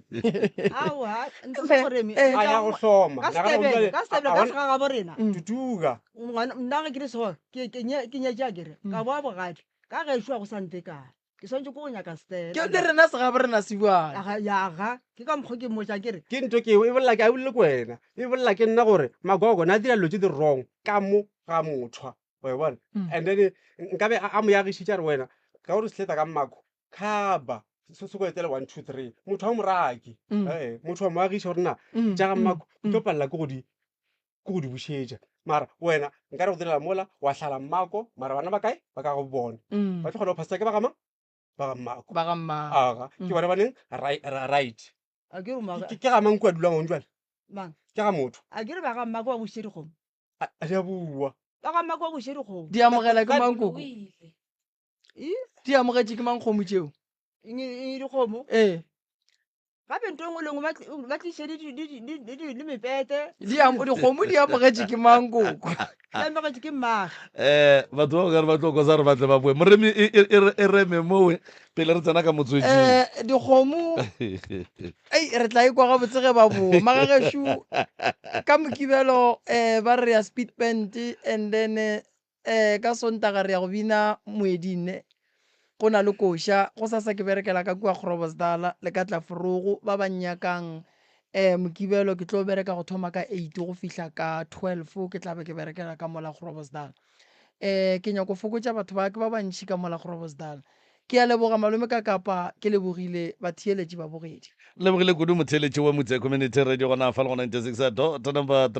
aowa ntate Moremi eh, a ya go hloma ka setebele ka setebele ka segagabo rena tutuga ngwana nna ge ke le so ke ke nye ke nyetše a kere ka boa bogadi ka gešo a go sa ntekane ke swanetše ko go nyaka stela ke le rena segabo rena se bjalo Aga, yaga ke ka mokgwa ke mmotšang ke re ke ntho ke e bolela ke a bolele ke wena e bolela ke nna gore magogo na dira dilo tse di wrong ka mo ga mothwa wa e bona and then nkabe a mo yagišitše a re wena ka gore sehleta ka mmako khaba se se go etele 1 2 3 motho wa moraki ee motho wa mo agiša gore na tša ga mmako o tlo palela ke go di ke go di bušetša mara wena nka re go direla mola wa hlala mmako mara bana ba kae ba ka go bona ba tlo kgona go phasisa ke ba ga mang ba ga mmako ba ga mmako aga ke bona ba neng right a ke re ma ke ga mang kua dulang gone jwale mang ke ga motho a ke re ba ga mmako ba bušitše dikgomo a di a bua ba ga mmako ba bušitše dikgomo di amogela ke mang koko di amogetše ke mang kgomo tšeo eng dikgomo ee gape nto engwe le engwe ba tliše le mepete dikgomo di amogetše ke mang koko di amogetše ke mmage um batho ba okare ba tlo kosa re batle ba boe moremi e, e, e, e reme mowe pele re tsena ka motsweding um dikgomo ei re tla ikwa gabotse ge ba boa magagešo ka mokibelo um ba re ya speed band and then um ka Sontaga re ya go bina moeding ne go na le koša. Gosasa ke berekela ka kua Groblersdal le ka Tlaforogo. Ba ba nnyakang um Mokibelo ke tlo bereka go thoma ka eight go fihla ka 12 ke tla be ke berekela ka mola Groblersdal. Um ke nyako fokotša batho ba ke ba bantši ka mola Groblersdal. Ke a leboga malome ka kapa ke lebogile batheeletši babogedi. Lebogile kudu motheeletši wa Mutse Community Radio gona fa le go 96 dot number 3.